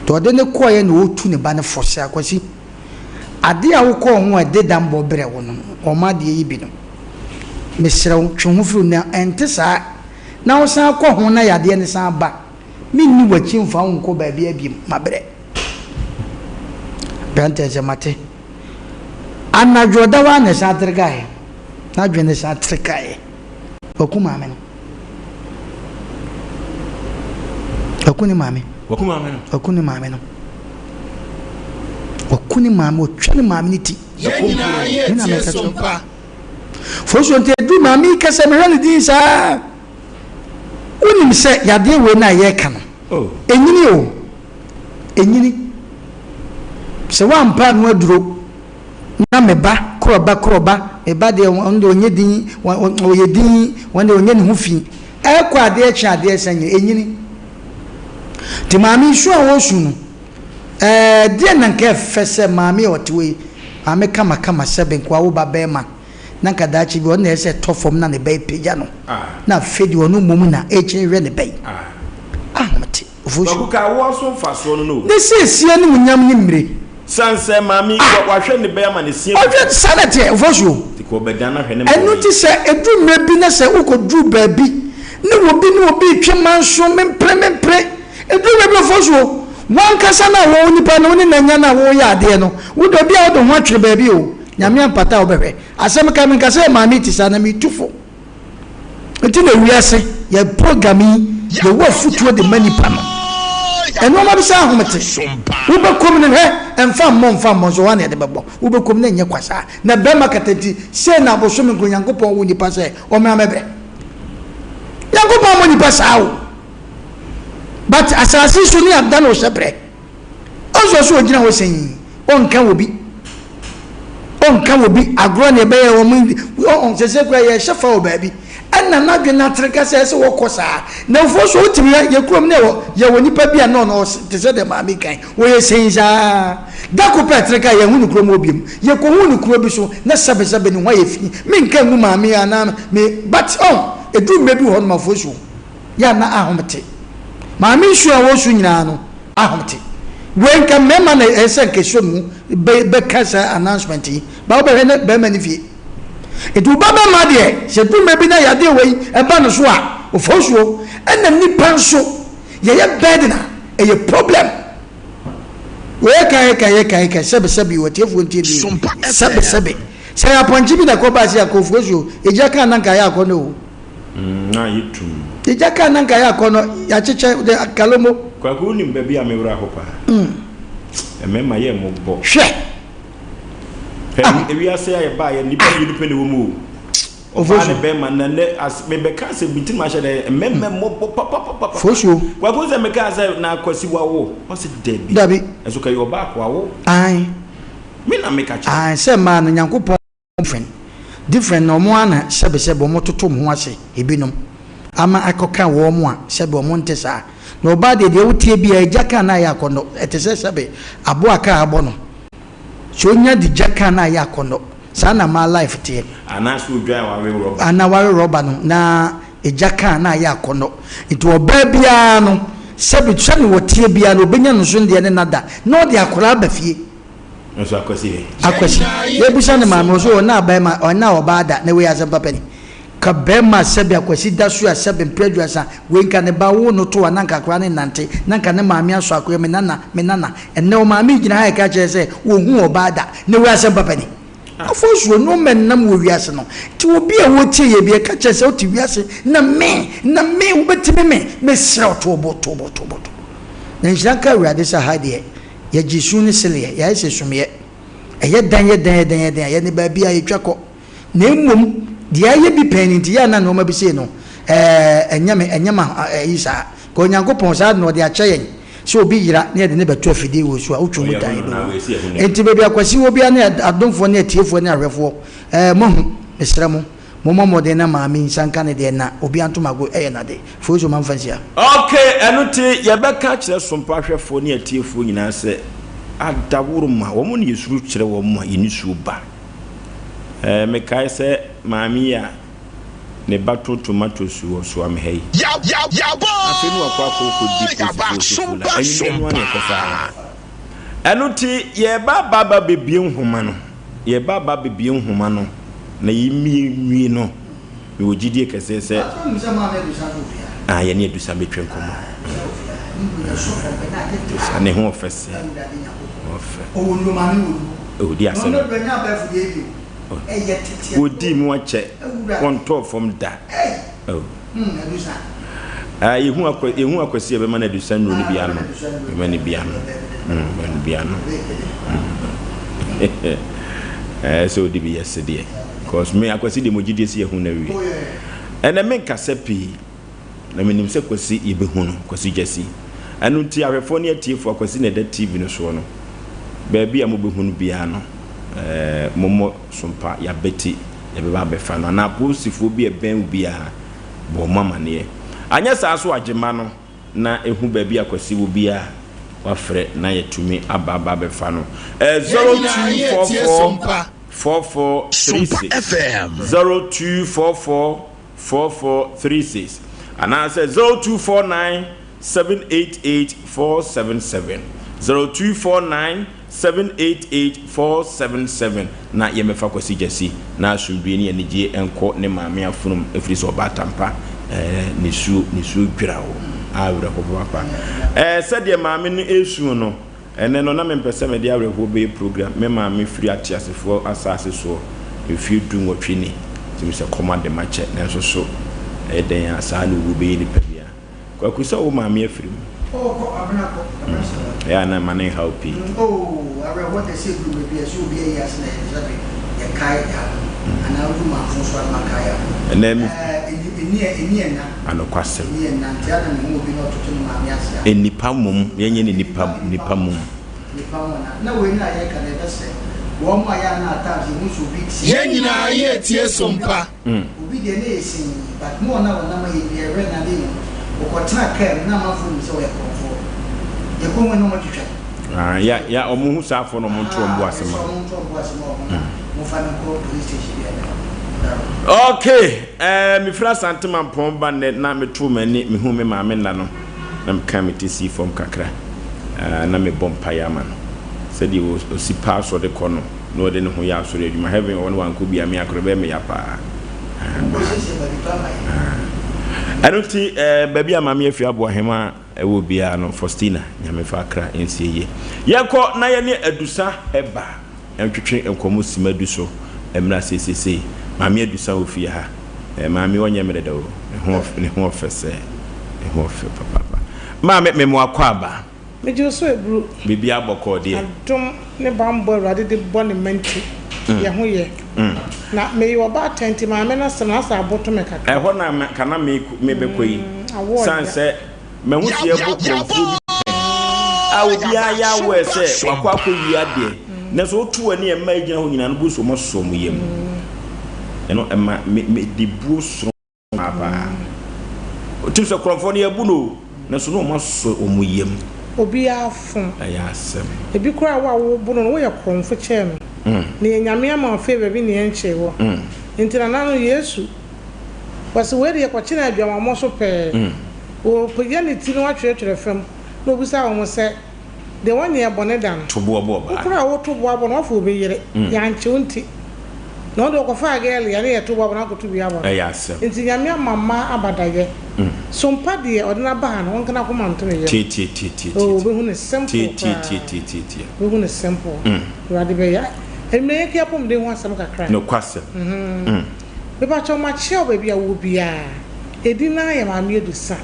S3: Nti ɔde no kɔeɛ na ɔretu ne ba no fo sɛ, Akwasi, Ade a wokɔɔ ho a ɛde dammɔ brɛ wo no, wɔn adeɛ yi bi no, mesrɛ wo, twe wo ho firi ho, na ɛnte saa na wosan kɔ ho na yadeɛ no san ba, menni w'akyi mfa wo nkɔ baabiara bio, mabrɛ. Aberanteɛ no sɛ, Mate. Anadwo ɔda hɔ ara na ɛsan teregaeɛ, n'adwene no san teregaeɛ. Waku maame no. Waku ne maame.
S1: Waku maame no.
S3: Waku ne maame no. Waku ne maame, otwa ne maame ne ti.
S4: Yɛn nyinaa yɛ tie so mpa.
S3: Fosuo nti edu maame yi kasa mehwɛ ne din saa. Wonim sɛ yadeɛ wei no a yɛreka no, oh. enyini o, enyini. Sɛ woampa ano aduro na me ba korɔ ba korɔ ba, me ba deɛ ɔno deɛ ɔnyɛ din, ɔyɛ din, ɔno deɛ ɔnyɛ ne ho fi. Ɛkɔ adeɛ kye adeɛ sa nyina, ɛnyini. Nti maame su a ɔresu no, ɛɛ deɛ na nka ɛfɛ sɛ maame a ɔte hɔ yi, maame kamakama sɛ benkoa wo ba bɛrima, na nka daakye bi ɔno na ɛsɛ tɔ fam na ne ba yi pagya no, na afei deɛ ɔno mmom na ɛkyini hwɛ ne ba yi. Ahomete.
S1: Kwaku ka awoɔ so mfasoɔ no no o.
S3: Ne siesie animuonyam ne mmire.
S1: Sane sɛ maame yi wahwɛ ne ba yi ama ne se abubu.
S3: Ɔhwɛ saa na ɛteɛ mfasoɔ.
S1: Nti ka ɔbɛdan no ahwɛ ne mma
S3: Ɛno
S1: yi.
S3: nti sɛ ɛduru mmerɛ bi na sɛ wokɔduru baabi ne obi ne obi retwe manso mempere mempere ɛduru mmerɛ bi mfasoɔ wankasa no a wo nipa no wo ne no anya no a woreyɛ adeɛ no wo deɛ obi a wode ho atwere baabi o Nyame ampata a wobɛhwɛ asɛm ka menka sɛ maame yi te saa na metu fo. Nti na wiase yɛ program yi yɛwɔ afutuo de ma nipa no. Nnoɔma bi sɛ ahomete. Wobɛkɔm no hwɛ ɛmfa mmɔ mfa mmɔ nso hɔ na yɛde bɛbɔ. Wobɛkɔm no ɛnyɛ kwa saa. Na bɛrima kata nti sei na abosome nko Nyankopɔn wo nipa sɛ ɔmmra mɛbrɛ. Nyankopɔn ammɔ nipa saa o. But asase so ne ada na ɔhyɛ brɛ. Ɔsɔ so ogyina hɔ sɛn ɔnka wɔ bi ɔnka wɔ bi agorɔ na ɛbɛyɛ wɔn ɔn sɛsɛ kura yɛhyɛ fa wɔ baabi ɛna n'adwene n'atere kasa ɛsɛ wɔkɔ saa na ofuo so wotumi yɛ yɛ kurom ne wɔ yɛ wɔ nipa bi a na ɔno te sɛ dɛ maame kan wɔyɛ sɛn saa dako pɛ ɛtere ka yɛn ho ne kurom wɔ biom yɛ kɔ ho ne kuro bi so na sɛbesɛbe ne ho ayɛ fi menka ngu maame anaa me but ɔn eduru mmerɛ bi wɔ hɔ nom afuo so yɛ a na ahomete. Maame nsu a wɔresu nyinaa no, ahomete. Wei nka mmarima na ɛsɛ sɛ nka ɛsɔ mu bɛ bɛka saa announcement yi. Ba wobɛhwɛ ne barima ne fie. Nti wo ba bɛma deɛ, sɛ du mmerɛ bi na yadeɛ wei ɛba no so a, ɔfa nsuo. Ɛna nnipa nso, yɛyɛ burden a, ɛyɛ problem. Wei yɛka yɛka yɛka yɛka sɛbe sɛbe o, atiefoɔ ntie nie. Sɛbe sɛbe. Sɛ yɛ apɔnkye bi na ɛkɔbaa sɛ yɛakɔ ofuo so, ɛgya kaa na nka ayɛ akɔnnɔ o.
S1: Mm, na ayɛ tumm.
S3: Egya kaa na nka ayɛ akɔnnɔ, yɛakyekyɛ de kalomo.
S1: Kwaku wonim baabi a me werɛ aho paa? Mm. Mmarima yɛ mmɔbɔ.
S3: Hwɛ!
S1: Hwɛ, ah. Ewiase a yɛbaeɛ nnipa mmienu pɛ na ɛwɔ mu o. Ɔbaa ne bɛrima na nɛ as mebɛka sɛ bi tirim ahyɛ dɛ mmɛmɛ mmɔbɔ papapapa.
S3: Fosuo.
S1: Kwaku sɛ mekaa sɛ na Kwasi wawo ɔse dabi.
S3: Dabi.
S1: Ɛso kɛyɛ ɔbaa ko awo.
S3: Ae.
S1: Me na meka kyerɛ.
S3: Ae sɛ mmaa no Nyankopɔn different different na wɔn ara na sɛbe sɛbe wɔn toto wɔn ho ase ebinom ama akɔka wɔn a sɛbe wɔn nte saa na ɔbaa deɛ deɛ woteɛ biara gya ka na ayɛ akɔnnɔ ɛte sɛ sɛbe aboa a kaa abɔ no sɛ onya de gya ka na ayɛ akɔnnɔ saa na mmaa life teɛ.
S1: Anaasɛ odwan a wawe rɔba.
S3: Anaa wawe rɔba no na egya ka na ayɛ akɔnnɔ nti ɔbaa biara no sɛbe sɛne wɔteɛ biara no obenya ne so deɛ ne nada na ɔde akwadaa aba fie.
S1: Nso Akwasi he?
S3: Akwasi, yɛbisa ne maame, ɔse ɔnna bɛɛma, ɔnna ɔbaa da, na wei asɛm papa ni. Ka bɛɛma sɛbe Akwasi da so a sɛbe mprɛ aduasa, wei nka ne ba woo no to a na nka akwadaa no nnante, na nka ne maame asɔ akwadaa mu, me nana, me nana. Ɛnnɛ ɔmaame gyina ha reka kyerɛ sɛ ɔnhuu ɔbaa da, na wei asɛm papa ni. Afosuo, nnoɔma nnam wɔ wiase no, nti obi a ɔretie yɛ bi, ɛka kyerɛ sɛ wote wiase na me, na me, wobɛtumi me, mesrɛ wo to wo bo, to wo bo, to wo bo, to wo bo. Na nhyira nka Awurade sɛ ha deɛ, Yɛgye su ne seleɛ, yɛayɛ sɛ sumiiɛ. Ɛyɛ dɛn, yɛ dɛn, yɛ dɛn, yɛ dɛn a, yɛne baabi a yɛtwa kɔ. Na mmom, deɛ ayɛ bi pɛn no nti, yɛ a na nnoɔma bi sei no, ɛɛ, ɛnyɛ me, ɛnyɛ ma ayi saa. Ka Onyankopɔn, saa ade no, ɔde akyɛ yɛn, sɛ obi yera na yɛde no bɛto afidie wɔ su a, wotwe mu dan, yɛbɛhu. Enti baabi a Kwasi wɔ biara ne adomfoɔ ne atiefoɔ ne ahwɛfoɔ, ɛɛ, moahu, mesrɛ mo. Mommɔ mmɔden na maame nsa nka ne deɛ na obia ntomago yɛ nade. Fozo ma mfa nsia.
S1: Ok, ɛno nti yɛbɛka akyerɛ sompa ahwɛfoɔ ne atiefoɔ nyinaa sɛ adaworoma, wɔn na yɛsuro kyerɛ wɔn a yɛn nisuo ba. Ɛɛ, mekae sɛ maame yi a ne ba to tomatoes wɔ Suame ha yi. Afei ne wakɔ akɔ kɔdi polisifoɔ so fula. Anwummerɛ no ara na yɛkɔfaa no. Ɛno nti yɛreba aba aba abɛbue nhoma no, yɛreba aba abɛbue nhoma no, na yɛmmue nwie no, mewɔ gyidie kɛseɛ sɛ ah, yɛne Adusa bɛtwa nkɔmmɔ. Adusa, ne ho ɔfɛ sɛ, ɔfɛ. Ɔdi asɛm. Ɔdii mu akyɛ, ɔntɔɔ fam da. Oh. Ah, yehu akwa yehu akwasi a bɛma no adusa nnuro no bi ano. Bɛma no bi ano. Mm, bɛma no bi ano. Mm. Eh, sɛ odi bi yɛ sedeɛ. Because me akwasi deɛ mo gyidie sɛ yɛhu no awie. Ɛnɛ menkasa pii. Na menim sɛ kwasi yɛbɛhu no, kwasi gyasi. Ɛno nti ahwɛfoɔ ne atiefoɔ akwasi na ɛda TV no soɔ no. Baabi a mobɛhu no biara no, eh, mommɔ sompa yɛabɛti yɛbɛba abɛfa no anaa apolisifoɔ bi a ɛbɛn wo biara bɔ wɔn amaneɛ. Anyɛ saa nso a gyema no na ɛhu baabi a Kwasi wɔ biara wafrɛ na yɛatumi aba aba abɛfa no. Ɛyɛ 0244 44 36 0244 44 36 anaasɛ 0249 788 477 0249 788477 na yɛmmɛfa Kwasi Gyasi na asomdwie ne anigyeɛ nkɔ ne maame afonom ɛfiri sɛ ɔbaatan pa eh, nisuo nisuo dwira wo awerɛho papa eh, sɛdeɛ maame no ɛresu no ɛnɛ no na mempɛ sɛ mede awerɛhoɔ bɛyɛ program me maame firi ateasefoɔ asaase soɔ mfeɛ du nwɔtwe ni tumi sɛ kɔm ade makyɛ nanso so ɛyɛ dɛn a saa na owuo bɛyɛ nipa biara Kwaku sɛ wo maame afiri mu.
S3: Oh kɔ abena kɔ abena sɛ wa.
S1: Ɛyɛ a na ɛma no nhaw pii.
S3: Oh awerɛhoɔ deɛ sɛ ɛduru baabi a sɛ obi ayi ase na yɛde sɛ be yɛkae ano anaa wodu manfo so a na makae ano.
S1: Ɛnɛ me.
S3: Ɛɛ ɛni ɛni ɛni ɛnna.
S1: Anokwasɛm.
S3: Ɛni ɛnna nti a na mehu obi na ɔtoto ne maame ase a.
S1: Nnipa mmom yɛnyɛ ne nipa nipa mmom.
S3: Nipa mu ana na wei no a yɛka no yɛbɛsrɛ wɔn a yɛ a na at times yɛhu sɛ obi.
S4: Yɛn nyinaa yɛretie som pa.
S3: Obi deɛ na ɛyɛ sinn but more na wɔnam ayɛ bi ɛwerɛ na ade no ɔkɔ tena car mu na amanfoɔ nim sɛ ɔyɛ korɔmfoɔ yɛkɔ hu na ɔmo twitwa no.
S1: Ah ya ya ɔmo hu saa foɔ na ɔmo nto ɔmo bo ase ma.
S3: Ɛsɛ ɔmo nto ɔmo bo ase ma ɔmo na mo fa no nkɔ police station bi ɛna ɔdaro.
S1: Okay eh me firi Asante Mampɔn ba nnɛ na me too m'ani me huu me maame nna no na me kaa me ti sii fam kakra ah na me bɔ mpaeɛ ama no sɛdeɛ ɔsi paa asɔre kɔ no. na ɔde ne ho yɛ asɔre adwuma heaven hɔ no wankɔ bi a me akora bɛyɛ me ya paa ɛno nti baabi a maame afi aboa hema ɛwɔ biara no Faustina nyame fa akra nsie yie yɛnkɔ na yɛne adusa ɛba ntwetwe nkɔmmɔ sima du so mmra seesesei maame adusa wɔ fie ha maame ɔnyɛ mmerɛ da o ne ho ɔfɛ sɛ ne ho ɔfɛ papaapa maame memoakɔ aba
S13: Megye wo so aburu.
S1: Biribiara bɔkɔɔ deɛ.
S13: Adom ne banbɔ Awurade de bɔ ne mma nti, yɛ ho yɛ. Na meyɛ ɔbaatan nti maame no asɛm no asɛ aboto me kakra.
S1: Ɛhɔ na me ka na me mebɛkɔ yi.
S13: Awɔ
S1: San
S13: ya.
S1: sɛ mahu sɛ yɛbɔ kurɔmfoɔ bi pɛn a obiara yɛ aware sɛ wakɔ akɔwie adeɛ. Nanso woto w'ani a mmaa yi gyina hɔ nyinaa no bohu sɛ wɔasɔ wɔn yam. Ɛno ɛma me mede buo soronko maa paa. Wotim sɛ korɔmfoɔ no yɛabu no o, nanso na wɔasɔ wɔn yam.
S13: Obiara fom.
S1: Ɛyɛ asɛm.
S13: Ebi koraa wo a wobu no no woyɛ korɔmfo kyɛn no. Nea Nyame ama wo favour bi nea ɛnkyee wɔ. Nti nana no Yesu wɔse wei deɛ kɔkye no adwamammɔ so pɛɛ. Ɔpagya ne ti na watwerɛtwerɛ fam na ɔbisa wɔn sɛ. Deɛ wɔnyɛɛ bɔne da no.
S1: To boɔ bɔ ɔbaa.
S13: Wo koraa a woto boɔ abɔ no woafa obi yere. Yɛankye wo nti. Na wo deɛ wɔkɔfaa girl yi a ne yɛto boɔ abɔ no akɔto bi abɔ no.
S1: Ɛyɛ asɛm.
S13: Nti Nyame ama mmaa abadayɛ. Sompa deɛ ɔde no aba ha no wɔnka n'akoma nto ne yam.
S1: Tiatiatiatiatia.
S13: Oh wobɛhu no simple koraa.
S1: Tiatiatiatiatia.
S13: Wobɛhu no simple. Awurade bɛyɛ. Anwummerɛ yɛnka apɔmuden ho asɛm kakra.
S1: Nokwasɛm.
S13: Mepakyɛw makyea wo baabi a wowɔ biara. Edin no ara yɛ Maame Adusa.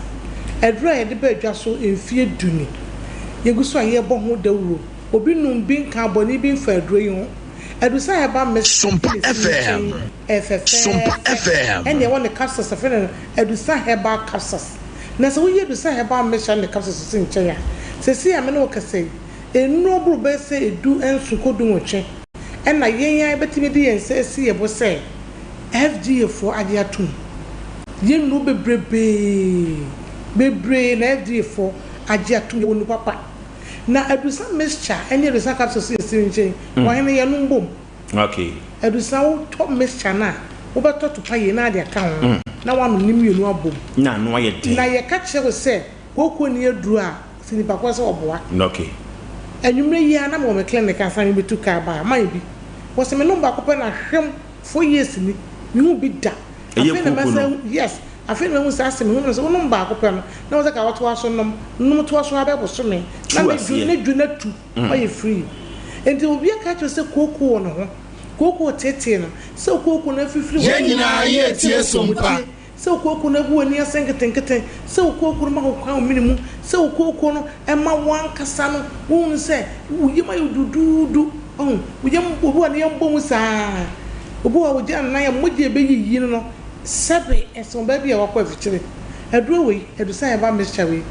S13: Aduru a yɛde baa dwa so mfeɛ du ni. Yɛgu so a yɛrebɔ ho dawuro. Obi nnom bi nkaa bɔne bi mfaa aduro yi ho. Adusa Herbal Mixture na ɛsi me nkyɛn yi. Ɛyɛ fɛfɛɛfɛ. Ɛnna ɛwɔ ne capsules, yɛfrɛ no Adusa Herbal Capsules. Na sɛ woyi Adusa Herbal Mixture ne ne capsules si nkyɛn a, seesei a me ne wo kasa yi, nnuro boro bɛyɛ sɛ du nson kɔ dunwɔtwe ɛna yɛn ara yɛbɛtumi de yɛn nsa asi yɛn bo sɛ FDA foɔ agye atom. Yɛn nnuro bebrebee, bebree na FDA foɔ agye atom, yɛwɔ nnuro papa. Na adusa mixture ɛne adusa capsules yɛ siri nkyɛn, ɔhene yɛnom bom.
S1: Okay.
S13: Adusa wotɔ mixture no a, wobɛtɔ topa yei na ade aka ho na woanom ne mmienu abom.
S1: Na ano ayɛ den.
S13: Na yɛka kyerɛ wo sɛ kooko nni aduro a, sɛ nipa korɔ sɛ ɔboa.
S1: Okay.
S13: Anwummerɛ yi ara na mewɔ me clinic ansa na merebɛtu car ba a, mayɛ bi. Wɔse menom baako pɛ na hwem, four years ni, menhuu bi da.
S1: Ɛyɛ
S13: Afei na
S1: kooko
S13: mɛsan
S1: no?
S13: ahu, yes, afei na mahu saa asɛm yi, mehu sɛ wonom baako pɛ no, na wɔsɛ ka wɔtoa so nom, nom toa so ara bɛyɛ bosome,
S1: Tu
S13: na ne dwo,
S1: aseɛ.
S13: ne dwo no atu, wayɛ free. Enti obi aka akyerɛ wo sɛ kooko wɔ ne ho, kooko reteetee no, sɛ kooko no afifiri wɔ
S4: Yɛn nyinaa yɛretie Sompa.
S13: Sɛ wo kooko no agu w'ani ase nketenkete, sɛ wo kooko no ma wo kwan wo mene mu, sɛ wo kooko no ma wo ankasa no wohunu sɛ wo yam ayɛ wo duduudu, wahu, wo yam, obi wɔ hɔ a ne yam bɔ mu saa, obi wɔ hɔ a ogya ne nan a mogya ɛbɛyiyi no no, sɛbe ɛsɛ ɔbaa bi a wakɔ afikyire. Aduro wei, adusan herbal mixture wei,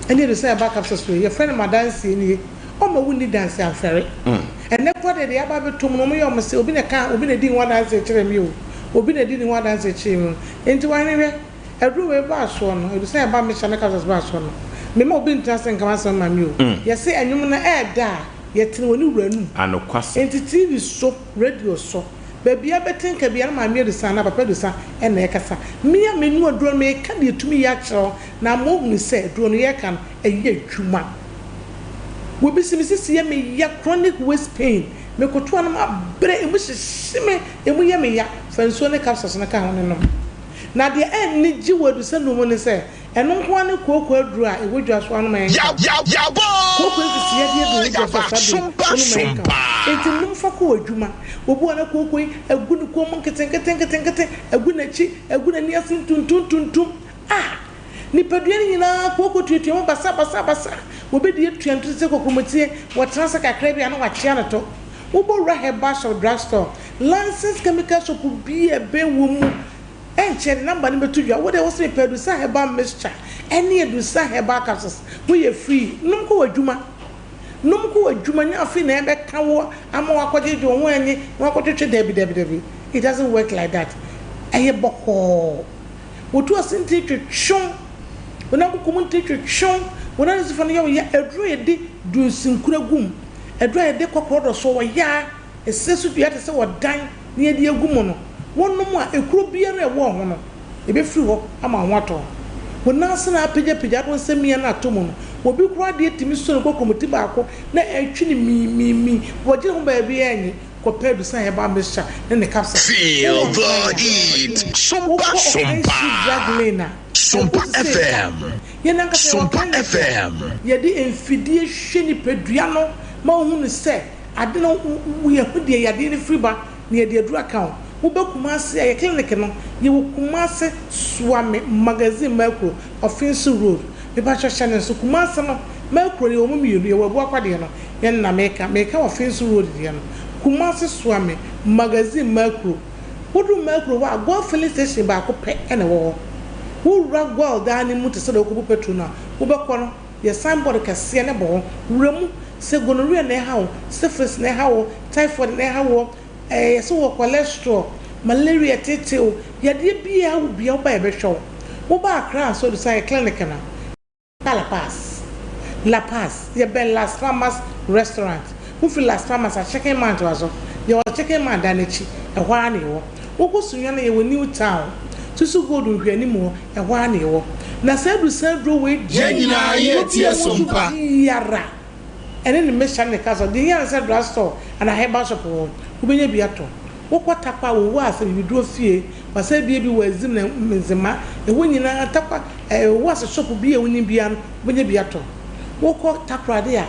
S13: ɛne adusan herbal capsules wei, yɛfrɛ no madanseɛ nie. Ɔmma wo nni danse amfɛre. Ɛnnɛ koraa deɛ deɛ aba abɛtɔ mu no wɔyɛ wɔn se obi na ɛkaa obi na ɛdii ho adanse kyerɛɛ me o, obi na ɛdii ne ho adanse kyerɛɛ me o. Enti wahene hwɛ, aduro wei baa soɔ no, ɛdu sɛ ɛba mehyɛ ne capsules baa soɔ no, memma obi ntena ase nka m'asɛm mma me o. Yɛse ɛnwom no ɛɛdɛ a, yɛtene wɔ ne wura anum.
S1: Anokwasɛm.
S13: Enti TV so, radio so, baabiara bɛte nka biara na Maame Adusa anaa Papa Adusa na ɛrekasa. Me a menu aduro no, mereka deɛ ɛtumi yɛ akyerɛ wo na ama woahunu sɛ aduro no yɛreka no, ɛyɛ adwuma. Obi se me sisi yɛ me ya chronic waist pain me koto a na mabrɛ emu hyehye me emu yɛ me ya fa nsuo ne capsules no ka ho ne nom. Na deɛ anigye wɔ adusɛnum mu ne sɛ ɛno nko ara ne kooko aduro a ɛwɔ dwa so anom a ɛnka wo. Kooko nsisiyadeɛ aduro wɔ dwa so a saa bere wonom a ɛnka wo. Enti nom fa kɔ w'adwuma. Obi wɔ hɔ na kooko yi agu ne kɔn mu nketenkete nketenkete agu n'akyi agu n'ani ase ntuntum tuntum ah! Nipadua no nyinaa kooko tuatua mu basabasabasa. Wɔbɛdi atua nto te sɛ kokuromoti, wɔtena ase kakra bi a na wɔakyea no to. Wobɔ wura herbal shop, drug store, licensed chemical shop biara a ɛbɛn wo mu, ɛnkyɛ de number no bɛto dwa. Wo deɛ wo se mepɛ Adusa herbal mixture ɛne Adusa herbal capsules, woyɛ free. Nom kɔ w'adwuma. Nom kɔ w'adwuma, nyɛ afei na ɛbɛka wo ama woakɔgyegye wo ho anyi na woakɔtwetwe, dabi dabi dabi, it doesn't work like that. Ɛyɛ bɔkɔɔ. Wotu ase nti twetwew, wo nan koko mu nti twetwew, wo nan nsifa no yɛ wo ya, aduru a yɛde dunsinkura gu mu, aduru a yɛde kɔkɔɔ dɔ so wɔ ya, ɛsɛ so dua te sɛ ɔdan na yɛde agu mu no, wonom a, ekuro biara a ɛwɔ wo ho no, ɛbɛfiri hɔ ama wo ho atɔ wo. Wo nan ase na apagyapagya ade wo nsa mia no atɔ mu no, obi koraa deɛ tumi sɔ ne kɔkɔmoti baako na ɛretwe no miimiimii, wɔgyene ho baabiara nnye. Kɔpɛ Adusan Herbal Mixture ne ne capsules.
S4: Feel
S13: Wowɔ
S4: the
S13: Nkran a,
S4: heat.
S13: wokɔ
S4: Sompa
S13: Ɔkan
S4: Sompa.
S13: Street Drug Lane a,
S4: Sompa
S13: ɛkɔ sesei ka.
S4: FM.
S13: Yɛn ankasa yɛwɔ
S4: Sompa
S13: clinic a
S4: FM.
S13: yɛde mfidie hwɛ nipadua no ma wohunu sɛ ade no yɛhu deɛ yadeɛ no firi ba na yɛde aduru aka ho. Woba Kumasi a, yɛn clinic no yɛwɔ Kumasi Suame Magazine Makuro, Ɔfenso Road. Mepakyɛ hyɛ no nso, Kumasi no Makuro no yɛwɔ mu mmienu, yɛwɔ Abuakwa deɛ no, yɛn na meka, meka Ɔfenso Road deɛ no. Kumasi Suame, Magazine Makuro. Woduru Makuro hɔ a, Goil filling station baako pɛ na ɛwɔ hɔ. Wowura Goil dan no mu te sɛ deɛ wokɔbu petrol no a, wobɛkɔ no, yɛ sign board kɛseɛ no bɔ hɔ. Wura mu, sɛ gonorrhea na ɛha wo, syphilis na ɛha wo, typhoid na ɛha wo, ɛɛ yɛse wowɔ cholesterol, malaria teetee wo, yadeɛ biara ɛha wo biara woba a yɛbɛhwɛ wo. Woba Accra nso, Odusaye clinic no, Ba La Paz, La Paz, yɛbɛn Las Palmas Restaurant. Wofi Las Palmas a, Chicken Man toa so. Yɛwɔ Chicken Man dan no akyi, ɛhɔ ara na yɛwɔ. Wokɔ Sunyani a, yɛwɔ New Town, Susu Gold nhwɛanim hɔ, ɛhɔ ara na yɛwɔ. Na saa adusan aduro wei deɛ,
S4: Yɛn nyinaa yɛ
S13: kuro biara
S4: tie
S13: wɔ so
S4: sompa.
S13: biara, ɛne ne mixture ne ne capsule, deɛ ɛhia ne sɛ drug store anaa herbal shop wɔ hɔ, wobɛnya bi atɔ. Wokɔ Tarkwa a, wɔwɔ ase bibiduro fie, wɔasan abue bi wɔ Adzim na Nzema, ɛhɔ nyinaa Tarkwa ɛɛ wɔ ase shop bi a wonim biara no, wobɛnya bi atɔ. Wokɔ Takoradi a,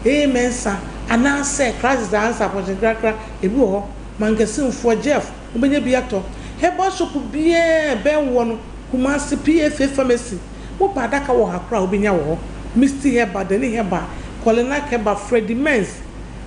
S13: ee Mensah anaasɛ Crisis Answer Apɔnkyenkrakra, ebi wɔ hɔ. Mankasimfoɔ, Jeff, wobɛnya bi atɔ. Herbal shop biara a ɛbɛn woɔ no, Kumasi, PFA Pharmacy, wopɛ adaka wɔ ha koraa a, wobɛnya wɔ hɔ. Misty Herbal, Dani Herbal, Kolinak Herbal, Freddie Menz,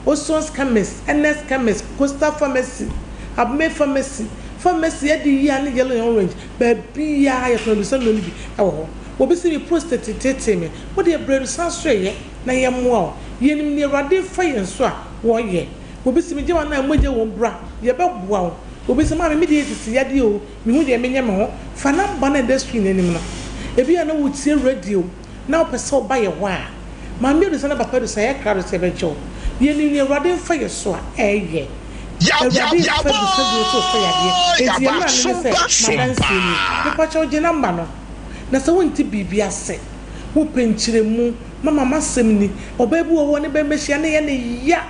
S13: Oson's Chemist, Ernest Chemist, Coastal Pharmacy, Abme Pharmacy, Pharmacy adi yia ne Yellow and Orange, baabiara yɛtɔn adusa nnuro no bi wɔ hɔ. Obi se me prostate teetee me, wo deɛ brɛ adusa so yɛ na yɛmmoa wo. Yɛnim nea Awurade refa yɛn so a wɔyɛ. Obi se me gye w'anan mogya wom bra, yɛbɛboa wo. Obi se maame me deɛ sisi yadeɛ o, mehu deɛ menyɛ me ho. Fa number no a ɛda screen no anim no. Ebia na wotie radio. na wopɛ sɛ woba yɛ hɔ a, Maame Adusa ne Papa Adusa yɛ krado sɛ yɛbɛgye wo. Yɛnim nea Awurade mfa yɛ so a, ɛyɛ. Awurade mfa Adusa duro so ɔsa yadeɛ. Enti yɛn mmara no ne sɛ, m'adanseɛ nie. Mepakyɛw gye number no, na sɛ wonte biribi ase, wopɛ nkyerɛmu, mama m'asɛm ni, ɔbaa bi wɔ hɔ a ɔne bɛrima hyia na ɛyɛ no ya,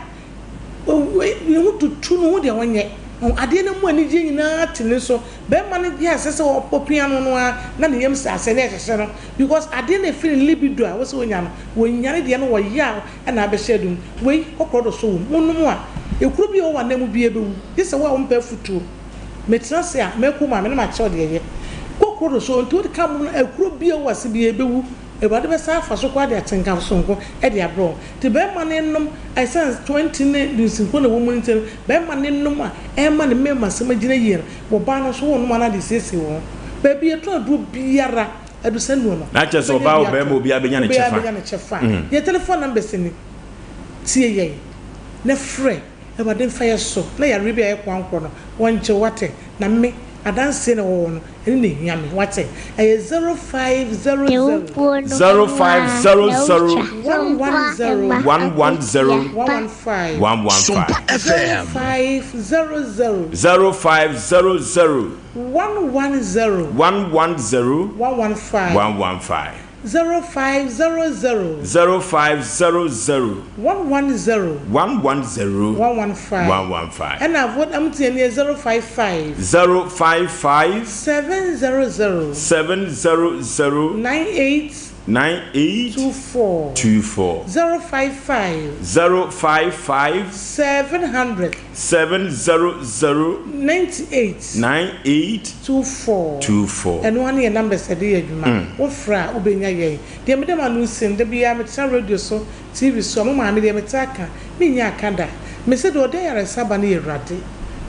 S13: Ne ho tutu no, hu deɛ ɔnyɛ. Adeɛ no mu anigyeɛ nyinaa te ne so. Barima no deɛ ɛsɛ sɛ ɔpia no no ara na ne yam sɛ asɛ na ɛhyehye no because adeɛ no ɛfiri ne libido a ɛwɔ sɛ ɔnya no, ɔnya ne deɛ no wɔ yaw na abɛhyɛ adum. Wei kɔkorɔ do so wɔ mu. Wonom a, ekuro bi a ɛwɔ w'anan mu biara bɛwu gye sɛ wo a wompɛ afutuo. Metena ase a, mɛku maame na makyerɛ wo deɛ ɛyɛ. Kɔkorɔ do so nti wode ka bom no a, ekuro bi a ɛwɔ w'ase biara ɛbɛwu. Awurade bɛsan afa so koraa de atenka sononko de abrɛ wɔn. Nti bɛrima no nom, ɛsiane 20 ne dunsinko na ɛwɔ mu no nti no, bɛrima no nom a ɛrema ne mmarimasɛm agyina yie no, ɔbaa no nso wonom anaa de siesie wo ho. Baabi a yɛtɔn aduro biara, adusa nnuro no,
S1: Na kyerɛ sɛ
S13: wobɛnya
S1: ɔbaa
S13: bi
S1: o barima
S13: atɔ.
S1: obiara bɛnya ne
S13: Obiara
S1: kyɛfa.
S13: bɛnya ne kyɛfa. Yɛn telephone numbers ni. Tie yɛn na frɛ. Awurade mfa yɛ so na yareɛ bi a ɛyɛ koankorɔ no, wɔngye wo, wate? Na me, adanseɛ na ɛwɔ hɔ no, ɛno na ɛhia me, wate? Ɛyɛ 0500.
S1: 0500.
S13: 110.
S1: 110.
S13: 115.
S1: 115.
S13: 0500.
S1: 0500.
S13: 110.
S1: 110.
S13: 115.
S1: 115.
S13: 0500.
S1: 0500.
S13: 110.
S1: 110.
S13: 115.
S1: 115.
S13: Ɛna vod MTN yɛ 055.
S1: 055.
S13: 700.
S1: 700.
S13: 98.
S1: 98.
S13: 24.
S1: 24.
S13: 055.
S1: 055.
S13: 700.
S1: 700.
S13: 98.
S1: 98.
S13: 24.
S1: 24.
S13: Ɛno ara ne yɛn numbers a yɛde yɛ adwuma. Wofrɛ a, wobɛnya yɛn. Deɛ meda m'ano si no, da biara metena radio so, TV so a, mo maame deɛ metaa ka, mennya aka da. Mese deɛ ɔde ayaresa ba no yɛ Awurade.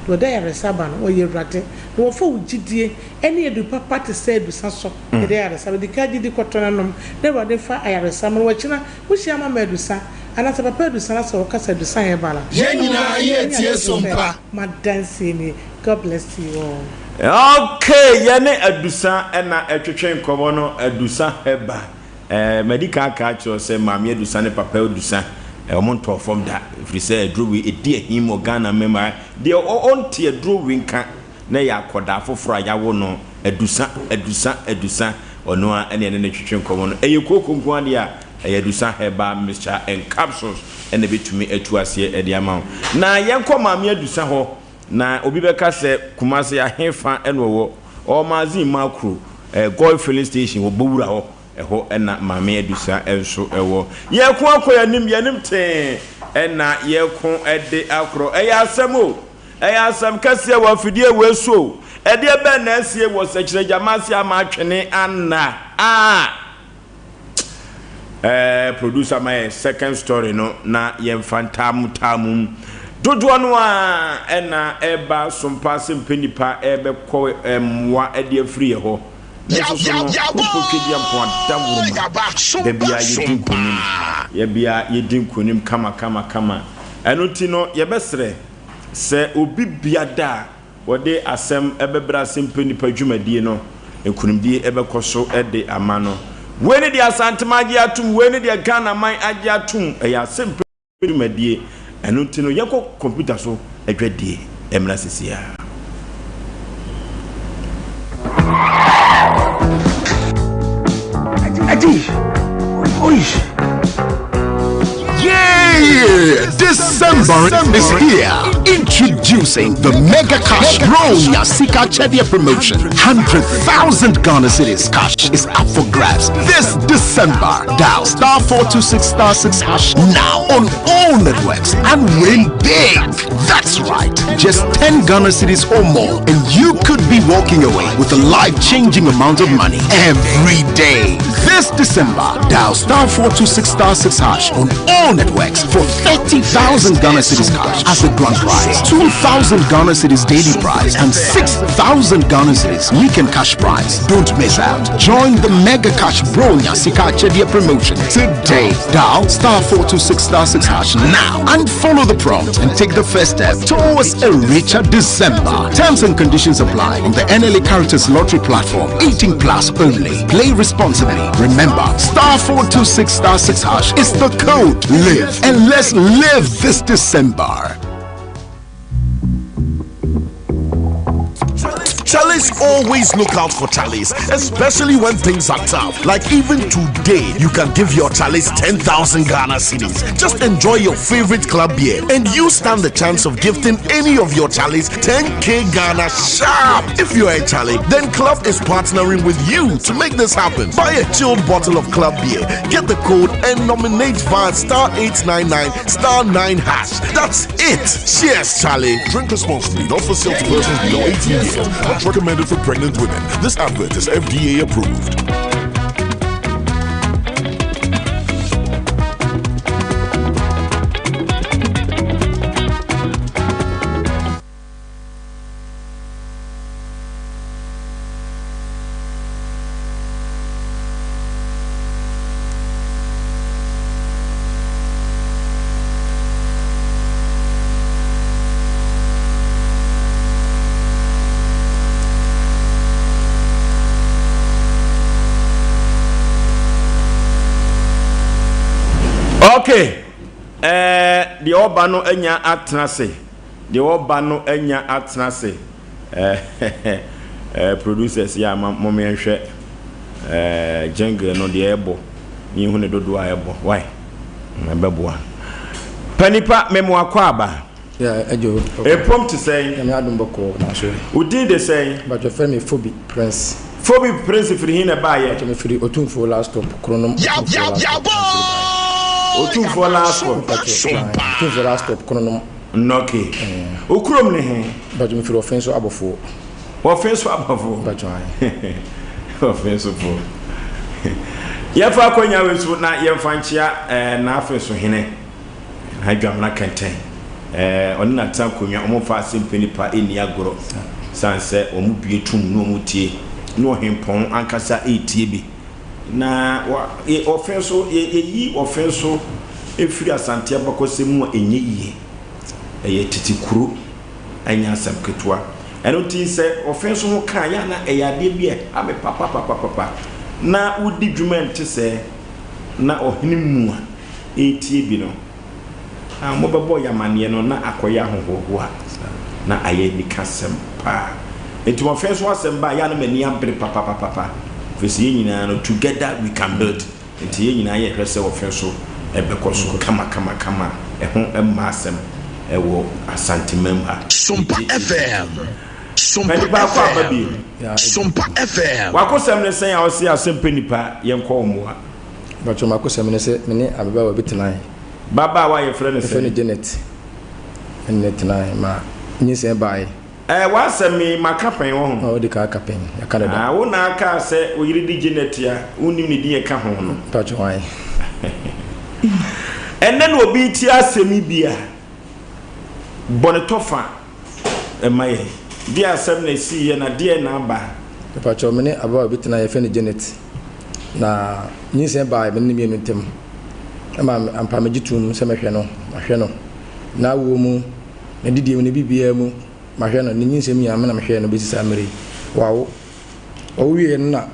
S13: Deɛ ɔde ayaresa ba no, ɔyɛ Awurade. Na wɔfa wo gyidie ne adu papa te sɛ adusa so de ayaresa ba. Di kan gyidi kɔtɔ na nom, na Awurade mfa ayaresa mmrɛ wo. Akyina, wohyia mama adusa, anaasɛ papa adusa na sɛ wɔka sɛ adusa herbal a,
S4: Yɛn
S13: na
S4: nyinaa
S13: wɔn
S4: yɛretie
S13: anya
S4: som
S13: sɛ
S4: pa.
S13: m'adanseɛ nie. God bless you all.
S1: Okay, yɛne Adusa na ɛtwetwe nkɔmmɔ no, Adusa Herbal. Eh, madi kan aka akyerɛ wo sɛ Maame Adusa ne Papa Adusa, eh, wɔn ntɔɔ fam da, ɛfiri sɛ aduro wei ɛdi ahim wɔ Ghana mma mu. Deɛ ɔnte aduro wei nka na ɛyɛ akɔdaa foforɔ a yɛawo no, Adusa, Adusa, Adusa, ɔno ara ɛne ɛne no twetwe nkɔmmɔ no. Ɛyɛ kooko nko ara deɛ a, ɛyɛ Adusa Herbal Mixture and Capsules ɛna ɛbɛtumi atu aseɛ de ama wo. Na yɛnkɔ Maame Adusa hɔ, na obi bɛka sɛ Kumasi ahefa ɛna ɔwɔ? Ɔwɔ Magazine Makro, eh, Goil Filling Station wɔ Bowura hɔ. Ɛhɔ na Maame Adusa nso wɔ. Yɛreko akɔ yɛn anim, yɛn anim tee na yɛreko de akorɔ. Ɛyɛ asɛm o, ɛyɛ asɛm kɛseɛ wɔ afidie wei so o. Ɛdeɛ bɛn na asie wɔ Sɛkyerɛ Gyamase ama atwene anna? Ah! Eh, producer ma yɛ second story no na yɛmfa ntaamu taamu mu. Dodoɔ no ara na ɛreba sompa sɛ mpɛ nnipa rebɛkɔ mmoa de afiri yɛ hɔ. Nanso so no, Kuropɔn Twedeampɔn adaworoma, da biara yɛdi nkonim. Da biara yɛdi nkonim kama kama kama. Ɛno nti no, yɛbɛsrɛ sɛ obi biada a wɔde asɛm bɛbrɛ asɛmpɛ nnipa dwumadie no, nkonimdie bɛkɔ so de ama no. Wei ne deɛ Asanteman agye atom, wei ne deɛ Ghanaman agye atom, ɛyɛ asɛmpɛ dwumadie, ɛno nti no yɛnkɔ kɔmputa so adwadie mmra seesei ara.
S16: Yeah! December is here. Introducing the Mega Cash Bronya Sika Chedia promotion. 100,000 Ghana Cedis cash is up for grabs this December. Dial star 426 star 6 hash now on all networks and win big. That's right. Just 10 Ghana cedis or more, and you could be walking away with a life changing amount of money every day. This December, dial star 426 star 6 hash on all networks for 30,000 Ghana cedis cash as the grand prize, 2,000 Ghana cedis daily prize, and 6,000 Ghana cedis weekend cash prize. Don't miss out. Join the Mega Cash Bronya Sika Chedia promotion today. Dial star 426 star 6 hash now and follow the prompt and take the first step towards a richer December. Terms and conditions apply on the NLA Caritas Lottery platform. 18 plus only. Play responsibly. Remember, star 426 star 6 hash is the code. Live and let's live this December.
S17: Charlies always look out for Charlies, especially when things are tough. Like even today, you can give your Charlies 10,000 Ghana cedis. Just enjoy your favorite club beer, and you stand the chance of gifting any of your Charlies 10k Ghana sharp. If you're a Charlie, then Club is partnering with you to make this happen. Buy a chilled bottle of Club beer, get the code, and nominate via star 899 star 9 hash. That's it. Cheers, Charlie.
S18: Drink responsibly, not for sale to persons below 18 years. Not recommended for pregnant women. This advert is FDA approved.
S1: Okay, eh, deɛ ɔba no anya atena ase, deɛ ɔba no anya atena ase. Eh, eh, producers yɛ ama mom yɛnhwɛ eh, jingle no deɛ ɛbɔ ne yɛhu ne dodoɔ a ɛbɔ why ɛbɛboa panipa memo akɔ aba ɛpom te sɛn wo din de sɛn
S7: bàtwɛ me Phoebe Prince
S1: Phoebe Prince firi hin na ɛbaayɛ
S7: bàtwɛ me firi Otumfuo last stop Kronom Otumfuo last stop
S1: Otumfuo last stop
S7: Otumfuo last stop Kronom
S1: Nnɔke. Wo kurom ne he?
S7: Mpacho mefiri Ɔfenso Abɔfoɔ.
S1: Ɔfenso Abɔfoɔ?
S7: Mpacho ae.
S1: Ɔfensofoɔ. Yɛmfa akwanya wei so na yɛmfa nkyea eh, n'Afenso hene, N'Adwamena Kɛntɛn. Eh, ɔne n'atena akonnwa, wɔmfa asɛmpɛ nipa nni agorɔ. Sane sɛ wɔn bue tum na wɔn tie, na ɔhempɔn ankasa retie bi. Na wa, yɛ, ɔfe nso, yɛ, yɛyi ɔfe nso firi Asante abakɔsɛm mu a, ɛnyɛ yie. Ɛyɛ tete kuro, ɛnyɛ asɛm ketewa. Ɛno nti sɛ ɔfe nso ho ka a, yɛ a na ɛyɛ adeɛ bi a ɛha me papapapapa. Na wodi dwuma a ɛnte sɛɛ, na ɔhene mua retie bi no, a wɔbɛbɔ yɛn amanneɛ no, na akɔyɛ ahohoahoa, na ayɛ anikasɛm paa. Enti wɔfɛn nso asɛm ba a, yɛ a na m'ani abere papapapapa, ɛfiri sɛ yɛn nyinaa no, together we can build. Enti yɛn nyinaa yɛhwɛ sɛ wɔfɛn so bɛkɔ so kamakamakama, ɛho mma asɛm wɔ Asanteman ha.
S17: Sompa FM. Sompa
S1: Pani baako aba bio.
S17: FM. Sompa FM.
S1: W'akosɛm ne sɛn a ɔse asɛm pɛ nipa yɛnkɔ wo mmoa.
S7: Mpakyɛw m'akosɛm ne sɛ me ne ababaawa bi tenae.
S1: Babaawa a yɛfrɛ no sɛn?
S7: Yɛfrɛ no Janet. Me ne no tenae ma nyinsɛn baeɛ.
S1: Ɛɛ w'asɛm yi maka pɛn wɔ ho?
S7: Wodi kan aka pɛn, yɛaka dada.
S1: Ah, wo na akaa sɛ wo yere de Janet a wonnim ne din ɛka ho no.
S7: Mpakyɛw ae.
S1: Ɛnnɛ na obi retie asɛm yi bi a. Bɔ ne tɔfa ma yɛn. Deɛ asɛm na ɛsiiɛ na deɛn na aba?
S19: Mepakyɛw, me ne ababaawa bi tena, yɛfrɛ no Janet. Na nyinsɛn baa me ne no mmienu ntam. Ɛma ampa megye toom sɛ mɛhwɛ no, mahwɛ no. N'awoɔ mu, n'adidie mu, ne biribiara mu, mahwɛ no. Ne nyinsɛn mu nyinaa me na mehwɛɛ no bɛsi saa mmerɛ yi. Wawo. Ɔwo wieeɛ no na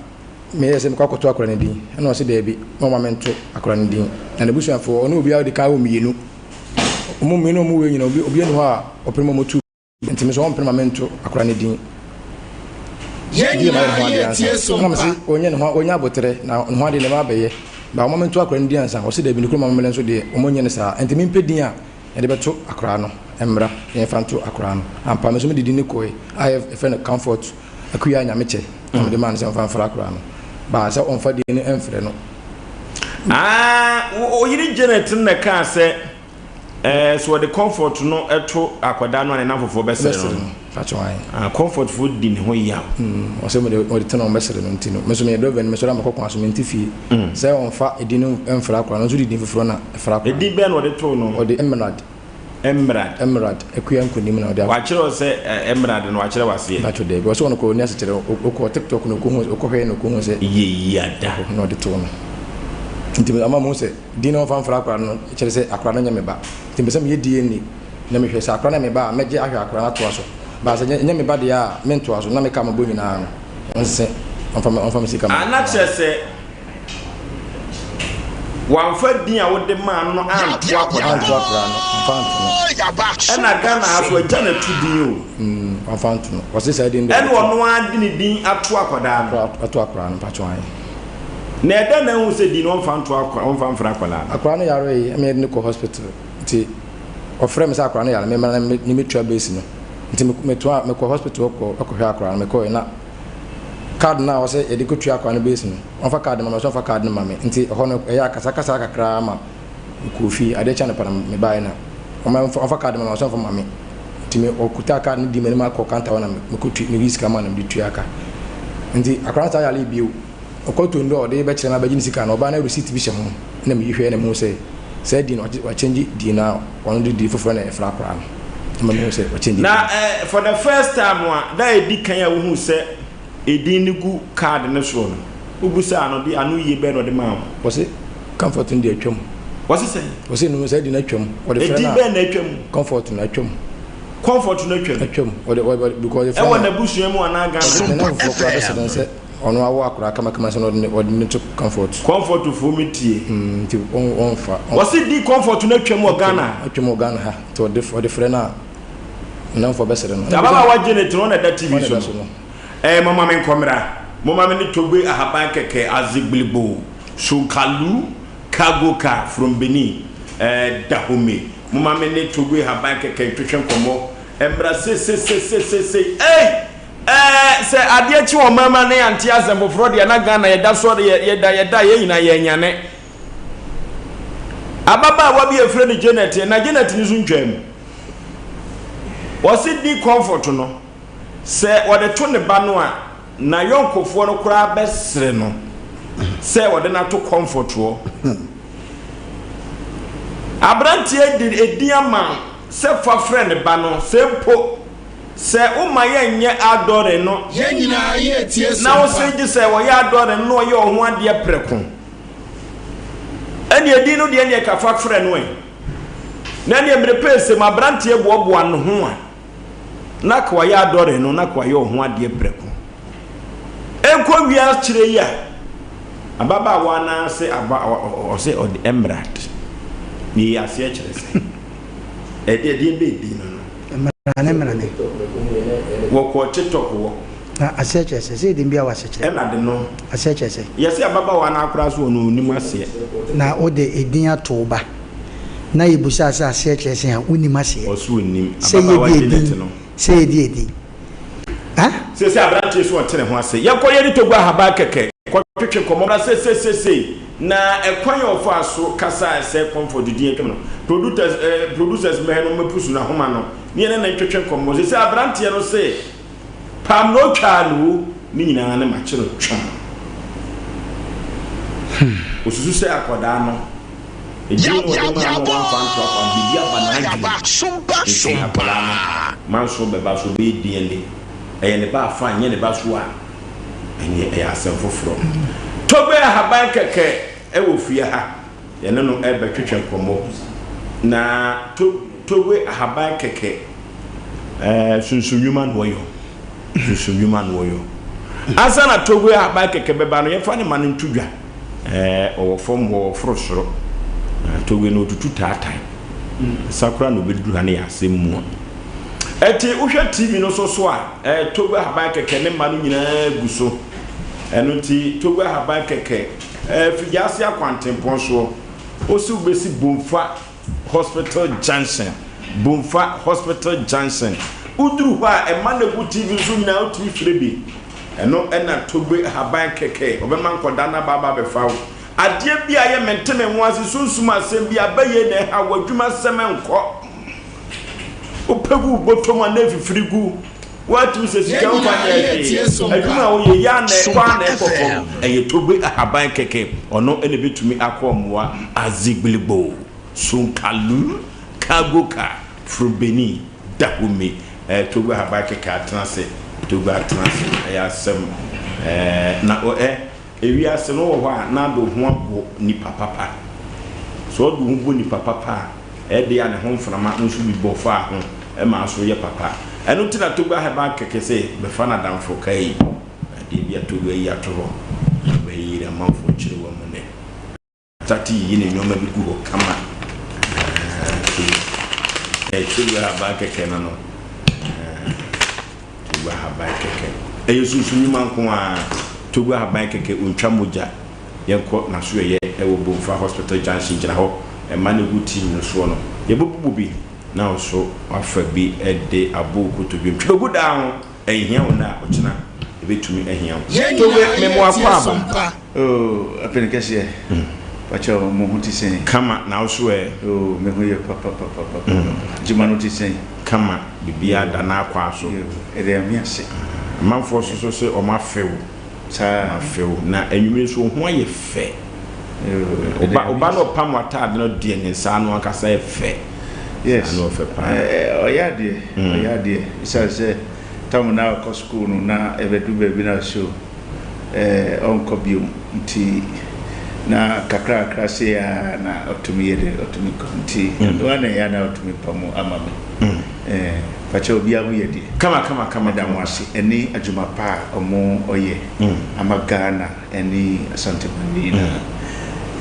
S19: meyɛɛ sɛ mekɔ akɔto akwadaa no din. Ɛna ɔse daabi, na ɔma mento akwadaa no din. Na n'abusuafoɔ, ɔne obiara ɔdi kan wɔ mmienu. Wɔn mmienu a wɔwɔ nyinaa, obi obiara nni hɔ a ɔpene ma wɔtu. Nti me nso ɔmpene ma mento akwadaa no din.
S4: Yɛn
S19: Di ma yɛ ne ho
S4: nyinaa
S19: adeɛ
S4: yɛ
S19: ansa.
S4: tie so
S19: Ɛna mese
S4: mpa.
S19: ɔnyɛ ne ho ɔnyɛ aboterɛ na ne ho adeɛ na ɛma abɛyɛ. Ba ɔma mento akwadaa no din ansa. Ɔse daabi ne kurom amammerɛ nso deɛ wɔnyɛ no saa. Nti mempɛ din a yɛde bɛto akwadaa no mmra na yɛmfa nto akwadaa no. Ampa me nso mede din no kɔe a yɛfrɛ no Comfort Akua Nyamekyɛ na mede maa no sɛ ɔmfa mfrɛ akwadaa no. Ba sɛ ɔmfa din no mfrɛ no.
S1: Ah, wo yere Janet no na ɛkaa sɛ ɛɛ sɛ wɔde Comfort no to akwadaa no a ne namfofoɔ bɛsere no. Ah, Comfort foɔ di ne ho yaw.
S19: Mm, ɔsɛ mo de wɔde tena wɔn bɛsere no nti no, me nso meyɛ dɔbɛn, mesɔre a mekɔ kwan so, mente fie. Mm. Sɛ ɔmfa edin no mfrɛ akwadaa no, nso de din foforɔ na ɛfrɛ akwadaa.
S1: Edin bɛn na ɔde too no?
S19: Ɔde Emerald.
S1: Emerald.
S19: Emerald, Akua Nkonim na ɔde ato.
S1: Wakyerɛ wo sɛ Emerald no wakyerɛ wo aseɛ?
S19: Mpakyɛw daabi, ɔsɛ ɔno koraa ɔnni asekyerɛ, ɔkɔɔ TikTok na ɔkɔhu, ɔkɔhwɛɛ na ɔkɔhu sɛ.
S1: Yeyiada.
S19: Na ɔde too no. Nti ama mahu sɛ din no ɔmfa mfra akwadaa no kyerɛ sɛ akwadaa no nyɛ me ba. Nti mepɛ sɛ meyɛ DNA na mehwɛ sɛ akwadaa no yɛ me ba a mɛgye ahwɛ akwadaa no atoa so. But sɛ ɛnyɛ me ba deɛ a mentoa so na me ka mabɔ nyinaa no ɔnsese ɔmfa me ɔmfa me sika ma.
S1: Ah na kyerɛ sɛ wamfa din a wode maa no no anto akwadaa
S19: no. Anto akwadaa no, ɔmfa anto no.
S1: Ɛna Ghana ha so agya na to din o.
S19: Mm, ɔmfa anto no. Ɔse saa din deɛ.
S1: Ɛna ɔno ara de ne din ato akwadaa
S19: no. Ato akwadaa no, mpakyɛw ae.
S1: Na ɛdɛn na ahu sɛ din no ɔmfa nto akwa ɔmfa mfrɛ akwadaa no?
S19: Akwadaa no yaree ɛma yɛde no kɔ hospital nti ɔfrɛ me sɛ akwadaa no yare me mmra na me metua base no nti me metoa mekɔ hospital kɔ kɔhwɛ akwadaa no mekɔɛ na card no a ɔsɛ yɛde kɔtua akwadaa no base no ɔmfa card no ma me ɔsɛ ɔmfa card no ma me nti ɛhɔ no ɛyɛ akasakasa kakraa ma mekɔɔ fie adeɛ kye anɔpa na mebaeɛ na ɔma ɔmfa card ma me ɔsɛ ɔmfa ma me nti me ɔkuta card no di m'anim akɔ counter hɔ na mekɔtu meyi sika ma na mede tua ka nti akwadaa no saa yare bio Ɔkɔ tondo a ɔde bɛkyerɛ no abɛgye ne sika no, ɔbaa no receipt bi hyɛ ho na meyi hwɛɛ na mehu sɛ saa din no wakyɛngye din no a ɔno de din foforɔ na ɛfra akwadaa no. Ɛma mehu sɛ wakyɛngye din.
S1: Na eh, for the first time a, da a ɛdi kan a wohuu sɛ edin no gu card no soɔ no, wobisaa no de ano yie bɛn na ɔde maa wo?
S19: Ɔse Comfort no deɛ atwam.
S1: Ɔse sɛn?
S19: Ɔse no saa din no atwam. Ɔde frɛ
S1: Edin
S19: no a,
S1: bɛn na atwam?
S19: Comfort no atwam.
S1: Comfort no atwam?
S19: Atwam. Ɔde, ɔde, because ɔde frɛ
S1: Ɛwɔ
S19: no a,
S1: n'abusua mu anaa Ghana?
S19: Ne nnamfofoɔ koraa bɛsere no sɛ. Ɔno awo akwadaa kamakama sɛ na ɔde ɔde no to comfort.
S1: Comfort foɔ me tie.
S19: Mm, nti wɔn wɔnfa.
S1: Wɔsi di comfort no atwam wɔ Ghana.
S19: Atwam wɔ Ghana ha nti ɔde ɔde frɛ no a nnamfoɔ bɛsere no.
S1: Ababaawa Janet no ɔna ɛda TV so no. Ɛɛ moma me nkɔmmra. Moma me ne Togbe Ahaban Kɛkɛ Azigblibo Sonkalu Kagoka from Benin ɛɛ Dahomey. Moma me ne Togbe Ahaban Kɛkɛ ntwetwe nkɔmmɔ mmra seseseseseesei ei! Ɛɛ sɛ adeɛ kye ɔman mu a na yɛante asɛm foforɔ deɛ na Ghana yɛda so yɛ yɛda yɛda yɛn nyinaa yɛanyane. Ababaawa bi a yɛfrɛ no Janet na Janet no nso ntwaa mu. Wɔse di comfort no sɛ wɔde to ne ba no a n'ayɔnkofoɔ no koraa bɛsere no sɛ wɔde no ato comfort hɔ. Aberanteɛ de edin ama sɛ fa frɛ ne ba no sɛ mpo Sɛ woma yɛnyɛ adɔre no.
S4: Yɛn nyinaa yɛ tie so
S1: Na
S4: mpa.
S1: wose gye sɛ wɔyɛ adɔre no na ɔyɛ ɔho adeɛ prɛko. Ɛnneɛ din no deɛ ɛnneɛ ka fa frɛ no ɛ. Na ɛnneɛ mmerɛ pɛ sɛ mu aberanteɛ boaboa ne ho a, na ka wayɛ adɔre no na ka wayɛ ɔho adeɛ prɛko. Ɛnkɔ wie akyire yi a, ababaawa anaase aba ɔse ɔde emerald. Yei aseɛ kyerɛ sɛ ɛdeɛ ɛdeɛ bɛɛ din no no.
S3: Mmerane mmerane.
S1: Wɔkɔɔ TikTok wɔ.
S3: Na aseɛ kyerɛ sɛ, sɛ edin biara wɔ asekyerɛ.
S1: Ɛna de no.
S3: Aseɛ kyerɛ sɛ.
S1: Yɛse ababaawa no akora so ɔno ɔnim aseɛ.
S3: Na wode edin ato wo ba. Na yɛbusaa sɛ aseɛ kyerɛ sɛn a, wonnim aseɛ.
S1: Ɔse ɔnnim.
S3: Sɛ
S1: Ababaawa
S3: yɛdi
S1: Janet
S3: edin,
S1: no.
S3: sɛ yɛdi edin. Ah?
S1: Seesei aberanteɛ so ɔnte ne ho ase. Yɛnkɔ yɛne Togo ahaban kɛkɛ kɔtwetwe nkɔmmɔ mmra seesei. Na ɛkwan a ɔfaa so kasae sɛ Comfort din atwam no, producers eh, producers mmɛhɛ no mmɛpusu n'ahoma no ne yɛne no ntwetwe nkɔmmɔ. Seesei aberanteɛ no se, Pam na ɔtwaa no o, ne nyinaa ne makye no twam. Ɔsusu sɛ akwadaa no. Edin no wɔde maa no a wamfa anto akwa no, biribi aba n'adwene mu. Enti akwadaa no, manso bɛba so, ɔbɛyɛ DNA. Ɛyɛ ne ba afa, nyɛ ne ba so a, ɛnneɛ ɛyɛ asɛm foforɔ. Togbe ahaban kɛkɛ wɔ fie ha. Yɛne no rebɛtwetwe nkɔmmɔ. Na to, Togbe ahaban kɛkɛ, ɛɛ, sunsum nnwuma na ɔyɔ. Sunsum nnwuma na ɔyɔ. Ansa na Togbe ahaban kɛkɛ bɛba no, yɛmfa ne ma no nto dwa. Ɛɛ, ɔwɔ fam hɔ, ɔforo soro. Na Togbe no, ɔtutu taatae. Nsa koraa na ɔbɛduru ha no yɛ asɛm mua. Ɛnti wohwɛ TV no so so a, ɛɛ, Togbe ahaban kɛkɛ ne mma no nyinaa gu so. Ɛno nti, Togbe ahaban kɛkɛ, ɛɛ, Fidiase akwantempɔn soɔ, wosi wobɛsi Bomfa Hospital Junction, Bomfa Hospital Junction. Woduru hɔ a, ɛma no gu TV so nyinaa wotumi frɛ bi. Ɛno na Togbe ahaban kɛkɛ, ɔbɛma nkɔdaa no aba aba abɛfa wo. Adeɛ bi a ɛyɛ mente me ho ase, sunsum asɛm bi, abayie na ɛha wo, adwuma sɛm nkɔ. Wopɛ gu wo bɔtɔ mu a na ɛfifiri gu. Woatumi sɛ sika mfa nyɛ hwee. Adwuma a woyɛ yi ara na ɛkɔ ara na ɛkɔ fam. Ɛyɛ Togbe ahaban kɛkɛ, ɔno na ɛbɛtumi akɔ mmoa Azigbiligbo, Sonkalu, Kagoka, from Benin, Dahomey. Ɛɛ Togbe ahaban kɛkɛ atena ase, Togbe atena ase, ɛyɛ asɛm. Ɛɛ na ɛ ewiase no wɔ hɔ a na ade wo ho abɔ nipa papa. Sɛ ɔde wo ho bɔ nipa papa a, ɛyɛ de a ne ho mframa nso bi bɔ fa ho ma nso yɛ papa. Ɛno nti na Togbe ahaban kɛkɛ sɛ bɛfa no adamfo kai. Adeɛ bi a Togbe ayi ato hɔ na bɛyere amanfoɔ kyerɛ wɔn mu nnɛ. Tati yiyi ne nneɛma bi gu hɔ kama. Ɛɛ Togbe ahaban kɛkɛ no no. Togbe ahaban kɛkɛ. Ɛyɛ sunsun nnwuma nko ara. Togbe ahaban kɛkɛ ontwa mogya. Yɛnkɔ n'asoɛyɛ ɛwɔ Bomfa Hospital Junction gyina hɔ. Ɛma no gu team no soɔ no. Yɛbɛbubu bi na wo so wafa bi de abɔ wo kotodwe. Ntwerɛ gu daa ho. Ɛnhia wo nnɛ a, ɔkyena ɛbɛtumi ahia wo.
S4: Yɛn
S1: Togbe,
S4: nyinaa
S1: me
S4: yɛ
S1: mmoa
S4: tie
S1: kɔ aba.
S4: sompa.
S20: Oh, Apene kɛseɛ, pakyɛw mo ho te sɛn?
S1: Kama, na wo so ɛ?
S20: Oh, me ho yɛ papapapapapa. Adwuma no te sɛn?
S1: Kama, biribiara da n'akwaa so.
S20: Yo, ɛda Nyame ase.
S1: Amanfoɔ nso so se wɔn afe wo.
S20: Saa.
S1: Wɔn afe wo. Na anwummere nso wo ho ayɛ fɛ.
S20: Yo,
S1: Wo
S20: ɛda
S1: ba, wo
S20: Nyame
S1: ba
S20: ase.
S1: no ɔpam w'ataade no deɛ ne nsa ano ankasa yɛ fɛ.
S20: Yes,
S1: Ano ɔfɛ paa.
S20: ɔyɛ adeɛ, ɔyɛ adeɛ. Esiane sɛ tam na ɔkɔ sukuu no na ɛbɛdu baabi na ɔsɛ o, ɛɛ ɔnkɔ bio nti na kakra kakra sei ara na ɔtumi yɛ dɛ ɔtumi kɔ nti ɛno ara na ɛyɛ a na ɔtumi pam ama me. Ɛɛ fakyɛ obiara ho yɛ deɛ.
S1: Kama kama kama.
S20: Meda mo ase ɛne adwuma pa a ɔmo ɔyɛ ama Ghana ɛne Asanteman nyinaa.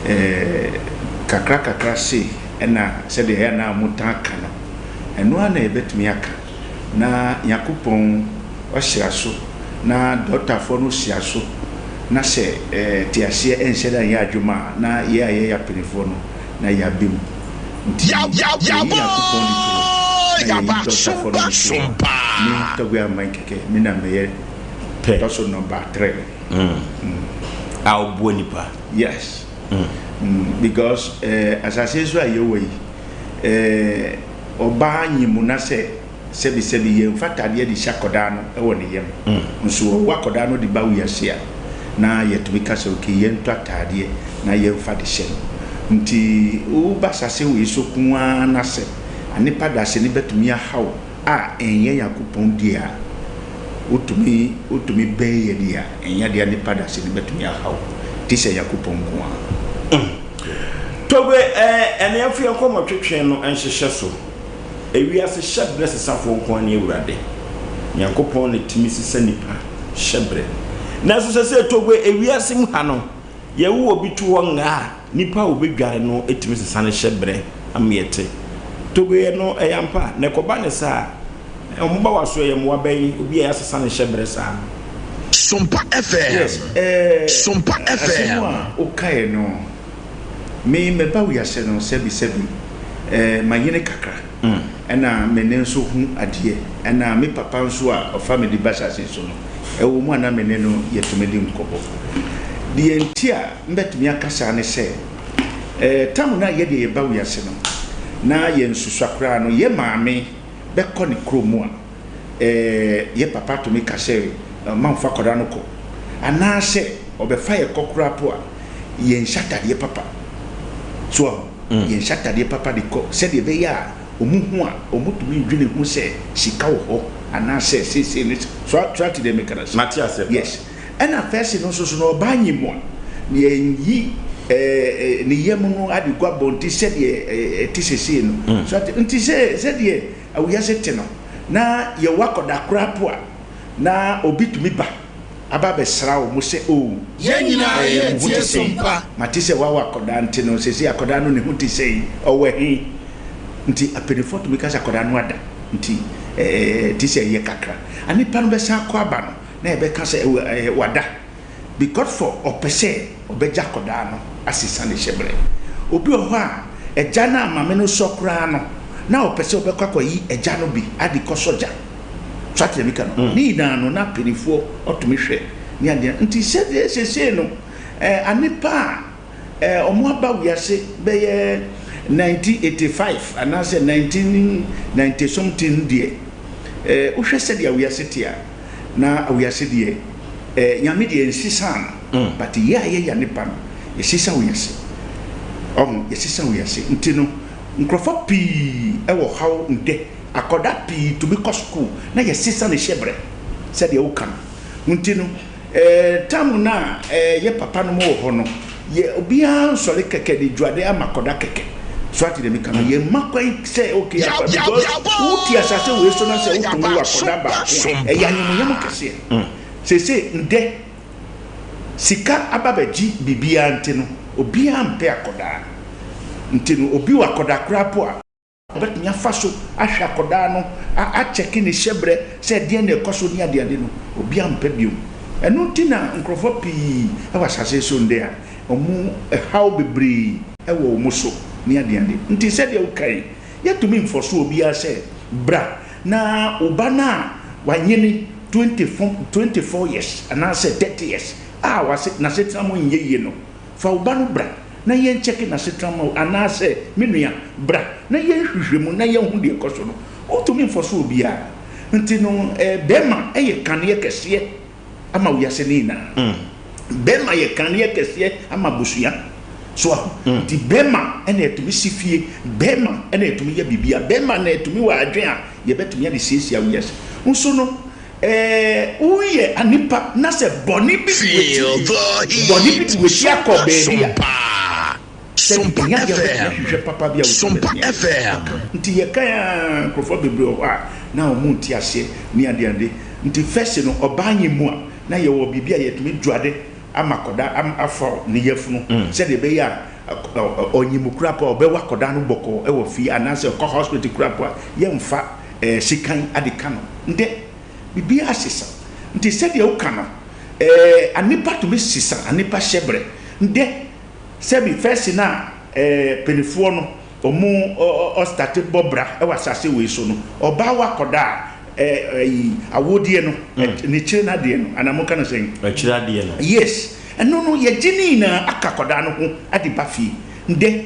S20: Ɛɛ kakra kakra sei. Ɛna sɛdeɛ ɛyɛ a na wɔtaa ka no, ɛno ara na yɛbɛtumi aka, na Nyankopɔn ɔhyira so, na dɔktafoɔ no hyira so, na sɛ teaseɛ nhyɛ da nyɛ adwuma a, na yɛ a yɛyɛ apenefoɔ no, na yɛaba mu. Nti yɛyi Nyankopɔn de to hɔ, na yɛyi dɔktafoɔ no de to hɔ. Me Tɔgbe Aman kɛkɛ, me na meyɛ tɔ so nɔmba trɛ.
S1: A woboa nipa.
S20: Yes. Mm, because eh, asase so a yɛwɔ yi, eh, ɔbaa nyim na sɛ sɛbisɛbi yɛmfa atadeɛ de hyɛ akɔdaa no wɔ ne yam. Nso wɔwo akɔdaa no de ba wiase a, na yɛtumi ka sɛ okay, yɛntɔ atadeɛ na yɛmfa de hyɛ no. Nti woba asase wei so ko ara na sɛ anepa dasani bɛtumi ahaw a ɛnyɛ Nyankopɔn deɛ a, wotumi wotumi bɛn yɛ deɛ a, ɛnyɛ adeɛ a nipa dasani bɛtumi ahaw gye sɛ Nyankopɔn nko ara.
S1: Togbe, ɛɛ, ɛne afei nkɔmmɔ twetwe no nhyehyɛ so. Ewiase hyɛbrɛ sesafoɔ nko ara ne Awurade. Nyankopɔn na tumi sesa nipa hyɛbrɛ. Nanso sɛsɛ Togbe, ewiase mu ha no, yɛwo obi to hɔ ngaa a, Nipa a obedware no tumi sesa ne hyɛbrɛ ama ɛte. Togoyɛ no, ɛyɛ ampa. Na ɛkɔba no saa a, wɔn ba w'aso ɛyɛ mmoa bɛn obi a yɛasesa ne hyɛbrɛ saa no?
S17: Sompa FM.
S20: Yes, eh,
S17: Sompa
S20: asɛm
S17: FM.
S20: a wokaeɛ no, me mɛba wiase no sɛbi sɛbi, eh, manyini kakra, ɛna me ne nso hu adeɛ, ɛna me papa nso a ɔfa me de ba asase so no, ɛwɔ mu a na me ne no yɛtumi di nkɔmmɔ. Deɛ nti a Mɛtumi aka saa ne sɛ, eh, tam no a yɛdeɛ yɛba wiase no, na yɛnsusua koraa no, yɛ maame bɛkɔ ne kuro mu a, eh, yɛ papa tumi ka sɛ, ma nfa akwadaa no kɔ. Anaasɛ ɔbɛfa yɛ kɔ koraa po a, yɛnhyɛ atadeɛ papa. So wahu? Yɛnhyɛ atadeɛ papa de kɔ sɛdeɛ ɛbɛyɛ a wɔn hu a wɔtumi ndwene ho sɛ sika wɔ hɔ anaasɛ seesei no so so ate deɛ meka no ase?
S1: Mate aseɛ paa.
S20: Yes. Ɛna first no nso so no ɔbaa nyim a yɛnyi ɛɛ ne yam no ade gu abɔnten sɛdeɛ ɛte seesei no. So ate nti sɛ sɛdeɛ wiase te no na yɛwɔ akɔda koraa po a na obi tumi ba aba abɛsra wɔn sɛ, Oh,
S4: Yɛn nyinaa
S20: eh, mo ho
S4: yɛretie
S20: te sɛn?
S4: Sompa.
S20: Mate sɛ woawo akɔdaa nti no, seesei akɔdaa no ne ho te sɛn? Ɔwɔ he? Nti apanimfoɔ tumi ka sɛ akɔdaa no ada, nti eh, te sɛ ɛyɛ kakra. A Nipa no bɛsan akɔ aba no, na yɛbɛka sɛ, oh, eh, wada. Because for ɔpɛ sɛ ɔbɛgye akɔdaa no asesa ne hyɛberɛ. Obi wɔ hɔ a, agya no a maame no sɔ koraa no, na ɔpɛ sɛ ɔbɛkɔ akɔyi agya no bi ade kɔsɔ gya. So ate deɛ meka no? Ne nyinaa no na mpaninfoɔ ɔtumi hwɛ ne adeɛ nti sɛdeɛ seesei no eh, anepa a eh, ɔmo aba wiase bɛyɛ 1985 anaasɛ 1990 something deɛ eh, wohwɛ sɛdeɛ wiase te a na wiase deɛ eh, Nyame deɛ nsesaa no but yɛ a yɛyɛ anepa no yɛsesa wiase ɔho yɛsesa wiase nti no nkorɔfoɔ pii wɔ haw ndɛ Akwadaa pii tumi kɔ sukuu na yɛsesa ne hyɛbrɛ sɛdeɛ woka no nti no tam no a yɛ papa nom wɔ hɔ no yɛ obiara nsɔre kɛkɛ de dwade ama akwadaa kɛkɛ so ate deɛ meka no yɛ mma kwan sɛ okay akwadaa because wote asase wei so na sɛ wotumi wɔ akwadaa baako a ɛyɛ animuonyam kɛseɛ seesei ndɛ sika aba bɛgye biribiara nti no obiara mpɛ akwadaa nti no obi wɔ akwadaa koraa po a Ɔbɛtumi afa so ahwɛ akɔdaa no, akyɛke ne hyɛbrɛ sɛ ɛdeɛn na ɛkɔ so ne adeade no, obiara mpɛ biom. Ɛno nti na nkorɔfoɔ pii wɔ asase yi so ndɛ a wɔn haw bebree wɔ wɔn so ne adeade. Nti sɛdeɛ woka yi, yɛntumi nfɔso obiara sɛ bra na wo ba no a wanyini 24 years anaasɛ 30 years a n'asetena mu nyɛ yie no, Fa wo ba no bra na yɛnkyɛke n'asetena mma wo, anaasɛ, me nua, bra na yɛnhwehwɛ mu na yɛnhu deɛ ɛkɔ so no. Wontumi mfɔso obiara. Nti no, bɛrima yɛ kaneɛ kɛseɛ ama wiase no nyinaa. Bɛrima yɛ kaneɛ kɛseɛ ama abusua. So ahu? Nti bɛrima na ɛtumi si fie, bɛrima na ɛtumi yɛ biribiara, bɛrima na ɛtumi wɔ adwene a yɛbɛtumi ade siesie wiase. Nso no, Ɛɛ, woyɛ onipa na sɛ bɔne bi di w'akyi, bɔne bi di w'akyi akɔ baabi a, sɛ ɛnyɛ adeɛ a wobɛtumi ahwehwɛ papa bi a wotumi bɛtumi ayɛ. Nti yɛkae a nkurɔfoɔ bebree wɔ hɔ a na wɔn nte aseɛ ne adeade. Nti first no ɔbaa nyɛ mu a na yɛwɔ biribi a yɛtumi dwade ama akɔda afa ne yafunu sɛdeɛ ɛbɛyɛ a ɔnyɛ mu koraa po a ɔbɛwɔ akɔda no bɔkɔɔ wɔ fie anaasɛ ɔkɔ hospital koraa po a yɛmfa eh, sekan ade ka no. Ndɛ, biribiara sesa. Ntsi sɛdeɛ woka no, eh, anepa tumi sesa anepa hyɛbrɛ. Ndɛ, sɛbi first no a eh, mpanyinfoɔ no ɔmo ɔ starte bɔ bra wɔ asase wei so no, ɔbaa wɔ akɔda a, eh, ayi, awodeɛ no, ne kyire no adeɛ no, anaa moka no sɛn?
S1: Akyire adeɛ no.
S20: Yes. Ɛno no, yɛgye ne nyinaa aka akɔdaa no ho de ba fie. Ndɛ,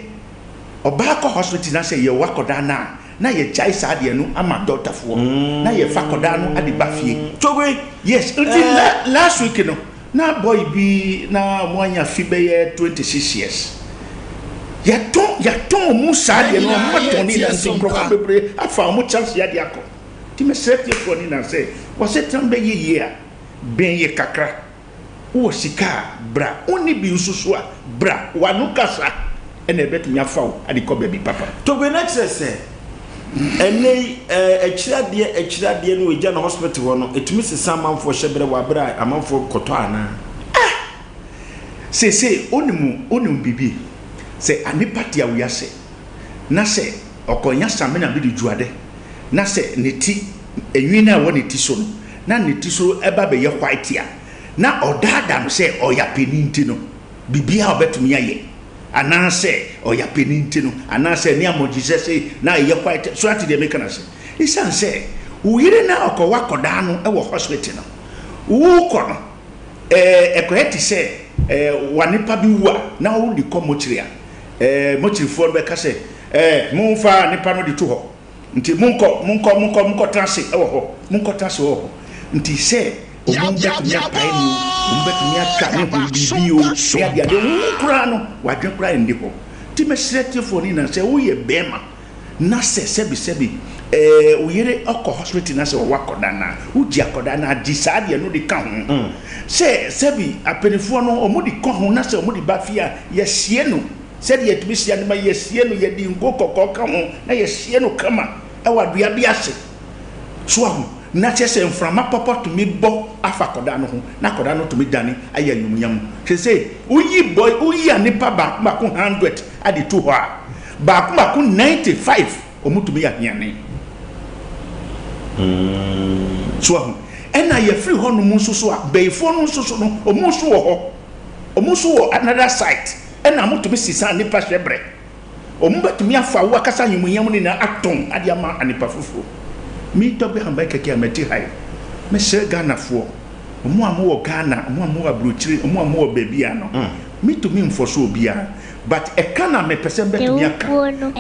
S20: ɔbaa kɔ hospital na sɛ yɛwo akɔdaa no a, na yɛgyae saa adeɛ no ama dɔktafoɔ na yɛfa akɔdaa no de ba fie.
S1: Togbe.
S20: Yes, nti la last week no na boy bi na ɔmo anya fi bɛyɛ 26 years. Yɛtɔn yɛatɔn ɔmo saa adeɛ no ɔmo atɔn ne nyinaa nti nkorɔfoɔ bebree afa ɔmo chance yi adeɛ akɔ. Nti mesrɛ fiefoɔ no nyinaa sɛ wɔasetena bɛyɛ yie a bɛn yɛ kakra. Wowɔ sika a, bra. Wonni bi nso so a, bra. W'ano kasa na ɛbɛtumi afa wo de kɔ baabi papa.
S1: Togbe na kyerɛ sɛ ɛnnɛ yi akyiri adeɛ akyiri adeɛ no wɔgya no hospital hɔ no ɛtumi sesa amanfoɔ hyɛberɛ wɔ aberɛ a amanfoɔ kɔtɔ anaa?
S20: Ah! Seesei wonim wonim biribi? Sɛ anipa te awiase na sɛ ɔkɔnya samina bi de dwuade na sɛ ne ti enwi no a ɛwɔ ne ti so no na ne ti so ba bɛyɛ white a, na ɔdaadaa no sɛ ɔyɛ apani nti no, biribiara a ɔbɛtumi ayɛ, anaasɛ ɔyɛ apani nti no, anaasɛ ne amɔgyesɛ sei na ɛyɛ white. So ate deɛ meka no ase? Esiane sɛ wo yere no a ɔkɔwɔ akɔdaa no wɔ hospital no, wokɔ no, ɛɛ, ɛkɔyɛ te sɛ ɛɛ, w'anepa bi wu a, na wode kɔ mokyiri a, ɛɛ, mokyirifoɔ no bɛka sɛ, ɛɛ, momfa anepa no de to hɔ. Nti monkɔ, monkɔ, monkɔ, monkɔtena ase wɔ hɔ, monkɔtena ase wɔ hɔ. Nti sɛ wɔn bɛtumi apae mu o, wɔn bɛtumi atwa ne ho biribi o, ne adeade, wo koraa no, w'adwene koraa nni hɔ. Nti mɛsrɛ atiefoɔ no nyinaa sɛ woyɛ bɛɛma na sɛ sɛbi sɛbi ɛɛ wo yere ɔkɔ hospital na sɛ ɔwɔ akɔdaa no a, wogye akɔdaa no a, gye saa deɛ no de ka ho. Sɛ sɛbi apanifoɔ no wɔn de kɔ ho na sɛ wɔn de ba fie a, yɛsie no sɛdeɛ yɛtumi sie anoma, yɛsie no, yɛde ngo kɔkɔɔ ka ho na yɛsie no kama wɔ adua bi ase. So wahu? Na kyerɛ sɛ mframa papa tumi bɔ afa akɔdaa no ho na akɔdaa no tumi dane ayɛ anwumnyam. Seesei woyi bɔ woyi a nipa baako baako hundred ade to hɔ a, baako baako 95 wɔn tumi yɛ ahiane. So wahu? Ɛna yɛfiri hɔ nom nso so a, bayifoɔ no nso so no, wɔn nso wɔ hɔ. Wɔn nso wɔ another site. Ɛna wɔtumi sesa nipa hyɛbrɛ. Wɔbɛtumi afa wo akasa anwumuyam no nyinaa atɔn ade ama anipa foforɔ. Me Tɔgbe Ahamban Kɛkɛ a mɛte ha yi, mɛsrɛ Ghanafoɔ, wɔn a mowɔ Ghana, wɔn a mowɔ aburokyire, wɔn a mowɔ baabiara no, mentumi nfɔso obiara, but ɛka na mepɛ sɛ mɛtumi aka,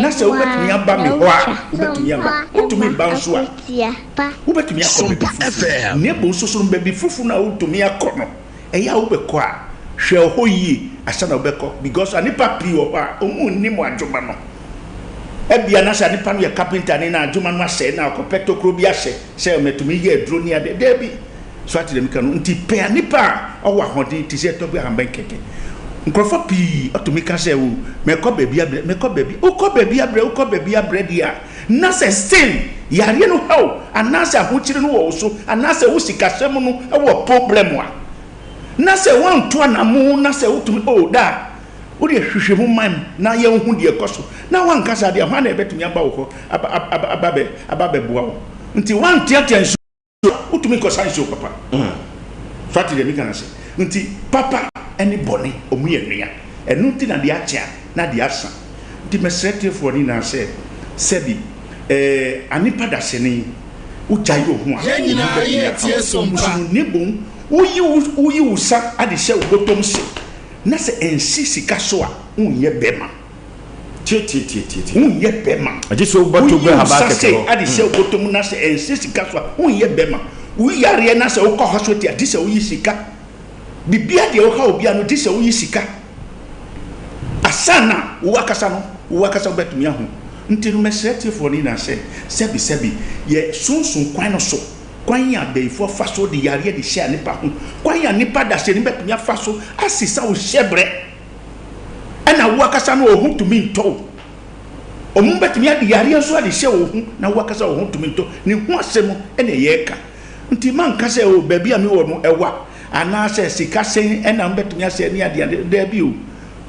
S20: na sɛ wobɛtumi aba me hɔ a, wobɛtumi aba, wontumi mba nso a, wobɛtumi akɔ baabi foforɔ. Na mmom nso so no, baabi foforɔ no a wontumi akɔ no, Ɛyɛ a wobɛkɔ a, hwɛ hɔ yie ansa na wobɛkɔ because anipa pii wɔ hɔ a wɔn nnim adwuma no. Ebia na sɛ anipa no yɛ carpenter ni na adwuma no asɛe na ɔkɔpɛ tokuro bi ahyɛ sɛ mɛtumi yɛ aduro ne adeɛ. Daabi. So ate deɛ meka no? Nti pɛ anipa a ɔwɔ ahoɔden te sɛ ɛtɔ bi ahaban kɛkɛ. Nkurɔfoɔ pii tumi ka sɛ o mɛkɔ baabi abrɛ, mɛkɔ baabi. Wokɔ baabi abrɛ, wokɔ baabi abrɛ deɛ a, na sɛ still yareɛ no ha wo anaasɛ ahokyere no wɔ wo so anaasɛ wo sikasɛm no wɔ problem a, na sɛ woanto anamo na sɛ wotumi oh daa wodeɛ hwehwɛ mu ma na yɛnhu deɛ ɛkɔ so na woanka saa deɛ hwan na ɛbɛtumi aba wo hɔ aba aba aba bɛ aba bɛboa wo nti woanteatea nsuo a wotumi kɔsa nsuo papa so ate deɛ meka no ase nti papa ne bɔne ɔmu yɛ nua ɛno nti na deɛ akye a na deɛ asa nti mɛsrɛ tiefoɔ no nyinaa sɛ sɛbi eh, anipa dasani wogyae wo ho a
S4: Yɛn
S20: obi
S4: nyinaa
S20: bɛtumi
S4: yɛ
S20: aha
S4: tie
S20: wo
S4: sompa.
S20: nso no ne bom woyi wo woyi wo sa ade hyɛ wo bɔtɔm se na sɛ ɛnsi sika so a wonyɛ bɛma.
S1: Tiatiatiatia.
S20: Wonyɛ bɛma.
S1: Agye sɛ wobɔ
S20: Woyi
S1: togo
S20: wo
S1: haba
S20: nsa
S1: kɛkɛ
S20: sei
S1: hɔ.
S20: ade hyɛ wo bɔtɔ mu na sɛ ɛnsɛ sika so a, wonyɛ bɛma. Wo yareɛ na sɛ wokɔ hospital a, gye sɛ woyi sika. Biribiara deɛ woha obiara no, gye sɛ woyi sika. Asa na wo akasa no, wo akasa wobɛtumi ahu. Nti no mɛsrɛ atiefoɔ no nyinaa sɛ, sɛbi sɛbi, yɛ sonson kwan no so, kwan a abayifoɔ fa so de yareɛ de hyɛ nipa ho, kwan a nipa dasani bɛtumi afa so asesa wo hyɛbrɛ. Ɛna wo akasa no wo ho tumi ntɔ wo. Ɔmo bɛtumi ade yareɛ nso ade hyɛ wo ho na wo akasa wo ho tumi ntɔ. Ne ho asɛm ɛna yɛɛka. Nti manka sɛ o baabi a me wɔ no ɛwa anaa sɛ sika sɛn ɛna mo bɛtumi asɛ ne ade ade daabi o.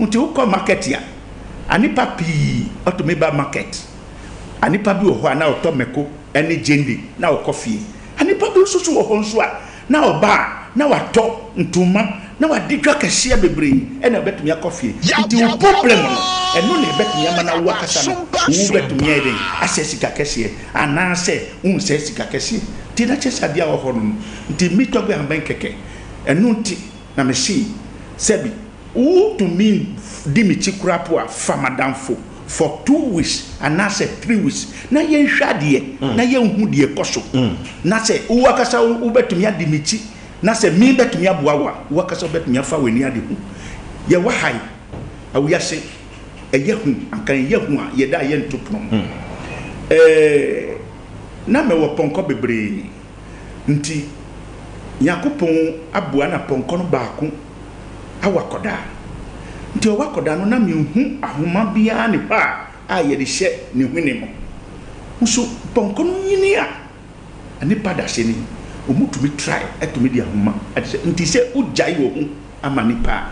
S20: Nti wo kɔ market a, anipa pii ɔtumi ba market. Anipa bi wɔ hɔ a na ɔtɔ mako ɛne gyendi na ɔkɔ fie. Anipa bi nso so wɔ hɔ nso a na ɔba a na watɔ ntoma na wadi dwa kɛseɛ bebree ɛna ɔbɛtumi akɔ fie nti wo problem no ɛno na ɛbɛtumi ama na wo akasa no wo bɛtumi ayɛ dɛn asɛ sika kɛseɛ anaasɛ wonsɛ sika kɛseɛ nti na kyerɛ sɛ adeɛ a wɔ hɔ no no nti me tɔgbe ahaban kɛkɛ ɛno nti na me se sɛbi Wotumi di me kyi koraa po a, fa m'adamfo for 2 weeks anaasɛ 3 weeks na yɛnhwɛ adeɛ na yɛnhu deɛ ɛkɔ so. Na sɛ wo ankasa wobɛtumi adi me kyi na sɛ me bɛtumi aboa wo a, wo ankasa wobɛtumi afa w'ani ade hu. Yɛwɔ ha yi, awiase ɛyɛ hu, anka ɛnyɛ hu a yɛda a yɛnto pono mu. Ɛɛ, na mewɔ pɔnkɔ bebree nti Nyankopɔn aboa na pɔnkɔ no baako awɔ akɔdaa. Nti ɔwɔ akɔdaa no na menhu ahoma biara ne hɔ a a yɛde hyɛ ne hwene mu. Nso pɔnkɔ no nyini a nipa dasani ɔmu tumi try tumi de ahoma de hyɛ. Nti sɛ wogyae wɔ ho ama nipa a,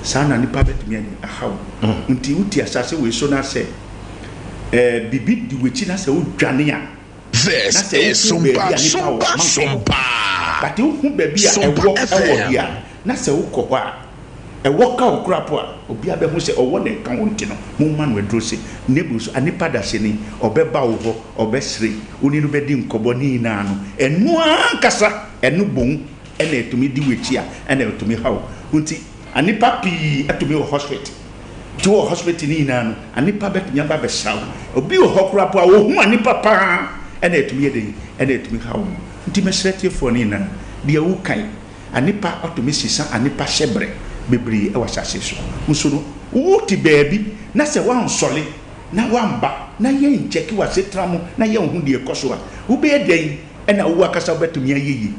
S20: saa na nipa bɛtumi ayɛ ahaw. Nti wote asase wei so na sɛ eh, biribi di w'akyi na sɛ wodwane a,
S18: This
S20: na sɛ
S18: is
S20: wohu
S18: Sompa
S20: baabi a nipa wɔ
S18: Sompa
S20: a, mankɔ hɔ.
S18: Sompa
S20: But wohu baabi a
S18: Sompa
S20: ɛwɔ ɛwɔ
S18: FM.
S20: deɛ a, na sɛ wokɔ hɔ a, ɛwɔ ka wo koraa po a, obiara bɛhu sɛ ɔwɔ na ɛka wo nti no, momma no aduro se. Nebo nso, anipa dasani, ɔbɛba wo hɔ, ɔbɛsere, wo ne no bɛdi nkɔmmɔ ne nyinaa no, ɛno ara ankasa, ɛno bom na ɛtumi di w'akyi a, ɛna ɛtumi ha wo. Nti, anipa pii atumi wɔ hospital. Nti wɔ hospital ne nyinaa no, anipa bɛtumi aba abɛsra wo. Obi wɔ hɔ koraa po a, ɔhu anipa pa ara, ɛna ɛtumi yɛ dɛn? Ɛna ɛtumi ha wo. Nti mɛsrɛ atiefoɔ no nyinaa, deɛ woka yi, Anipa ɔtumi sesa anipa hyɛbrɛ bebree wɔ asase so. Nso no. Wote baabi na sɛ woansɔre na woamba na yɛnkyɛke w'asetena mu na yɛnhu deɛ ɛkɔ so a, wobɛyɛ dɛn na wo ankasa wobɛtumi ayɛ yie?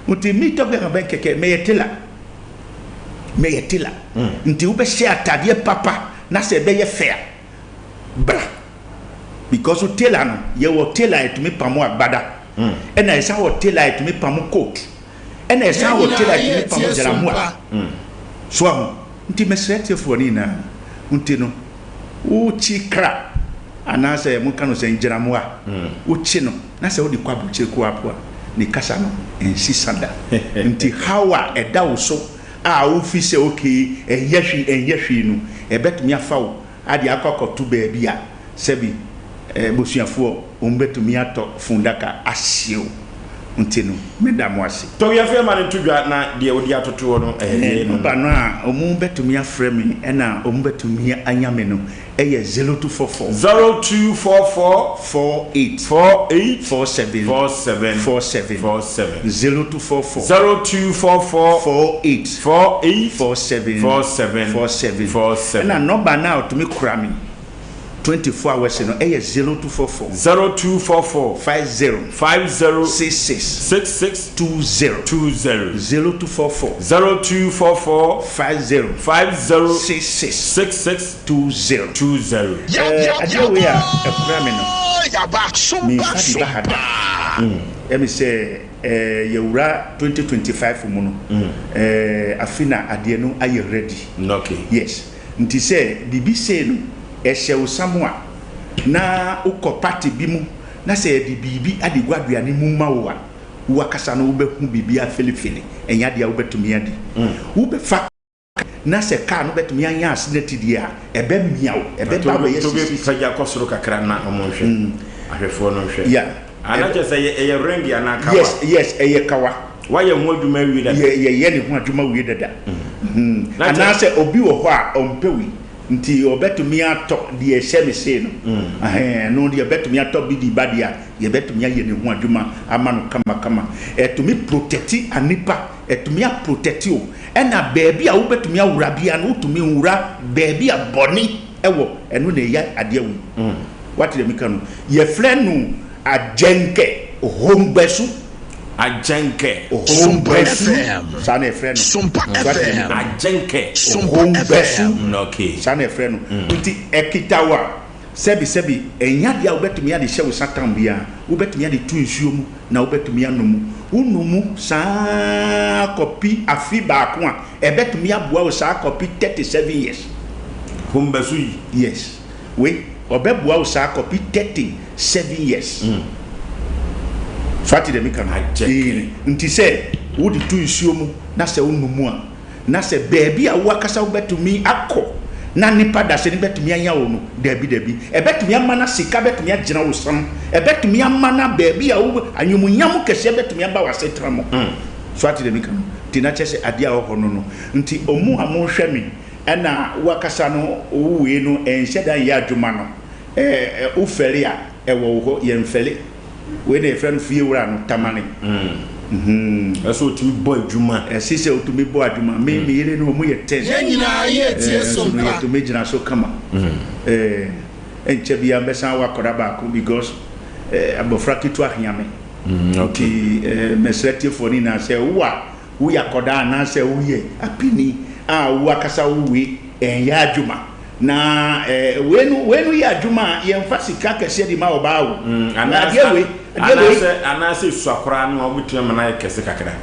S20: Nti me talking about kɛkɛ, meyɛ tailor. Meyɛ tailor. Nti wobɛhyɛ atadeɛ papa na sɛ ɛbɛyɛ fɛ a, bra. Because tailor no, yɛwɔ tailor a ɛtumi pamo agbada, ɛna yɛsan wɔ tailor a ɛtumi pamo coat, ɛna yɛsan wɔ tailor a ɛtumi pamo jalamoa. So ahu? Nti mesrɛ atiefoɔ no nyinaa, nti no, wokyi kra anaasɛ monka no sɛ ngyinamoa, wokyi no na sɛ wode kɔ aburokyire koapo a, ne kasa no nsesa da. Nti haw a ɛda wo so a wofi sɛ okay ɛnyɛ hwee ɛnyɛ hwee no, ɛbɛtumi afa wo ade akɔ akɔto baabi a sɛbi abusuafoɔ wɔn bɛtumi atɔ fundaka ahye wo nti no meda mo ase.
S1: Tɔwiafo ma no nto dwa na deɛ wode atoto hɔ no ɛyɛ deɛ no.
S20: Number no a wɔn bɛtumi afrɛ me ɛna wɔn bɛtumi anya me no ɛyɛ 0244.
S1: 0244.
S20: 48.
S1: 48.
S20: 47.
S1: 47.
S20: 47.
S1: 47.
S20: 0244.
S1: 0244.
S20: 48.
S1: 48.
S20: 47.
S1: 47.
S20: 47.
S1: 47.
S20: Ɛna nɔba no a ɔtumi kora me 24 hours no ɛyɛ 0244.
S1: 0244.
S20: 50.
S1: 50.
S20: 66.
S1: 66.
S20: 20.
S1: 20.
S20: 0244.
S1: 0244.
S20: 50.
S1: 50.
S20: 66.
S1: 66.
S20: 20.
S1: 20.
S20: Ɛɛ adeɛ wei a ɛkura me no, menfa bi ba ha da. Ɛmi sɛ ɛɛ yɛwura 2025 mu no, ɛɛ afi na adeɛ no ayɛ ready.
S1: Okay.
S20: Yes. Nti sɛ biribi sei no ɛhyɛ wo sa mu a, na wokɔ party bi mu na sɛ yɛde biribi ade gu aduane mu ma wo a, wo akasa no wobɛhu biribi afelefele, ɛnyɛ adeɛ a wobɛtumi adi. Wobɛfa na sɛ car no bɛtumi anya accident deɛ a, ɛbɛmia wo, ɛbɛba abɛyɛ
S1: Tobi
S20: sisi.
S1: pagya kɔ soro kakra na ɔmo nhwɛ. Ahwɛfoɔ no nhwɛ.
S20: Yeah.
S1: Ah, na kyerɛ sɛ ɛyɛ ɛyɛ ring anaa kawa?
S20: Yes, yes, ɛyɛ kawa.
S1: Wayɛ ho adwuma awie dada?
S20: Yɛ yɛyɛ ne ho adwuma wie dada.
S1: Na kyerɛ.
S20: Anaasɛ obi wɔ hɔ a ɔmpɛ wei nti ɔbɛtumi atɔ deɛ ɛhyɛ me sei no. Ɛhɛn, ɛno deɛ ɔbɛtumi atɔ bi de ba deɛ a, yɛbɛtumi ayɛ ne ho adwuma ama no kamakama. Ɛtumi protɛti anipa, ɛtumi aprotɛti o. Ɛna baabi a wobɛtumi awura biara no, wotumi wura baabi a bɔne wɔ, ɛno na ɛyɛ adeɛ wei. Woate deɛ meka no? Yɛfrɛ no agyɛnkɛ hombɛsu.
S1: Agyɛnkɛ.
S20: Hombɛsu. Saa na yɛfrɛ no. So woate deɛ meka no?
S1: Agyɛnkɛ.
S20: Hombɛsu.
S1: Okay.
S20: Saa na yɛfrɛ no. Nti ɛkita wo a, sɛbi sɛbi, ɛnyɛ adeɛ a wobɛtumi ade hyɛ wo satan biara. Wobɛtumi ade to nsuo mu na wobɛtumi anom. Wonom saa ara kɔpi afe baako a, ɛbɛtumi aboa wo saa kɔpi 37 years.
S1: Hombɛsu yi?
S20: Yes. Wei, ɔbɛboa wo saa kɔpi 37 years. So ate deɛ meka no?
S1: Agyɛkɛ.
S20: Nti sɛ wode to nsuo mu na sɛ wonom a, na sɛ baabi a wo ankasa wobɛtumi akɔ na nnipa dasani bɛtumi anya wo no, dabi, dabi. Ɛbɛtumi ama na sika bɛtumi agyina wo sam. Ɛbɛtumi ama na baabi a wo, animuonyam kɛseɛ bɛtumi aba w'asetena mu. So ate deɛ meka no? Nti na kyerɛ sɛ adeɛ a ɛwɔ hɔ no no. Nti ɔmo a mohwɛ me, ɛna wo ankasa no wo wei no ɛnhyɛ da nyɛ adwuma no, ɛɛ, wo fɛre a, ɛwɔ wo hɔ, yɛnfɛre. Wei na yɛfrɛ no fie wura no, Tamale.
S1: Ɛsɛ otumi bɔ adwuma.
S20: Ɛsɛ sɛ otumi bɔ adwuma. Me me yere no wɔn yɛ ten.
S4: Yɛn nyinaa yɛ tie
S20: so no
S4: sompa.
S20: yɛtumi gyina so kama. Ɛɛ ɛnkyɛ biara mbɛsan awo akwadaa baako because ɛɛ abɔfra ketewa hia me. Nti ɛɛ mɛsrɛ tiefoɔ no nyinaa sɛ wo a woyɛ akwadaa anaasɛ woyɛ apini a wo akasa wo wei ɛnyɛ adwuma. Na eh, wei no, wei no yɛ adwuma a yɛmfa sika kɛseɛ de ma ɔbaa o.
S1: Anaasɛ,
S20: Adeɛ wei, adeɛ wei.
S1: anaasɛ, anaasɛ esua koraa no a wobɛtumi ama no ayɛ kɛse kakra.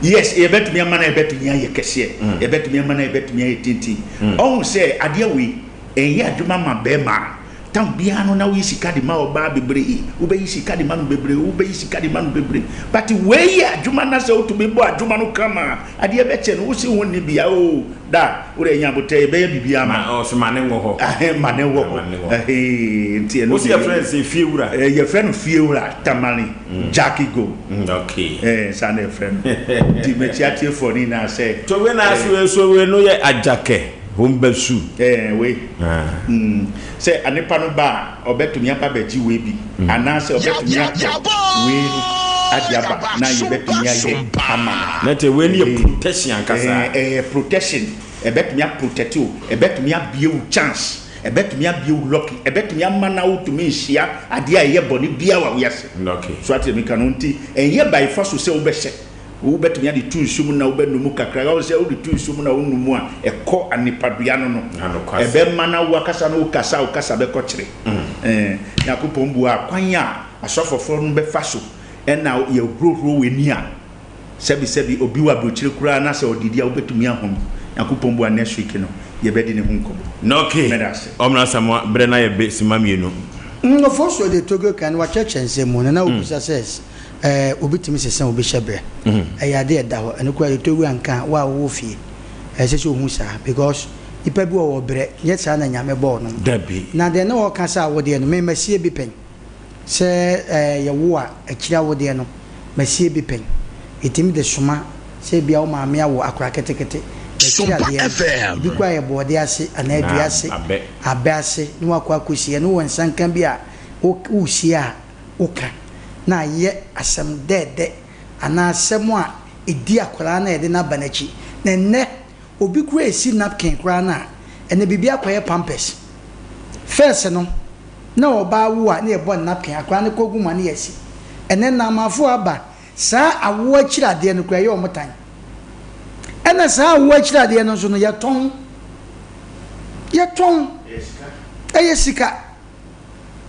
S20: Yes, yɛbɛtumi ama no ɛbɛtumi ayɛ kɛseɛ, yɛbɛtumi ama no ɛbɛtumi ayɛ tenten. Ɔhu sɛ adeɛ wei, ɛnyɛ adwuma ma bɛrima a, tam biara no na woyi sika de ma ɔbaa bebree, wobɛyi sika de ma no bebree, wobɛyi sika de ma no bebree. But wei yɛ adwuma na sɛ wotumi bɔ adwuma no kama a, adeɛ bɛkyɛ no, wose wonni bia oo. Da, wo deɛ nya abotɛ, yɛbɛyɛ biribiara ama
S1: wo. Ma, ɔse ma ne nwɔ hɔ.
S20: Ahe, ma ne nwɔ hɔ.
S1: Ma ne nwɔ hɔ.
S20: Ɛhee, nti ɛno
S1: Wo se
S20: deɛ
S1: yɛfrɛ no sɛ Fiewura?
S20: Eh, yɛfrɛ no Fiewura Tamale Jackie Go.
S1: Okay.
S20: Eh, saa na yɛfrɛ no. Nti mekyia atiefoɔ no nyinaa sɛ.
S1: So wei na ase wei so wei no yɛ Ajakɛ Hombasu.
S20: Eh, wei. Mm, sɛ onipa no ba a, ɔbɛtumi aba abɛgye wei bi, anaasɛ ɔbɛtumi atɔ wei no ade aba na yɛbɛtumi ayɛ ama no.
S1: Na kyerɛ wei no yɛ protection ankasa.
S20: Ɛyɛ protection. Ɛbɛtumi aprotɛte wo, ɛbɛtumi abue wo chance, ɛbɛtumi abue wo lucky, ɛbɛtumi ama na wotumi nhyia adeɛ a ɛyɛ bɔne biara wɔ wiase. So ate deɛ meka no? Nti ɛnyɛ by force sɛ wobɛhyɛ. Wobɛtumi ade to nsu mu na wobɛnom kakra. Woahu sɛ wode to nsu mu na wonom a, ɛkɔ nipadua no no. Ɛbɛma na wo akasa no wokasa a, wo kasa bɛkɔ kyere. Ɛɛ, Nyankopɔn bua kwan a asɔfɔfoɔ no bɛfa so ɛna yɛhurohuro w'ani a, sɛbi sɛbi obi wɔ aburokyire koraa na sɛ ɔdidi a wobɛtumi ahom. Nyankopɔn bua next week no yɛbɛdi ne ho nkɔmmɔ.
S1: Okay.
S20: Meda ase.
S1: Ɔmena Asamoah, berɛ no ayɛ be sima mmienu.
S3: Ofosuo de Togo kan no wakyerɛkyerɛ nsɛm mu na na obisa sɛ ɛɛ obi tumi sesa obi hyɛbrɛ. Ɛyɛ ade a ɛda hɔ. Ɛno koraa yɛtɔ wura nka a, wo a wowɔ fie, ɛsɛ sɛ ohu saa because nipa bi wɔ hɔ ɔbrɛ, nyɛ saa na Nyame bɔɔ no.
S1: Dabi.
S3: Na deɛ na ɔka sɛ awodeɛ no, me masie bi pɛn. Sɛ ɛɛ yɛwo a, akyiri awodeɛ no, masie bi pɛn. Yɛtumi de soma sɛ ebia wo maame awo akora ketekete, na akyiri adeɛ no, ebi koraa yɛ bɔɔde ase anaa dua ase, abɛ ase na wakɔ akɔsie. Ɛno wɔ nsanka bi a wo woresie a, woka na ayɛ asɛm dɛɛdɛ anaa asɛm a ɛdi akwadaa no a yɛde no aba no akyi. Na ɛnnɛ, obi koraa resi napkin koraa no a, ɛnnɛ biribi akɔyɛ pampers. First no, na ɔbaa wo a na yɛbɔ no napkin, akwadaa no kɔ gu mu a na yɛasi. Ɛnnɛ nnamafo aba, saa awoɔ akyiri adeɛ no koraa ɛyɛ wɔn tan. Ɛna saa awoɔ akyiri adeɛ no nso no, yɛtɔn. Yɛtɔn. Ɛyɛ sika.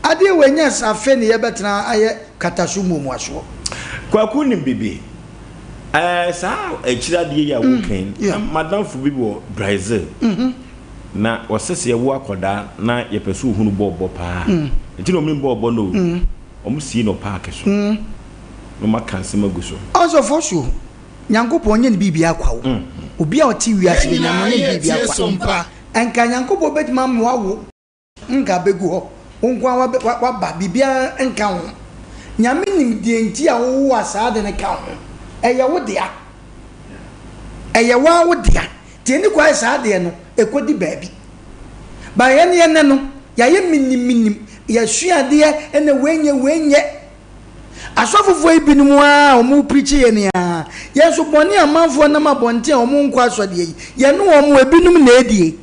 S3: Adeɛ wei nyɛ sɛ afei ne yɛbɛtena ayɛ kataso mmuamuasoɔ.
S1: Kwaku nim bibi. Ɛɛ saa akyiri adeɛ yi a woka yi, na m'adamfo bi wɔ Brazil. Na ɔsɛ sɛ yɛwo akwadaa na yɛpɛ sɛ ohunu bɔɔlbɔ paa. Nti na ɔmo nim bɔɔlbɔ no o. Ɔmo sie no paaki so. Na ɔmo aka nsɛm agu so.
S3: Ɔsɔfo so Nyankopɔn nyɛ ne biribiara kwa o. Obi a ɔte wiase bɛ Nyame ɔnyɛ ne biribiara kwa. Nka Nyankopɔn bɛtumi ama wawo. Nka bɛgu hɔ, wo nko ara waba, biribiara nka wo ho. Nyame nim deɛ nti a wowoo a saa ade no ka wo ho. Ɛyɛ wo dea. Ɛyɛ wo ara wo dea. Nti ɛnni kwan saa adeɛ no ɛkɔdi baabi. But yɛn yɛn nnɛ no, yɛayɛ menim menim, yɛasua adeɛ ɛna wei nyɛ wei nyɛ. Asɔfofoɔ yi binom ara a wɔreprikyi yɛn yi ara, yɛn nso bɔne a amanfoɔ nam abɔnten a wɔnkɔ asɔdeɛ yi, yɛne wɔn ebinom na ɛredie.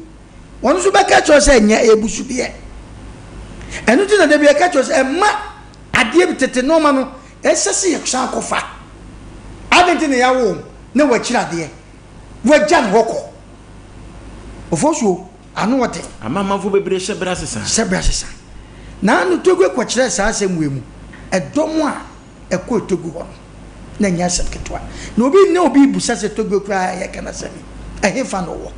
S3: Wɔn nso bɛka kyerɛ wo sɛ nyɛ, ɛyɛ busudeɛ. Ɛno nti na da bi yɛka kyerɛ wo sɛ ɛma adeɛ bi tete nneɛma no ɛsɛ sɛ yɛsan kɔfa. Adɛn nti na yɛawo wo na wakyiri adeɛ? Wagya ne hɔ kɔ. Ofosuo, ano ɔden.
S1: Ama amanfoɔ bebree hyɛ berɛ asesa.
S3: Hyɛ berɛ asesa. Na ano Togo kɔkyerɛɛ saa asɛm wei mu. Ɛdɔm a ɛkɔɔ Togo hɔ no, na ɛnyɛ asɛm ketewa. Na obi ne obi rebisa sɛ Togo koraa a yɛreka n'asɛm yi, ɛhefa na ɔwɔ?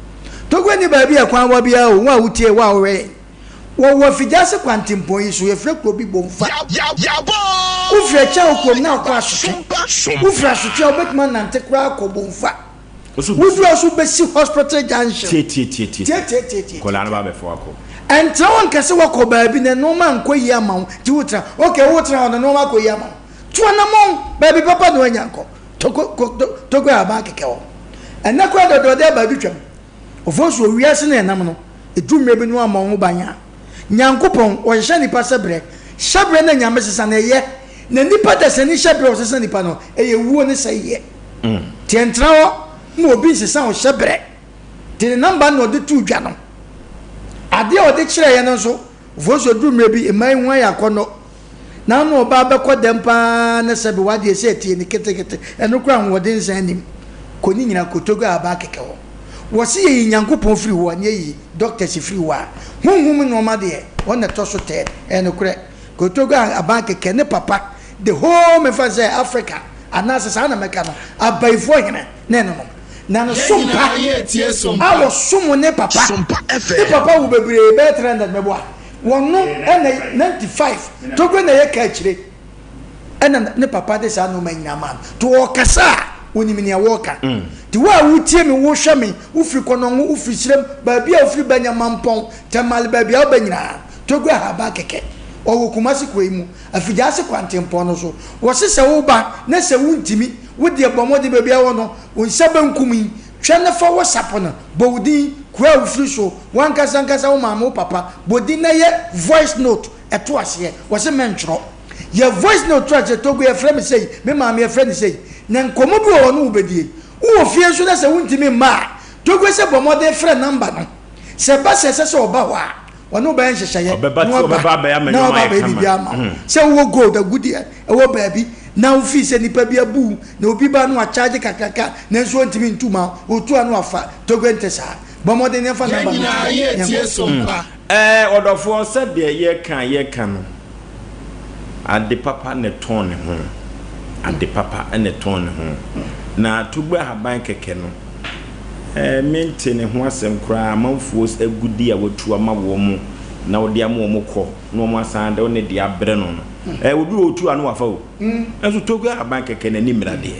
S3: Togo nni baabi a kwan wɔ biara o, wo a wotie, wo a wohwɛ yɛn. Wɔwɔ Afigyaase kwantempɔn yi so, yɛfrɛ kuro bi Bomfa. Wofiri Akyɛw kurom na wokɔ Asotwe. Wofiri Asotwe a, wobɛtumi anante koraa akɔ Bomfa. Woduru hɔ nso wobɛsi Hospital Junction.
S1: Tietietie.
S3: Tietietie.
S1: Nkwadaa no ba abɛfa wo akɔ.
S3: Ɛntra hɔ nka sɛ woakɔ baabi na nnoɔma ankɔ yie ama wo nti wotra. Ok, wotra hɔ no nnoɔma akɔ yie ama wo. Tu anammɔn, baabi papa na woanya nkɔ. Togo, Togo ahaban kɛkɛ hɔ. Ɛnnɛ koraa deɛ ɔde aba adwitwam. Ofosuo, wiase no a yɛnam no, ɛduru mmerɛ bi na woammɔ wo ho ban a, Nyankopɔn, ɔhyehyɛ nnipa hyɛberɛ. Hyɛberɛ no a Nyame sesa no, ɛyɛ. Na nnipa dasani hyɛberɛ a ɔsesa nnipa no, ɛyɛ wuo ne sɛeɛ. Nti ɛntra hɔ ma obi nsesa wo hyɛberɛ. Nti ne number no na ɔde too dwa no. Adeɛ a ɔde kyerɛeɛ no nso, Ofosuo, ɛduru mmerɛ bi, mmaa yi ho ayɛ akɔnnɔ. Na ano ɔbaa bɛkɔ dɛm paa na sɛbe w'adeɛ sɛ ɛteɛ ni ketekete, ɛno koraa ahoɔden nsan nnim. Kɔ ne nyina kotogo a abaa kɛkɛ hɔ. Wɔse yɛyi Nyankopɔn firi hɔ a ne yɛyi doctors firi hɔ a, honhom nnoɔma deɛ wɔn na ɛtɔ so third. Ɛyɛ nokorɛ. Kotogo a abaa kɛkɛ ne papa the whole mefa sɛ Africa anaasɛ saa na mɛka no abayifoɔ hene ne ɛno nom. Na ne som pa a wɔsom ne papa, ne papa wo bebree bɛyɛ 300 mɛboa. Wɔno na 95 Togo na ɛyɛ kaakyire ɛna ne papa de saa nnoɔma nyinaa maa no nti ɔɔkasa a ɔnim nea wɔɔka nti wo a wotie me wohwɛ me wofiri Kɔnɔngo wofiri Sirem baabi a wofiri ba Nyamampɔn Tamale baabi a woba nyinaa Togo ahaban kɛkɛ ɔwɔ Kumasi kuro yi mu Afigyaase kwantempɔn no so wɔse sɛ woba na sɛ wontimi wodeɛ bɔ mmɔden baabi a wɔ no wo nsa benkum yi Twɛ na fa WhatsApp no, bɔ wo din, kuro a wofiri so, w'ankasa ankasa wo maame, wo papa, bɔ din na yɛ voice note to aseɛ. Wɔse mɛntwerɛ. Yɛ voice note to aseɛ, Togo yɛfrɛ me sei, me maame yɛfrɛ no sei. Na nkɔmmɔ bi wɔ hɔ no wobɛdie. Wowɔ fie nso na sɛ wontumi mma a, Togbe sɛ bɔ mmɔden frɛ number no. Sɛ ɛba sɛ ɛsɛ sɛ ɔba hɔ a, ɔne wo bɛyɛ nhyehyɛeɛ
S1: Ɔbɛba
S3: na
S1: ti
S3: waba
S1: ɔbɛba abɛyɛ ama
S3: na
S1: nneɛma
S3: waba
S1: ayɛ
S3: abɛyɛ
S1: kama.
S3: biribi ama wo. Sɛ wowɔ gold agudeɛ ɛwɔ baabi na wofii sɛ nipa bi abu wo na obi ba na wakyagye kakraka nanso ɔntumi ntu ma wo, ɔtu a na wafa. Togbe nte saa. Bɔ mmɔden na fa
S4: Yɛn
S3: number no to
S4: nyinaa
S3: hɔ na
S4: yɛretie
S3: yɛnkɔ.
S4: Sompa.
S1: Ɛɛ ɔdɔfoɔ sɛdeɛ yɛka a yɛka no, ade papa na ɛtɔn ne ho. Ade papa na ɛtɔn ne ho. Na togbe ahaban kɛkɛ no, ɛɛ mente ne ho asɛm koraa. Amanfoɔ agudi a watu ama wɔn na wɔde ama wɔn kɔ na wɔn asan de ne deɛ abrɛ no no. Ɛɛ obi wɔ otu a na wafa o. Nanso togbe ahaban kɛkɛ n'ani mmira deɛ.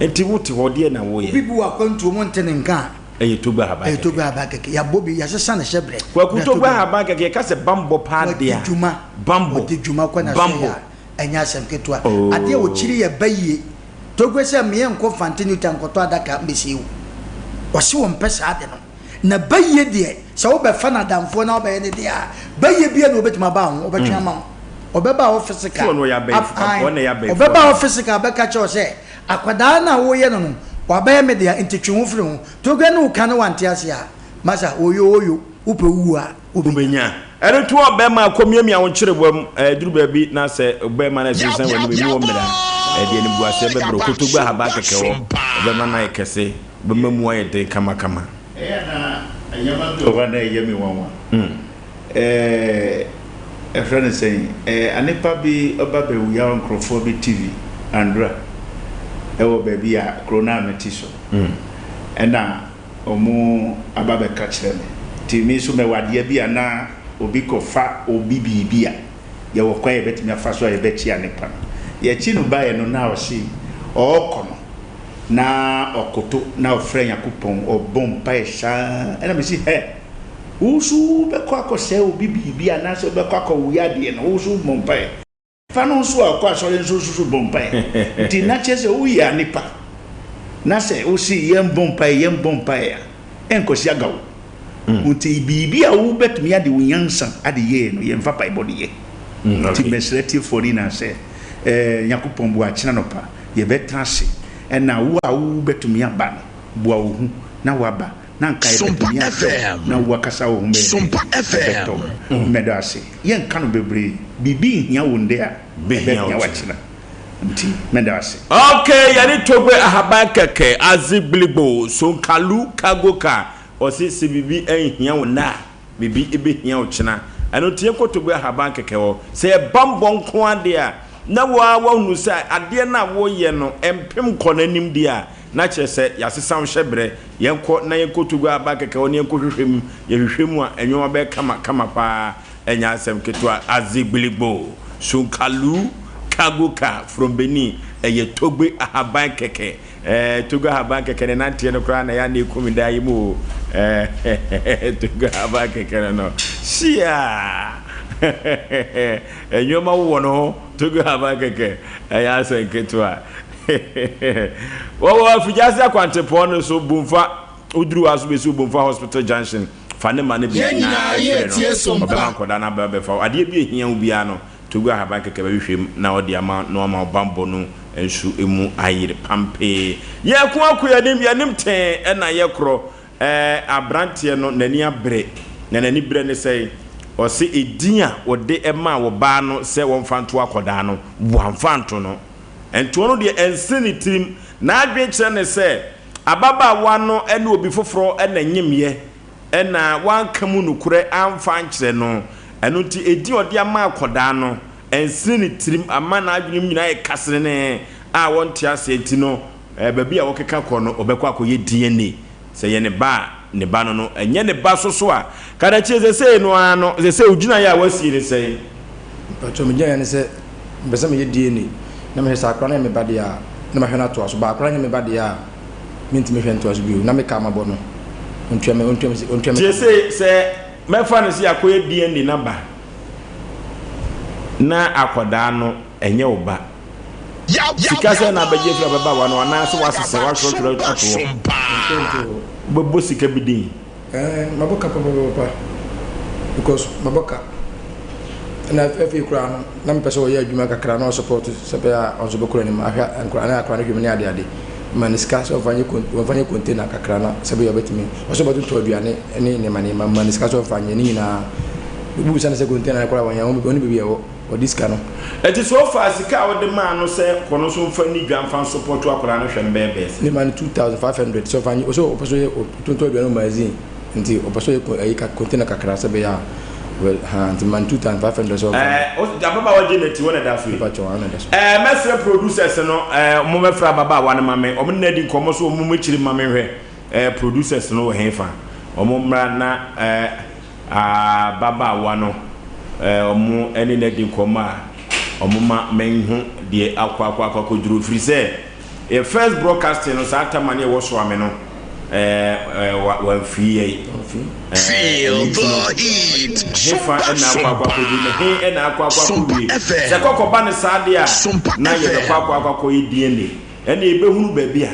S1: Nti wote hɔ deɛ na woyɛ.
S3: Obi bi wɔ akwantuo mu nte ne nka a.
S1: Ɛyɛ togbe ahaban
S3: Ɛyɛ
S1: kɛkɛ.
S3: togbe ahaban kɛkɛ. Yɛabɔ bi, yɛasesa ne hyɛbrɛ.
S1: Kwaku
S3: Bra
S1: togbe
S3: togbe.
S1: ahaban kɛkɛ, yɛka sɛ bambɔ paa
S3: Wɔde
S1: deɛ a,
S3: dwuma.
S1: bambɔ,
S3: Wɔde dwuma kɔ n'asoɛeɛ
S1: bambɔ.
S3: a, ɛnyɛ asɛm ketewa. Adeɛ a wɔkyiri yɛ ba yie. Togbe sɛ meɛ nkɔ Fante Newtown nkɔtɔ adaka mmɛsie wo. Ɔse ɔmpɛ saa ade no. Na ba yie deɛ, sɛ wobɛfa no adamfoɔ na wobɛyɛ ne deɛ a, ba yie biara ni ɔbɛtumi aba wo ho, ɔbɛtwe ama wo. Ɔbɛba hɔ physical.
S1: Sɛ ɔno ɔyɛ abayifo,
S3: Ab, ae.
S1: ɔno na ɛyɛ abayifoɔ
S3: Ɔbɛba
S1: no.
S3: hɔ physical bɛka kyerɛ wo sɛ, Akwadaa no a woreyɛ no no, wabɛyɛ me dea, nti twe wo ho firi ho. Togbe ne wo ka ne wante ase a, masa, oyo oyo, wopɛ wo wu a, wobɛnya.
S1: Wobɛnya. Ɛno to ɔbarima a, kɔmiamia wo nkyereboa mu. Ɛduru baabi na sɛ ɔbarima no asensan w'anim, emu wɔ mmerɛ a, ɛde animguaseɛ bɛbrɛ wo. Kotogbe ahaban kɛkɛ wɔ, ɛbɛma no ayɛ kɛse, ɛbɛma mu ayɛ den kamakama.
S20: Ɛyɛ a na nneɛma bi wɔ hɔ a na ɛyɛ me nwanwa. Ɛɛ, yɛfrɛ no sɛn? Ɛɛ, anepa bi ɔba bɛwia nkurɔfoɔ bi TV, Andra, ɛwɔ baabi a kuro no a mete so. Ɛna wɔn aba bɛka kyerɛ me. Nti me nso mɛwɔ adeɛ bi a na obi kɔfa obi biribi a, yɛwɔ kwan a yɛbɛtumi afa so a yɛbɛkye anepa no. Yɛkye no baeɛ no na ɔse ɔɔkɔ no, na ɔkoto na ɔfrɛ Nyankopɔn, ɔbɔ mpaeɛ saa. Ɛna mese, hɛ! Wo nso wobɛkɔ akɔsɛe obi biribi anaasɛ wobɛkɔ akɔwia adeɛ no, wo nso wobɔ mpaeɛ. Fa no nso a ɔkɔ asɔre nso nso so bɔ mpaeɛ. Nti na kyerɛ sɛ woyɛ nipa na sɛ wose yɛmbɔ mpaeɛ yɛmbɔ mpaeɛ a, ɛnkɔsi aga wo. Nti biribi a wobɛtumi ade wo nyansa ade yɛɛ no, yɛmfa mpaebɔ de yɛ. Nti mɛsrɛ atiefoɔ no nyinaa sɛ, eh, Nyankopɔn boa akyena anɔpa yɛbɛtena ase ɛna wo a wobɛtumi aba no, boa wo ho na woaba. Na anka yɛbɛtumi ahwɛ wo na woakasa wo ho bɛyɛ dɛn? Ɛbɛtɔ wo. Mɛda ase. Yɛnka no bebree. Biribi nhia wo ndɛ a, ɛbɛhia wo akyena. Nti, mɛda ase.
S1: Ok yɛne Togbe ahaban kɛkɛ adze gbiligbo sonkalu cargo car ɔse sɛ biribi anhia wo nnɛ a biribi bɛhia wo kyena ɛno nti yɛnkɔ Togbe ahaban kɛkɛ hɔ sɛ yɛ bambɔ nko ara deɛ a na wo ara woahunu sɛ adeɛ no a woyɛ no mpem kɔ n'anim deɛ a na kyerɛ sɛ yɛasesa wo hyɛberɛ Yɛnkɔ na yɛnkɔto gua aba kɛkɛ hɔ na yɛnkɔhwehwɛ mu. Yɛhwehwɛ mu a, nneɛma bɛyɛ kama kama paa. Ɛnyɛ asɛm ketewa. Azigbiligbo, Sunkalu, Cargo car from Benin. Ɛyɛ Togbe ahaban kɛkɛ. Ɛɛ, Togo ahaban kɛkɛ ne nanteɛ no koraa na ɛyɛ a na ɛku me daa yi mu o. Ɛɛ, Togo ahaban kɛkɛ no no. Hyia! Nneɛma wowɔ no ho. Togo ahaban kɛkɛ. Ɛnyɛ asɛm ketewa. Wɔwɔ Afigyase akwantepɔn no so, Bomfa. Woduru hɔ a so besi Bomfa Hospital Junction. Fa ne ma no bi
S4: Yɛn
S1: na
S4: nyinaa
S1: frɛ no.
S4: yɛretie som
S1: Ɔbɛma
S4: pa.
S1: nkwadaa no aba abɛfa wo. Adeɛ bi a ehia wo biara no, Togo ahaban kɛkɛ bɛhwehwɛ mu na ɔde ama na wama wo bammɔ no nso mu ayere pampee. Yɛko ako yɛn anim, yɛn anim tee na yɛkorɔ. Ɛɛ, aberanteɛ no n'ani abere, na n'ani berɛ ne sɛn? Ɔse edin a wɔde maa ɔbaa no sɛ wɔmfa nto akwadaa no, wɔamfa anto no. Ntoɔ no deɛ ɛnsene ne tirim. N'adwene kyerɛ no sɛ ababaawa no ne obi foforɔ na nyemyɛ na wanka mu nokorɛ amfa ankyerɛ no. Ɛno nti edin a ɔde ama akwadaa no, ɛnsene ne tirim, ama n'adwene mu nyinaa ayɛ kasenenee a ɔnte aseɛ nti no, baabi a wɔkeka kɔ no, ɔbɛkɔ akɔyɛ DNA. Sɛ ɛyɛ ne ba a, ne ba no no, ɛnyɛ ne ba so so a, kadakyie sesei no ara no, sesei wo gyinaeɛ a woasie ne sɛn?
S19: Mpakyɛw me gyinaeɛ ne sɛ, mepɛ sɛ meyɛ DNA na mehwɛ sɛ akora no yɛ me ba deɛ a, na mahwɛ no atoa so, but akora no nyɛ me ba deɛ a, mentumi hwɛ ntoa so bio, na me ka mabɔ no, ɔntua me, ɔntua me, ɔntua me
S1: Tie
S19: ka.
S1: sei, sɛ mɛfa no sɛ yɛakɔyɛ DNA no aba na akwadaa no ɛnyɛ wo ba, Sika sɛn na abɛgye afiri ababaawa no hɔ anaasɛ woasesa woatwerɛtwerɛ ato hɔ? Wobɛbɔ sika bi din?
S19: Ɛɛ mabɔ ka papapapa because mabɔ ka ɛna afei koraa no na mepɛ sɛ ɔyɛ adwuma kakra na ɔsupɔt sɛ bɛyɛ a ɔnso bɛkɔ n'anim ahwɛ nkora ne akora no hwɛ mu ne ade ade. Mema no sika sɛ ɔmfa nyɛ kon ɔmfa nyɛ container kakra na sɛ bɛyɛ ɔbɛtumi ɔsɛ ɔbɛtotɔ aduane ne nneɛma nneɛma mema no sika sɛ ɔmfa nyɛ ne nyinaa wobisa no sɛ container no koraa wɔnyɛ ɔne baabi a ɛwɔ ɔde sika no.
S1: Ɛti so far sika a wode maa no sɛ kɔ no nso mfa nni dwa mfa nsopɔto akwadaa no hwɛ no bɛyɛ bɛyɛ sɛn?
S19: Mema no 2500 sɛ ɔmfa nyɛ ɔsɛ ɔpɛ sɛ ɔyɛ ɔtontɔn aduane wɔ magazine. Nti ɔpɛ sɛ ɔyɛ ayi container kakra sɛ ɛbɛyɛ a ɔbɛ ha nti man 2500 sɛ ɔfa.
S1: Ɛɛ ababaawa gye n'ati wɔn na ɛda so yi.
S19: Mepa kyɛw wɔn na ɛda so.
S1: Ɛɛ mɛsrɛ producers no ɛɛ wɔn mɛfrɛ ababaawa no ma me wɔn ne no adi nkɔmɔ so wɔn akyiri ma me nhwɛ ɛɛ producers no wɔ he fa wɔn mmra na ɛɛ ababaawa no ɛɛ wɔn ne no adi nkɔmɔ a wɔn ma menhu deɛ akɔ akɔ akɔ akɔduru firi sɛ. Yɛ first broadcasting no saa tama ne ɛwɔ soame no ɛɛ wa wamfiri yɛ
S17: Feel
S1: ɛno nti no
S17: the heat.
S1: hefa
S17: Sompa
S1: ɛna akɔ akɔ
S17: Sompa.
S1: akɔdu no he ɛna akɔ akɔ
S17: Sompa
S1: akɔwie
S17: FM.
S1: sɛ kɔkɔba no saa deɛ a
S17: Sompa
S1: na yɛbɛkɔ
S17: FM.
S1: akɔ akɔ akɔyɛ DNA ɛne yɛbɛhunu baabi a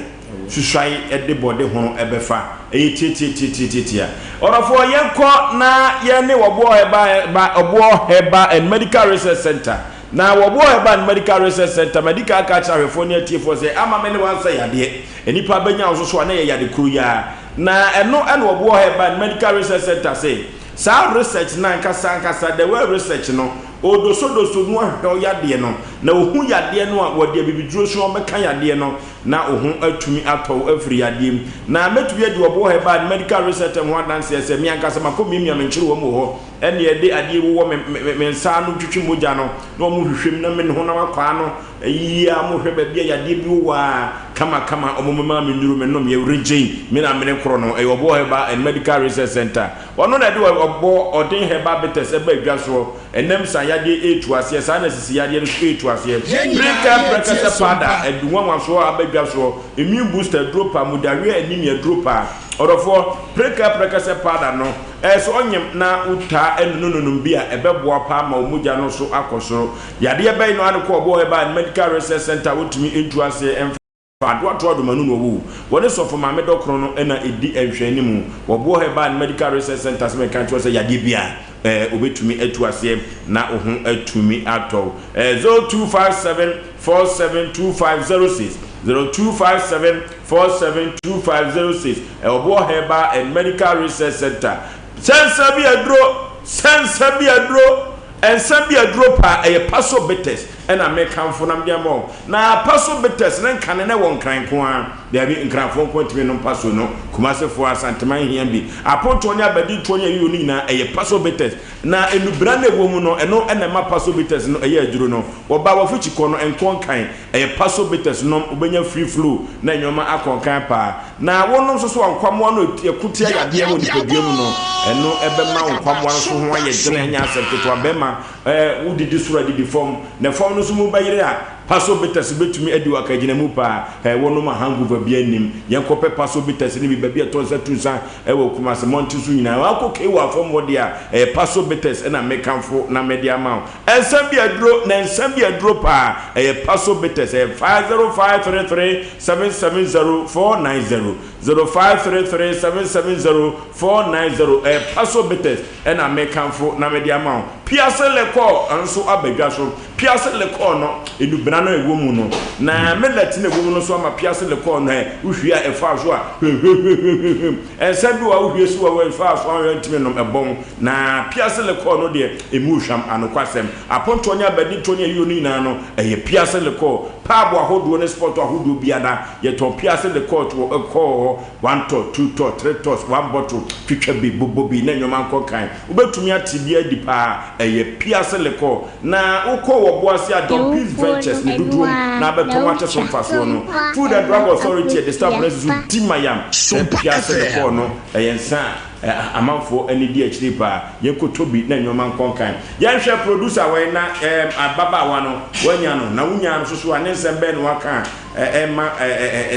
S1: susuae ɛde bɔde hono ɛbɛfa ɛyɛ tiatiatiatiatia ɔdɔfoɔ yɛnkɔ na yɛne wɔboɔ ɛba ɛba ɔboɔ herbal and medical research center Na wɔboa Herbal Medical Research Centre ma di kan ka kyerɛ ahwɛfoɔ ne atiefoɔ sɛ, Ama me ne wo ansa yadeɛ. Nnipa bɛnya wo so so a na ɛyɛ yade koro yi ara. Na ɛno na wɔboa Herbal Medical Research Centre se, saa research no ankasa ankasa, the well research no, ɔredosodoso no ahwehwɛ wo yadeɛ no, na ɔhu yadeɛ no a, wɔde abibiduro so bɛka yadeɛ no na wo ho atumi atɔ wo afiri yadeɛ mu. Na mɛtumi adi wɔboa Herbal Medical Research Centre ho adanseɛ sɛ, me ankasa makɔ miamia me nkyerewa mu wɔ hɔ, Ɛnna yɛde adeɛ wowɔ me me me nsa ano twitwi mogya no, na wɔhwehwɛ mu na me honam akwaa no ayiyi a wɔhwɛ baabi a yadeɛ bi wowɔ a kamakama wɔn memaa me nnuro me nom yɛ regyen me na mene korɔ no ɛyɛ ɔboɔ herbal and medical research center ɔno na ɛde ɔbɔ ɔden herbal bitters ɛba adwa soɔ ɛnam san yadeɛ ɛretu aseɛ saa na sisi yadeɛ no so ɛretu aseɛ
S4: Yɛn nyinaa
S1: pirika
S4: yɛretie
S1: prɛkɛsɛ
S4: Sompa.
S1: powder adu nwanwasoɔ aba dwa soɔ immune booster aduro pa mudaweɛ anemia aduro pa ɔdɔfoɔ pirika prɛkɛsɛ powder no Ɛɛ sɛ ɔnyem na wotaa nnononom bi a, ɛbɛboa paa ma wo mogya no so akɔ soro. Yadeɛ bɛn no ara ne kɔ ɔboɔ Herbal and Medical Research Centre a wotumi ntu aseɛ mfa adoatoa adomanu na ɔwɔ o. Wɔne Sɔfo Maame Dɔkono no na ɛdi nhwɛanimu. Wɔboɔ Herbal and Medical Research Centre sɛ meka nkyerɛ wo sɛ yadeɛ biara ɛɛ wobɛtumi atu aseɛ na wo ho atumi atɔ wo. Ɛɛ 0257 472506, 0257 472506, Ɔboɔ Herbal and Medical Research Centre. Sɛ nsa bi aduro, sɛ nsa bi aduro, nsa bi aduro paa, ɛyɛ Paso Bitters ɛna mekamfo na mede ama wo. Na Paso Bitters ne nkane na ɛwɔ Nkran nko ara. Daabi, Nkranfoɔ nko ntumi nnom Paso no, Kumasefoɔ, Asanteman hia bi. Apontoɔ ne abadintoɔ ne ayuo no nyinaa, ɛyɛ Paso Bitters. Na nnubra no a ɛwɔ mu no, ɛno na ɛma Paso Bitters no ɛyɛ aduro no. Wɔba w'afikyi kɔ no, nkɔ nkan. Ɛyɛ Paso Bitters nom, wobɛnya free flow na nnoɔma akɔ nkan paa. Na wonom nso so a, nkwammoa no a ɛko tia yadeɛ wɔ nipadua mu no, ɛno ɛbɛma wo nkwammoa no so ho ayɛ dene, ɛnyɛ asɛm ketewa. Bɛrima, ɛɛ, wodidi soro a, didi fam, na fam no nso mu bɛyere a, Paso Bitters bɛtumi adi wo akagyinamu paa. Ɛɛ, wonom a hangover biara nnim. Yɛnkɔpɛ Paso Bitters no bi, baabi a ɛtɔ nsa tu nsa wɔ Kumasi mmɔnten so nyinaa. Woakɔ K-Wa fam hɔ deɛ a, ɛyɛ Paso Bitters na mekamfo na mede ama wo. Nsa bi aduro na nsa bi aduro paa ɛyɛ paso bitters ɛyɛ 50533 770 490 0533 770 490 ɛyɛ paso bitters ɛna mekamfo na mede ama wo piase lekɔɔ nso aba dwa so piase lekɔɔ no enubena no ɛwɔ mu no na millet na ɛwɔ mu no nso ama piase lekɔɔ no ɛ wohwie a ɛfa so a hwehwehwehwehwem nsa bi wɔ a wohwie si wɔ ɛfa so a ntumi nom ɛbɔn Na Piase Lekɔɔ no deɛ, ɛmu hwam, anokwasɛm. Apontoɔ ne abadintoɔ ne ayuo no nyinaa no, ɛyɛ Piase Lekɔɔ. Paabo ahodoɔ ne spɔto ahodoɔ biara, yɛtɔn Piase Lekɔɔ wɔ kɔɔ hɔ, one tot, two tot, three tots, one bottle, twitwa bi, bobɔ bi na nnoɔma nkɔ nkan. Wobɛtumi ate bi adi paa, ɛyɛ Piase Lekɔɔ. Na wokɔ wɔ Boase a, Don Peace
S21: Awufoɔ no
S1: Ventures ne
S21: ɛno
S1: dodoɔm
S21: ara
S1: na
S21: na
S1: abɛtɔn akyɛ so
S21: wotwa
S1: mfasoɔ no.
S21: mpoa
S1: Food and Drug
S21: ɛno
S1: Authority de stamp
S21: akosua
S1: no asi so
S21: pa.
S1: di mayam sɛ
S17: Sompa
S1: Piase
S17: FM.
S1: Lekɔɔ no, ɛyɛ nsa a. Amanfoɔ ani di akyire paa. Yɛnkɔtɔ bi na nnoɔma nkɔ nkan. Yɛnhwɛ producer wei na ɛɛm ababaawa no wanya no na wonyaa no soso a ne nsɛm bɛn na waka a ɛma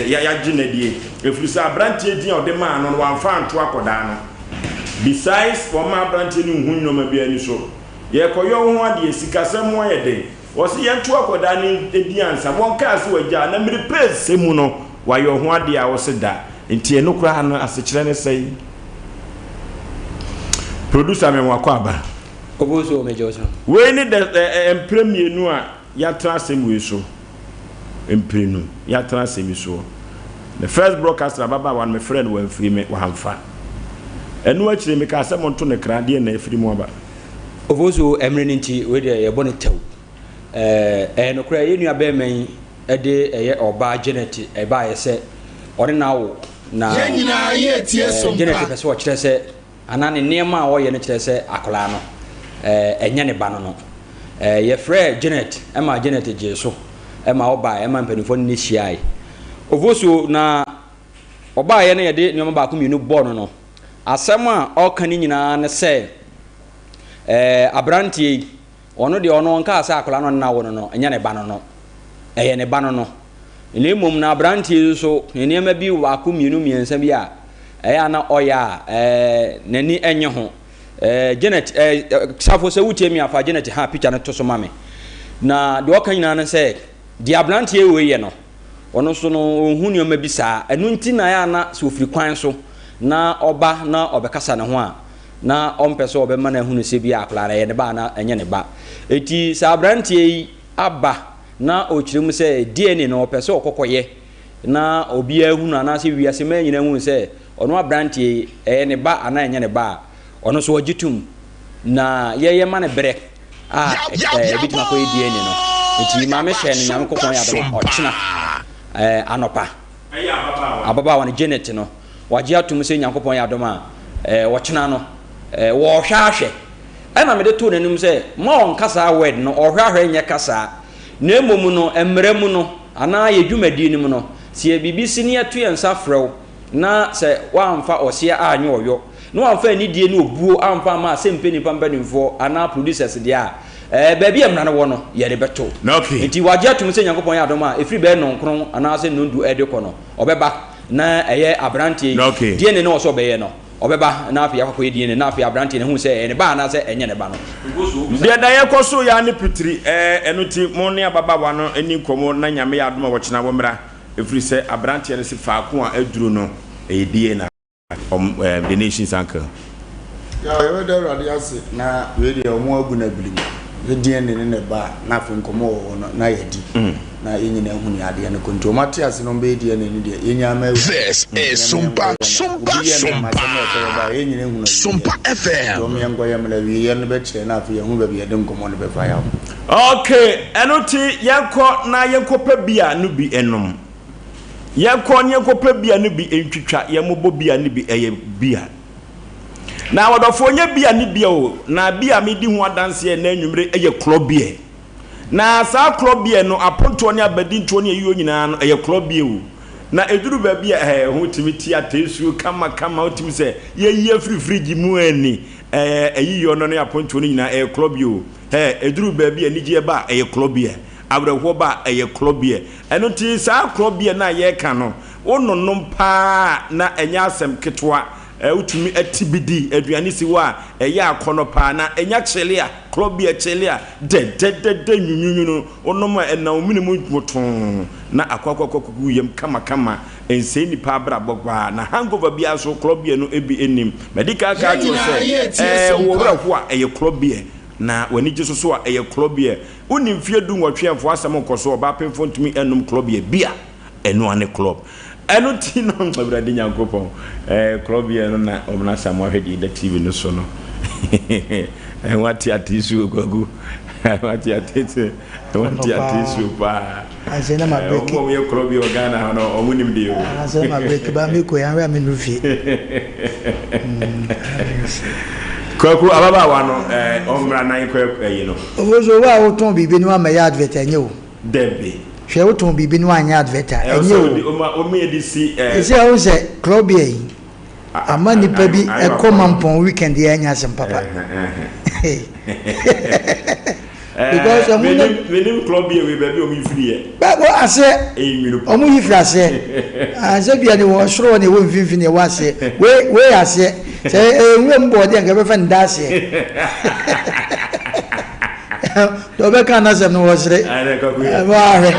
S1: yɛagye no adie. Ɛfiri sɛ aberanteɛ din a ɔde maa no no wamfa anto akɔdaa no. Besides wɔmma aberanteɛ no nhu nnoɔma biara ani so. Yɛrekɔyɔ wo ho adeɛ, sikasɛm ho ayɛ den. Wɔse yɛnto akɔdaa no din ansa. Wɔnkaa sɛ wagyaa na mmerɛ pɛsɛ mu no wayɛ wo ho adeɛ a wose da. Nti ɛno koraa no asekyerɛ ne sɛn? Producer me wakɔ aba.
S22: Obo so me gye so.
S1: Wei ne the ɛ mprɛ mmienu a yɛatena asɛm wei so. Mprenu yɛatena asɛm yi soɔ. The first broadcast na ababaawa no mefrɛɛ no wamfiri me, wamfa. Ɛno akyire mekaa sɛ monto no kra, deɛn na afiri mu aba?
S21: Ofosu mmere no nti wei deɛ yɛbɔ no tɛw. Ɛyɛ nokorɛ yɛn nua bɛɛma yi de ɛyɛ ɔbaa Janet ɛbaeɛ sɛ ɔne no awo na Janet pɛ sɛ ɔkyerɛ sɛ anaa ne nneɛma a ɔyɛ no kyerɛ sɛ akwadaa no ɛnyɛ ne ba no no. Yɛfrɛɛ Janet ma Janet gyee so ma ɔbaeɛ ma mpanimfoɔ ne no hyiaeɛ. Ofosuo na ɔbaeɛ no yɛde nneɛma baako mmienu bɔɔ no no, asɛm a ɔka ne nyinaa ne sɛ aberanteɛ yi Ɔno deɛ ɔno ɔnkaa sɛ akwadaa no ɔne no awo no no nyɛ ne ba no no, ɛyɛ ne ba no no. Na mmom no aberanteɛ yi nso nneɛma bi baako mmienu mmiɛnsa bi a ɛyɛ a na ɔyɛ a ɛɛ n'ani nnye ho. Ɛɛ Janet ɛɛ Safo sɛ wotie me a fa Janet ha picture no to so ma me. Na deɛ ɔka nyinaa ne sɛ deɛ aberanteɛ wei yɛ no ɔno nso no ɔnhu nneɛma bi saa. Ɛno nti na ɛyɛ a na sɛ ɔfiri kwan so na ɔba na ɔbɛkasa ne ho a na ɔmpɛ sɛ ɔbɛma no ahunu sɛ bi a akwadaa no ɛyɛ ne ba anaa ɛnyɛ ne ba. Enti sɛ aberanteɛ yi aba na ɔkyerɛ mu sɛ DNA no ɔpɛ sɛ ɔkɔkɔyɛ na obiara hunu anaasɛ wiase mmaa nyinaa hunu sɛ ɔno aberanteɛ yi ɛyɛ ne ba anaa ɛnyɛ ne ba a, ɔno nso ɔgye tom na yɛyɛ ma no berɛ a ɛbɛtumi akɔyɛ DNA no. Enti maame hyɛ no Nyame kɔkɔn yɛ adom a ɔkyena anɔpa. Ababaawa no, Janet no, wagye atom sɛ Nyankopɔn yɛ adom a, ɔkyena no, wɔɔhwɛ ahwɛ. Ɛna mede too n'anim sɛ, mma ɔnka saa word no, ɔhwɛ ahwɛ nyɛ kasaa. Na mmom no, mmara mu no, anaa yɛ dwumadie no mu no, sɛ yɛ biribi si na yɛto yɛn nsa frɛ wo, na sɛ woamfa ɔseɛ anyɛ ɔyɔ, na woamfa anidie ne obuo amfa amma asɛmpɛ nnipa mpanimfoɔ anaa producers deɛ a, ɛɛ, baabi a mmara no wɔ no, yɛde bɛto.
S1: Okay.
S21: Enti wagye atom sɛ Nyankopɔn yɛ adom a, ɛfiri bɛyɛ nnɔnkron anaasɛ nnɔndu de kɔ no, ɔbɛba, na ɛyɛ aberanteɛ yi,
S1: Okay.
S21: DNA no a ɔsɛ ɔbɛyɛ no, ɔbɛba, na afei akɔ akɔyɛ DNA, na afei aberanteɛ no ahu sɛ ɛyɛ ne ba anaasɛ ɛnyɛ ne ba no.
S1: Deɛ da yɛkɔ so yɛ ara ne pitiri, ɛɛ, ɛno nti mo ne ababaawa no nni nkɔmmɔ na Nyame yɛ adom a ɔkyena wɔmmra, ɛfiri sɛ aberanteɛ no se faako a aduru no, ɛyɛ DNA. Ɔm ɛɛ the nation's uncle.
S2: Yaw yɛbɛda Awurade ase na wei deɛ ɔmo agu no abilim sɛ DNA ne ne ba a na afei nkɔmɔ wɔ hɔ no na yɛadi na yɛn nyinaa hu nea adeɛ no kɔ nti ɔmo ate ase na ɔmo bɛyɛ DNA no deɛ yɛn nyinaa ma Awurade
S17: This is
S2: yɛn
S17: Sumpa
S2: yɛnkɔyɛ na
S17: Sumpa
S2: obi yɛ me ama
S17: Sumpa
S2: asɛm na ɛsɛ bɛba a yɛn nyinaa hu no
S17: Sumpa
S2: awieɛ nti
S17: FM.
S2: ɔmo yɛnkɔyɛ mmra awieɛ no bɛkyerɛ na afei yɛahu baabi yɛde nkɔmɔ no bɛfa yaw.
S1: Okay, ɛno nti yɛnkɔ na yɛnkɔpɛ beer no bi nnom. Yɛnkɔ na yɛnkɔpɛ beer no bi ntwitwa, yɛmmobɔ beer no bi, ɛyɛ beer. Na ɔdɔfoɔ nyɛ beer ne beer o, na beer a medi ho adanseɛ nnɛ anwummere yɛ klɔ beer. Na saa klɔ beer no, apontoɔ ne abadintoɔ ne ayiyɔ nyinaa no, ɛyɛ klɔ beer o. Na ɛduru baabi a, ɛɛ, ho tumi te atɛsuo kama kama, wotumi sɛ yɛyi afiri fridge mu ani, ɛɛ, ayiyɔ no ne apontoɔ no nyinaa, ɛyɛ klɔ beer o. Ɛɛ, ɛduru baabi a anigyeɛ ba a, ɛyɛ klɔ beer. Awerɛhoɔ ba a, ɛyɛ klɔ beer. Ɛno nti saa korɔ beer no a yɛreka no, wononom paa a na ɛnyɛ asɛm ketewa. Wotumi te bi di, aduane si hɔ a, ɛyɛ akɔnnɔ paa. Na ɛnya kyele a, korɔ beer kyele a, dɛdɛdɛdɛ nwunwunwunu, wonom a ɛnam wo mene mu motoo na akɔ akɔ akɔgu wo yam kamakama. Ɛnsɛe nnipa abrabɔ koraa. Na hangover biara nso, korɔ beer no bi nnim. Madi kan aka akyerɛ wo sɛ, ɛɛ, wo werɛ ho a, ɛyɛ korɔ beer. Na w'ani gye so so a, ɛyɛ korɔ beer. Wonni mfeɛ du nwɔtwe a mfoɔ asɛm nkɔ so ɔbaa pemfoɔ ntumi nnom club yɛ beer ɛno ane club ɛno nti no awurade nyankopɔn ɛɛ club yɛ no na ɔmena Asamoah hwɛ deɛ ɛda TV no so no ɛho ate ate suo kwaku ɛho ate ate suo ɛho ate ate suo paa
S3: Ansa na ma break.
S1: Ɔmo yɛ club yɛ wɔ Ghana ha no ɔmo nim deɛ o.
S3: Ansa na ma break ba mi kɔ yan wɛ mi nu fie.
S1: Kwaku ababaawa no ɛɛ ɔmmra na yɛnkɔ ɛyi no.
S3: Ofosu wo a wotɔn biribi no ammɛyɛ advert ɛnyɛ o.
S1: Dabi.
S3: Hwɛ wotɔn biribi no anyɛ advert a ɛnyɛ o.
S1: Ɔma ɔma yɛde si ɛɛ.
S3: Ɛsɛ ɛho sɛ club beer yi ama nipa bi ɛkɔ mampɔn weekend yɛ ɛnyɛ asɛm papa. Because ɔmo ne.
S1: Menim club beer wei baabi ɔmo yi firi yɛ.
S3: Bɛ wɔ aseɛ.
S1: Ɛyɛ nwunu papa.
S3: Ɔmo yi firi aseɛ. Ansɛ bia ne wɔ soro hɔ na ɛwɔ mfimfini ɛwɔ aseɛ. Wei wei yɛ aseɛ. Sɛ ɛyɛ nwura mu bɔɔdeɛ nka ɛbɛfɛ no da aseɛ. Deɛ ɔbɛka n'asɛm no wɔsere. Ɛwɔ ahwɛ.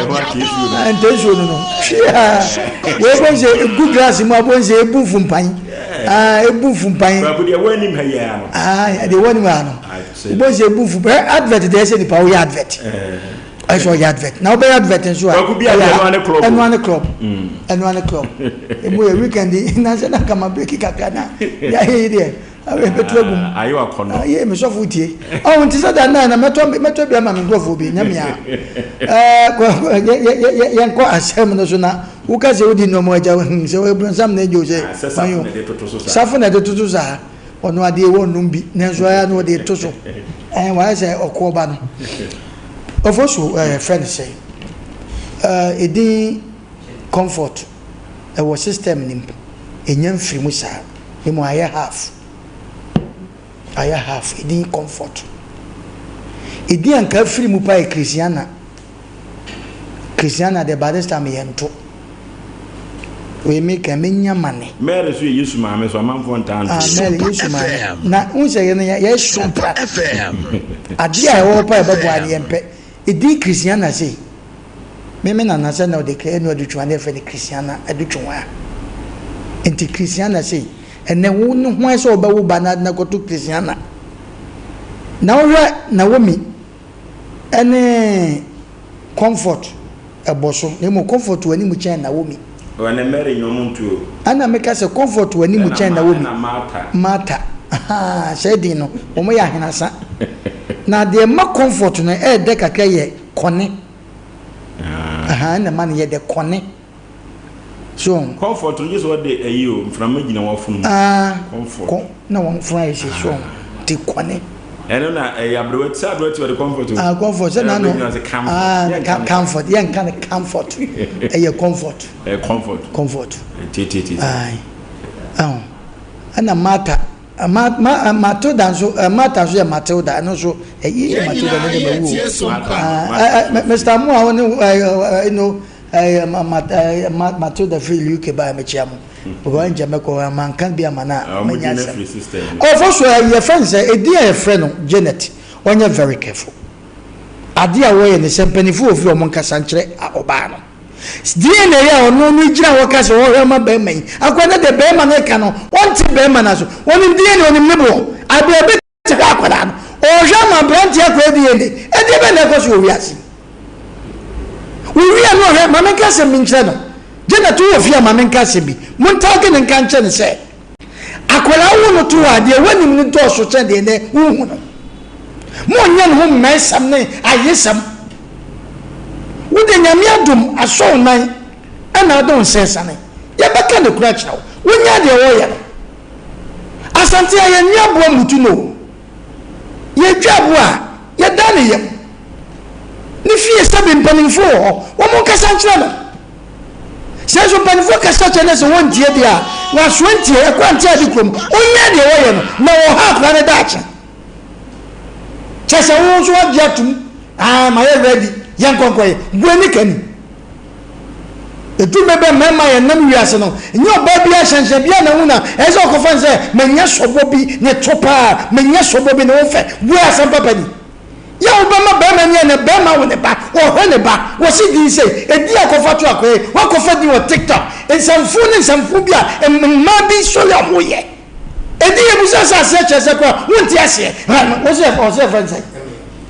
S3: Ntesuo no no. Hwia. Wei bɔ nsɛ egu glass mu abɔ nsɛ ebu fumpan. Ebu fumpan.
S1: Kwaku deɛ wɔ anim ha yi ara no.
S3: Deɛ wɔ anim ha no. Wobɔ nsɛ ebu fumpan. Advert deɛ ɛsɛ nipa woyɛ advert. Ɛsɛ ɔyɛ advert na wobɛyɛ advert nso a.
S1: Kwaku bi adeɛ ɛno ane club.
S3: Ɛno ane club. Ɛno ane club. Emu yɛ weekend yi na sɛ na kama break kakra na yɛayɛ yi deɛ ɛbɛtu agu mu.
S1: Ayɛ wakɔnɔ.
S3: Ayɛ me sɔfo tie. Ɔho nti sɛ da nan na mɛtɔ mɛtɔ bi ama me nkurɔfoɔ bi nyɛ mea. Ɛɛ yɛnkɔ asɛm no so na woka sɛ wodi nneɛma agya sɛ wɔbronsam na agya o sɛ.
S1: Safo na ɛde toto so saa.
S3: Safo na ɛde toto saa. Ɔno adeɛ wɔnnom bi nanso ayɛ na ɔde to so. Ɛn wayɛ sɛ ɔkoɔ ba no. Ɔfo so ɛɛ frɛ no sɛn? Ɛɛ edin comfort ɛwɔ system no mu. Enya mfiri mu saa. Ne mu ayɛ half. Ayɛ half. Edin comfort. Edin a nka afiri mu paa yɛ Christiana. Christiana deɛ by this time yɛnto. Wei me ka menya mane.
S1: Mary nso yɛ Yesu maame so amanfoɔ ntaa nto.
S3: Ah Mary Yesu maame. Na n sɛ yɛn yɛ hyɛ Adeɛ a ɛwɔ hɔ pa ɛbɛboa no yɛmpɛ. Edin Christiana sei. Me me nana sɛ na ɔde ɛna ɔde twuma na yɛfrɛ no Christiana ɛde twuma. Nti Christiana sei. Ɛnɛ wo ne ho ayɛ sɛ ɔbɛwo ba na na kɔto Christiana. Na wohwɛ Naomi ɛne Comfort ɛbɔ so na mmom Comfort wɔ anim kyɛn Naomi.
S1: Ɛnɛ Mary nyɛ ɔmo ntu o.
S3: Ɛna meka sɛ Comfort wɔ anim kyɛn Naomi.
S1: Ɛna Martha.
S3: Martha ahaa saa din no wɔn yɛ ahenasa. Na deɛ ɛma Comfort no ɛɛdɛ kakra yɛ kɔne. Ahaa ɛna ɛma no yɛ dɛ kɔne. So wɔn.
S1: Comfort no gye sɛ ɔde ayi o mframa gyina w'afono mu.
S3: Ah,
S1: Comfort.
S3: Kɔ na wɔn fono ayɛ sɛ so wɔn ti kɔne.
S1: Ɛno na ɛyɛ aberewa sɛ aberewa ti ɔde comfort o.
S3: Ah comfort sɛ n'ano.
S1: Ah
S3: comfort yɛn nka no comfort ɛyɛ comfort.
S1: Ɛyɛ comfort.
S3: Comfort.
S1: Tietietie.
S3: Ayi ɛho ɛna Martha ma ma Matilda nso Martha nso yɛ Matilda ɛno nso ɛyi yɛ Matilda ne de ma wu o. Ah Mr. Moa wo ne ɛɛ no. Ɛɛ ma ma ɛɛ ma Matilda firi UK baa mekyia mo. Because nkyɛ mɛkɔ manka bi ama no a manya asɛm. Ɔfo so yɛfrɛ no sɛ edin a yɛfrɛ no Janet ɔnyɛ very careful. Ade a wɔyɛ ne sɛ mpanyinfo wɔ fie wɔn nkasa nkyerɛ ɔbaa no. DNA a ɔno no gyina hɔ ka sɛ ɔhwɛ ma bɛrima yi akora ne deɛ bɛrima no ka no ɔnte bɛrima no aso. Ɔnim DNA ɔnim ne boɔ. Abere te hɔ akwadaa no ɔrehwɛ ama aberanteɛ akɔyɛ DNA ɛdeɛ bɛn na ɛkɔ so wɔ wiase wowie no ɔhwɛ ma menka asɛm bi nkyerɛ no Janet wɔ fie a ma menka asɛm bi montaage ne nka nkyerɛ no sɛ akwadaa wo no to hɔ a deɛ woanim no dɔɔso kyɛn deɛ nɛ wohu no monyɛ ne ho mmɛnsɛm ne ayesɛm wode nyame adom asɔ wo nan ɛna ade wo nsɛnsane yɛbɛka ne kora kyerɛ wo wonya deɛ wɔyɛ no Asante a yɛnwe aboa mmutu no o. Yɛtwa aboa a, yɛdan ne yam. Ne fie sɛbe mpanimfoɔ wɔ hɔ, wɔn nkasa nkyerɛ no. Sɛ nso mpanimfoɔ kasa kyerɛ no sɛ wɔntie deɛ a, wɔasoa ntie, ɛkɔ ante ade kurom, ɔnyɛ deɛ wɔyɛ no, na ɔha akwadaa no daakye. Kyɛ sɛ wo nso wagye atum, ah, mayɛ ready, yɛnkɔ nkɔyɛ, bu ani ka ni. Ɛduru bɛ bɛ mmarima a yɛnam wiase no, nyɛ ɔbaa biara hyɛnhyɛn biara na hu na ɛyɛ sɛ ɔkɔfa no sɛ manya sɔbɔ bi ne to paa, manya sɔbɔ bi ne wo fɛ. Wei asɛm papa ni. Yɛ a wobɛma barima ni ɛnɛ barima wo ne ba, ɔhwɛ ne ba, wɔsi din sei, ɛdin a kɔfa to akɔyɛ, wakɔfa din wɔ TikTok, nsɛmfo ne nsɛmfo bi a mmaa bi sɔre a wɔyɛ. Ɛdin yɛ busa sɛ aseɛ kyerɛ sɛ koraa wonte aseɛ. Wɔsi ɛfɛ nsɛn.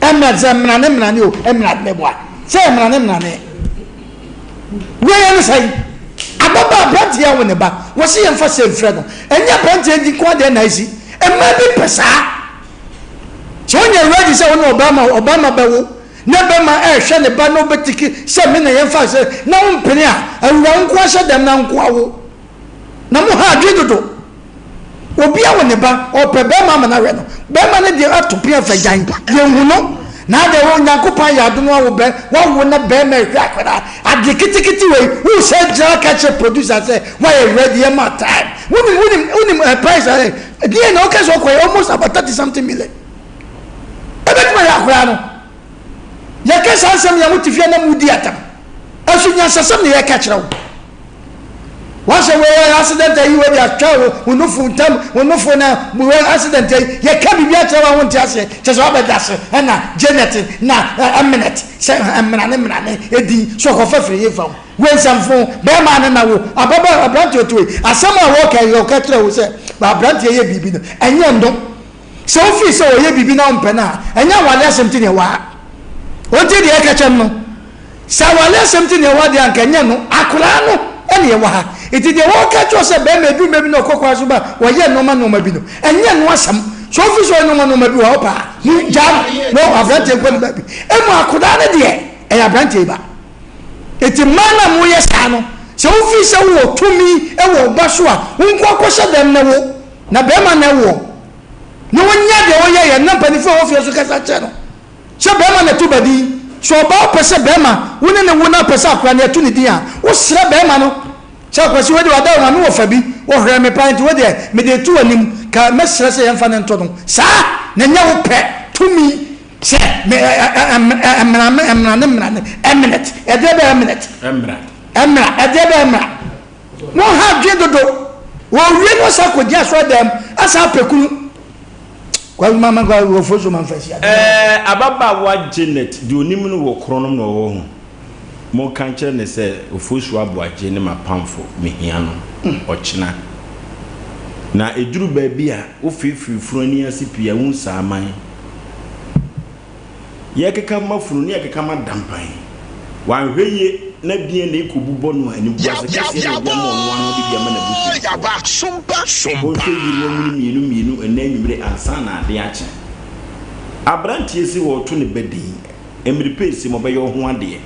S3: Ɛmɛ sɛ mmerane mmerane o, ɛmmerane meboa. Sɛ mmerane mmerane. Wei ne sɛn? Ababaa aberanteɛ awo ne ba, wɔse yɛmfa sɛ mfrɛ no. Ɛnyɛ aberanteɛ nti nko adeɛ na asi. Mmaa bi pɛ saa. Sɛ wonyɛ ready sɛ wo ne ɔbarima ɔbarima bɛwo na bɛma ɛrehwɛ ne ba na ɔbɛtiki sɛ me na yɛmfa sɛ na wompene a, awura wo nko ahyɛ dɛm na nko awo. Na mo ha adwene dodo. Obi awo ne ba, ɔpɛ bɛrima ama no ahwɛ no. Bɛrima no deɛ ato pia fɛ gyan, yɛnhu no. Na adɛ wo Nyankopɔn ayɛ adom awo bɛ, wawo na bɛrima ɛhwɛ akwadaa. Adeɛ ketekete wei, wo sɛ gyina aka kyerɛ producer sɛ wayɛ ready ɛma time. Wonim, wonim, wonim eh, price eh, deɛ na ɔka sɛ ɔkɔyɛ almost about 30 something million. Ɛbɛtumi ayɛ akwadaa no. Yɛka saa nsɛm yɛ mo te fie na mudi atam. Ɛso nyansasɛm na yɛka kyerɛ wo. Wɔsɛ wei yɛ accident ayi wei de atwa wo wo nufo ntam wo nufo na wei accident ayi yɛka biribi akyerɛ wo a wonte aseɛ kyɛ sɛ wabɛda ase ɛna Janet na ɛmenet sɛ ɛmena ne mena ne edin so ɔkɔfa firi he fa wo wei nsɛmfo bɛrima ne na wo ababa aberanteɛ ɔte wei asɛm a wɔka yi ɔka kyerɛ wo sɛ aberanteɛ yɛ biribi no ɛnyɛ ndo sɛ wofii sɛ ɔyɛ biribi na wompɛ no a ɛnyɛ awale asɛm ti ne ɛwɔ ha. Wonte deɛ ɛka kyɛm no? Sɛ awale asɛm nti na ɛwɔ ha deɛ anka ɛnyɛ no, akoraa no na ɛwɔ ha. Nti deɛ wɔka kyerɛ wo sɛ bɛrima ɛduru mmerɛ bi na ɔkɔ kwan so ba a wɔyɛ nnoɔma nnoɔma bi no, ɛnyɛ ɛno asɛm. Sɛ wofi sɛ ɔyɛ nnoɔma nnoɔma bi wɔ hɔ paa, gyaa no na aberanteɛ nkɔ ne baabi. Mmom akoraa no deɛ, ɛyɛ aberanteɛ yi ba. Nti mmaa no a moyɛ saa no, sɛ wofii sɛ wowɔ tumi wɔ wo ba so a, wo nko ara kɔhyɛ dɛm na wo, na bɛrima na ɛwoɔ. Na wɔnya deɛ wɔyɛeɛ na mpanimfoɔ a ɛwɔ fie nso kasa kyerɛ no. Sɛ bɛrima na ɛto ba din. Sɛ ɔbaa wopɛ sɛ bɛrima wo ne no wo na wopɛ sɛ akwadaa no yɛto ne din a, wosrɛ bɛrima no sɛ Akwasi wei deɛ wada wo maame wɔ fa bi, ɔhwɛɛ me paa nti wei deɛ mede reto w'anim ka mɛsrɛ sɛ yɛmfa no nto no saa na ɛnyɛ wo pɛ tumi sɛ me ɛ mmra mmra ne mmra ne ɛmmenet ɛdeɛ bɛyɛ ɛmmenet ɛmmra ɛdeɛ bɛyɛ mmra mo ha dwe dodo wɔwie no ɔsa kɔgyina asɔre dɛm asa apɛ kunu Kwaku mama kwaku wɔ foso ma nfa si ade.
S1: Ɛɛ ababaawa Janet deɛ onim no wɔ korɔnom na ɔwɔ ho monka nkyerɛ no sɛ Ofosu Aboagye ne m'apamfo mehia no ɔkyena na ɛduru baabi a wofeefee funu ani ase pii a wohu saa aman. Yɛkeka ma funu ne yɛkeka ma dampan. Wanhwɛ yie na DNA kɔbu bɔ no a, animguase kɛseɛ na ɛde ama ɔno ara na ɔde bi ama n'abusuafoɔ. Ɔnhwɛ yie na wanyini mmienu mmienu ɛnnɛ anwummere ansa na adeɛ akye. Aberanteɛ se wɔreto ne ba din, mmere pɛ sim ɔbɛyɛ wo ho adeɛ.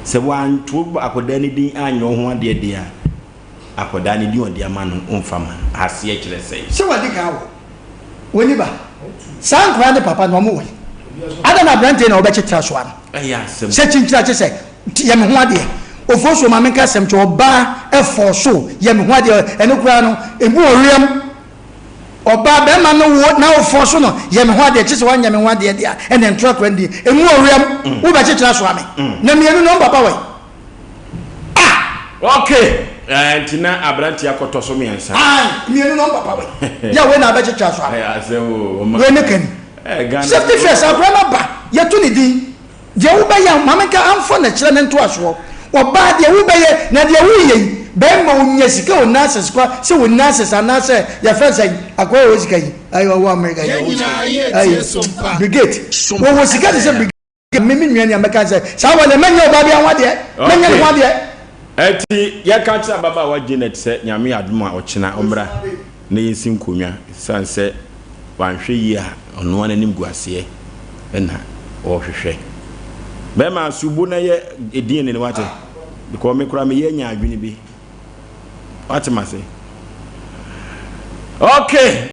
S1: Sɛ wanto akwadaa no din anyɛ wo ho adeɛ deɛ a, Akwadaa no din ɔde ama no womfa ma no aseɛ kyerɛ sɛn?
S3: Sɛ wadi kan awo woni ba. Saa nkwadaa ne papa no ɔmo wɔ he? Adɛn na aberanteɛ yi na ɔbɛkyekyere asoa no?
S1: Ɛyɛ asɛm.
S3: Sɛ kyinkyini akye sɛ yɛ me ho adeɛ. Ofosuo ma menka asɛm kyɛ ɔbaa ɛfɔɔ so yɛ me ho adeɛ ɛno koraa no ebu ɔweam. Ɔbaa bɛrima no wo na wofɔɔ so no yɛ me ho adeɛ kye sɛ wanyɛ me ho adeɛ deɛ a ɛna nto akora no din emu ɔweam. Wobɛkyekyere asoa me na mmienu no ɔmo papa wɔ he?
S1: Ah! Okay! Eh, nti na aberanteɛ akɔtɔ so mmiɛnsa.
S3: Aye, mmienu na ɔmpapa wei. Yɛ wei na abɛkyekyɛ so
S1: aba. Asɛm o, ɔma.
S3: Wei ne kani.
S1: Eh, Ghana.
S3: Safety first, akora no aba, yɛto ne din. Deɛ wobɛyɛ, maame nka amfa na kyerɛ ne ntoasoɔ. Ɔbaa deɛ wobɛyɛ, na deɛ woyɛ yi, bɛrima onya sika o nurses kwa, sɛ wɔ nurses anaasɛ yɛfrɛ sɛ akora wɔ sika yi, ayi ɔwɔ America yi, ɔwɔ sika yi, ayi, brigade, wɔwɔ sika te sɛ brigade. Me me nua nea mɛka sɛ saa wɔ deɛ mɛnyɛ ɔbaa bi ho adeɛ mɛnyɛ ne ho adeɛ.
S1: Ɛnti yɛka kyerɛ ababaawa Janet sɛ Nyame adom a ɔkyena ɔmmra na yɛnsi nkonnwa ɛsiane sɛ wanhwɛ yie a ɔno ara n'animguaseɛ na ɔrehwehwɛ. Bɛrima subo na yɛ DNA no wate because me koraa meyɛ anya adwene bi wate mase okay.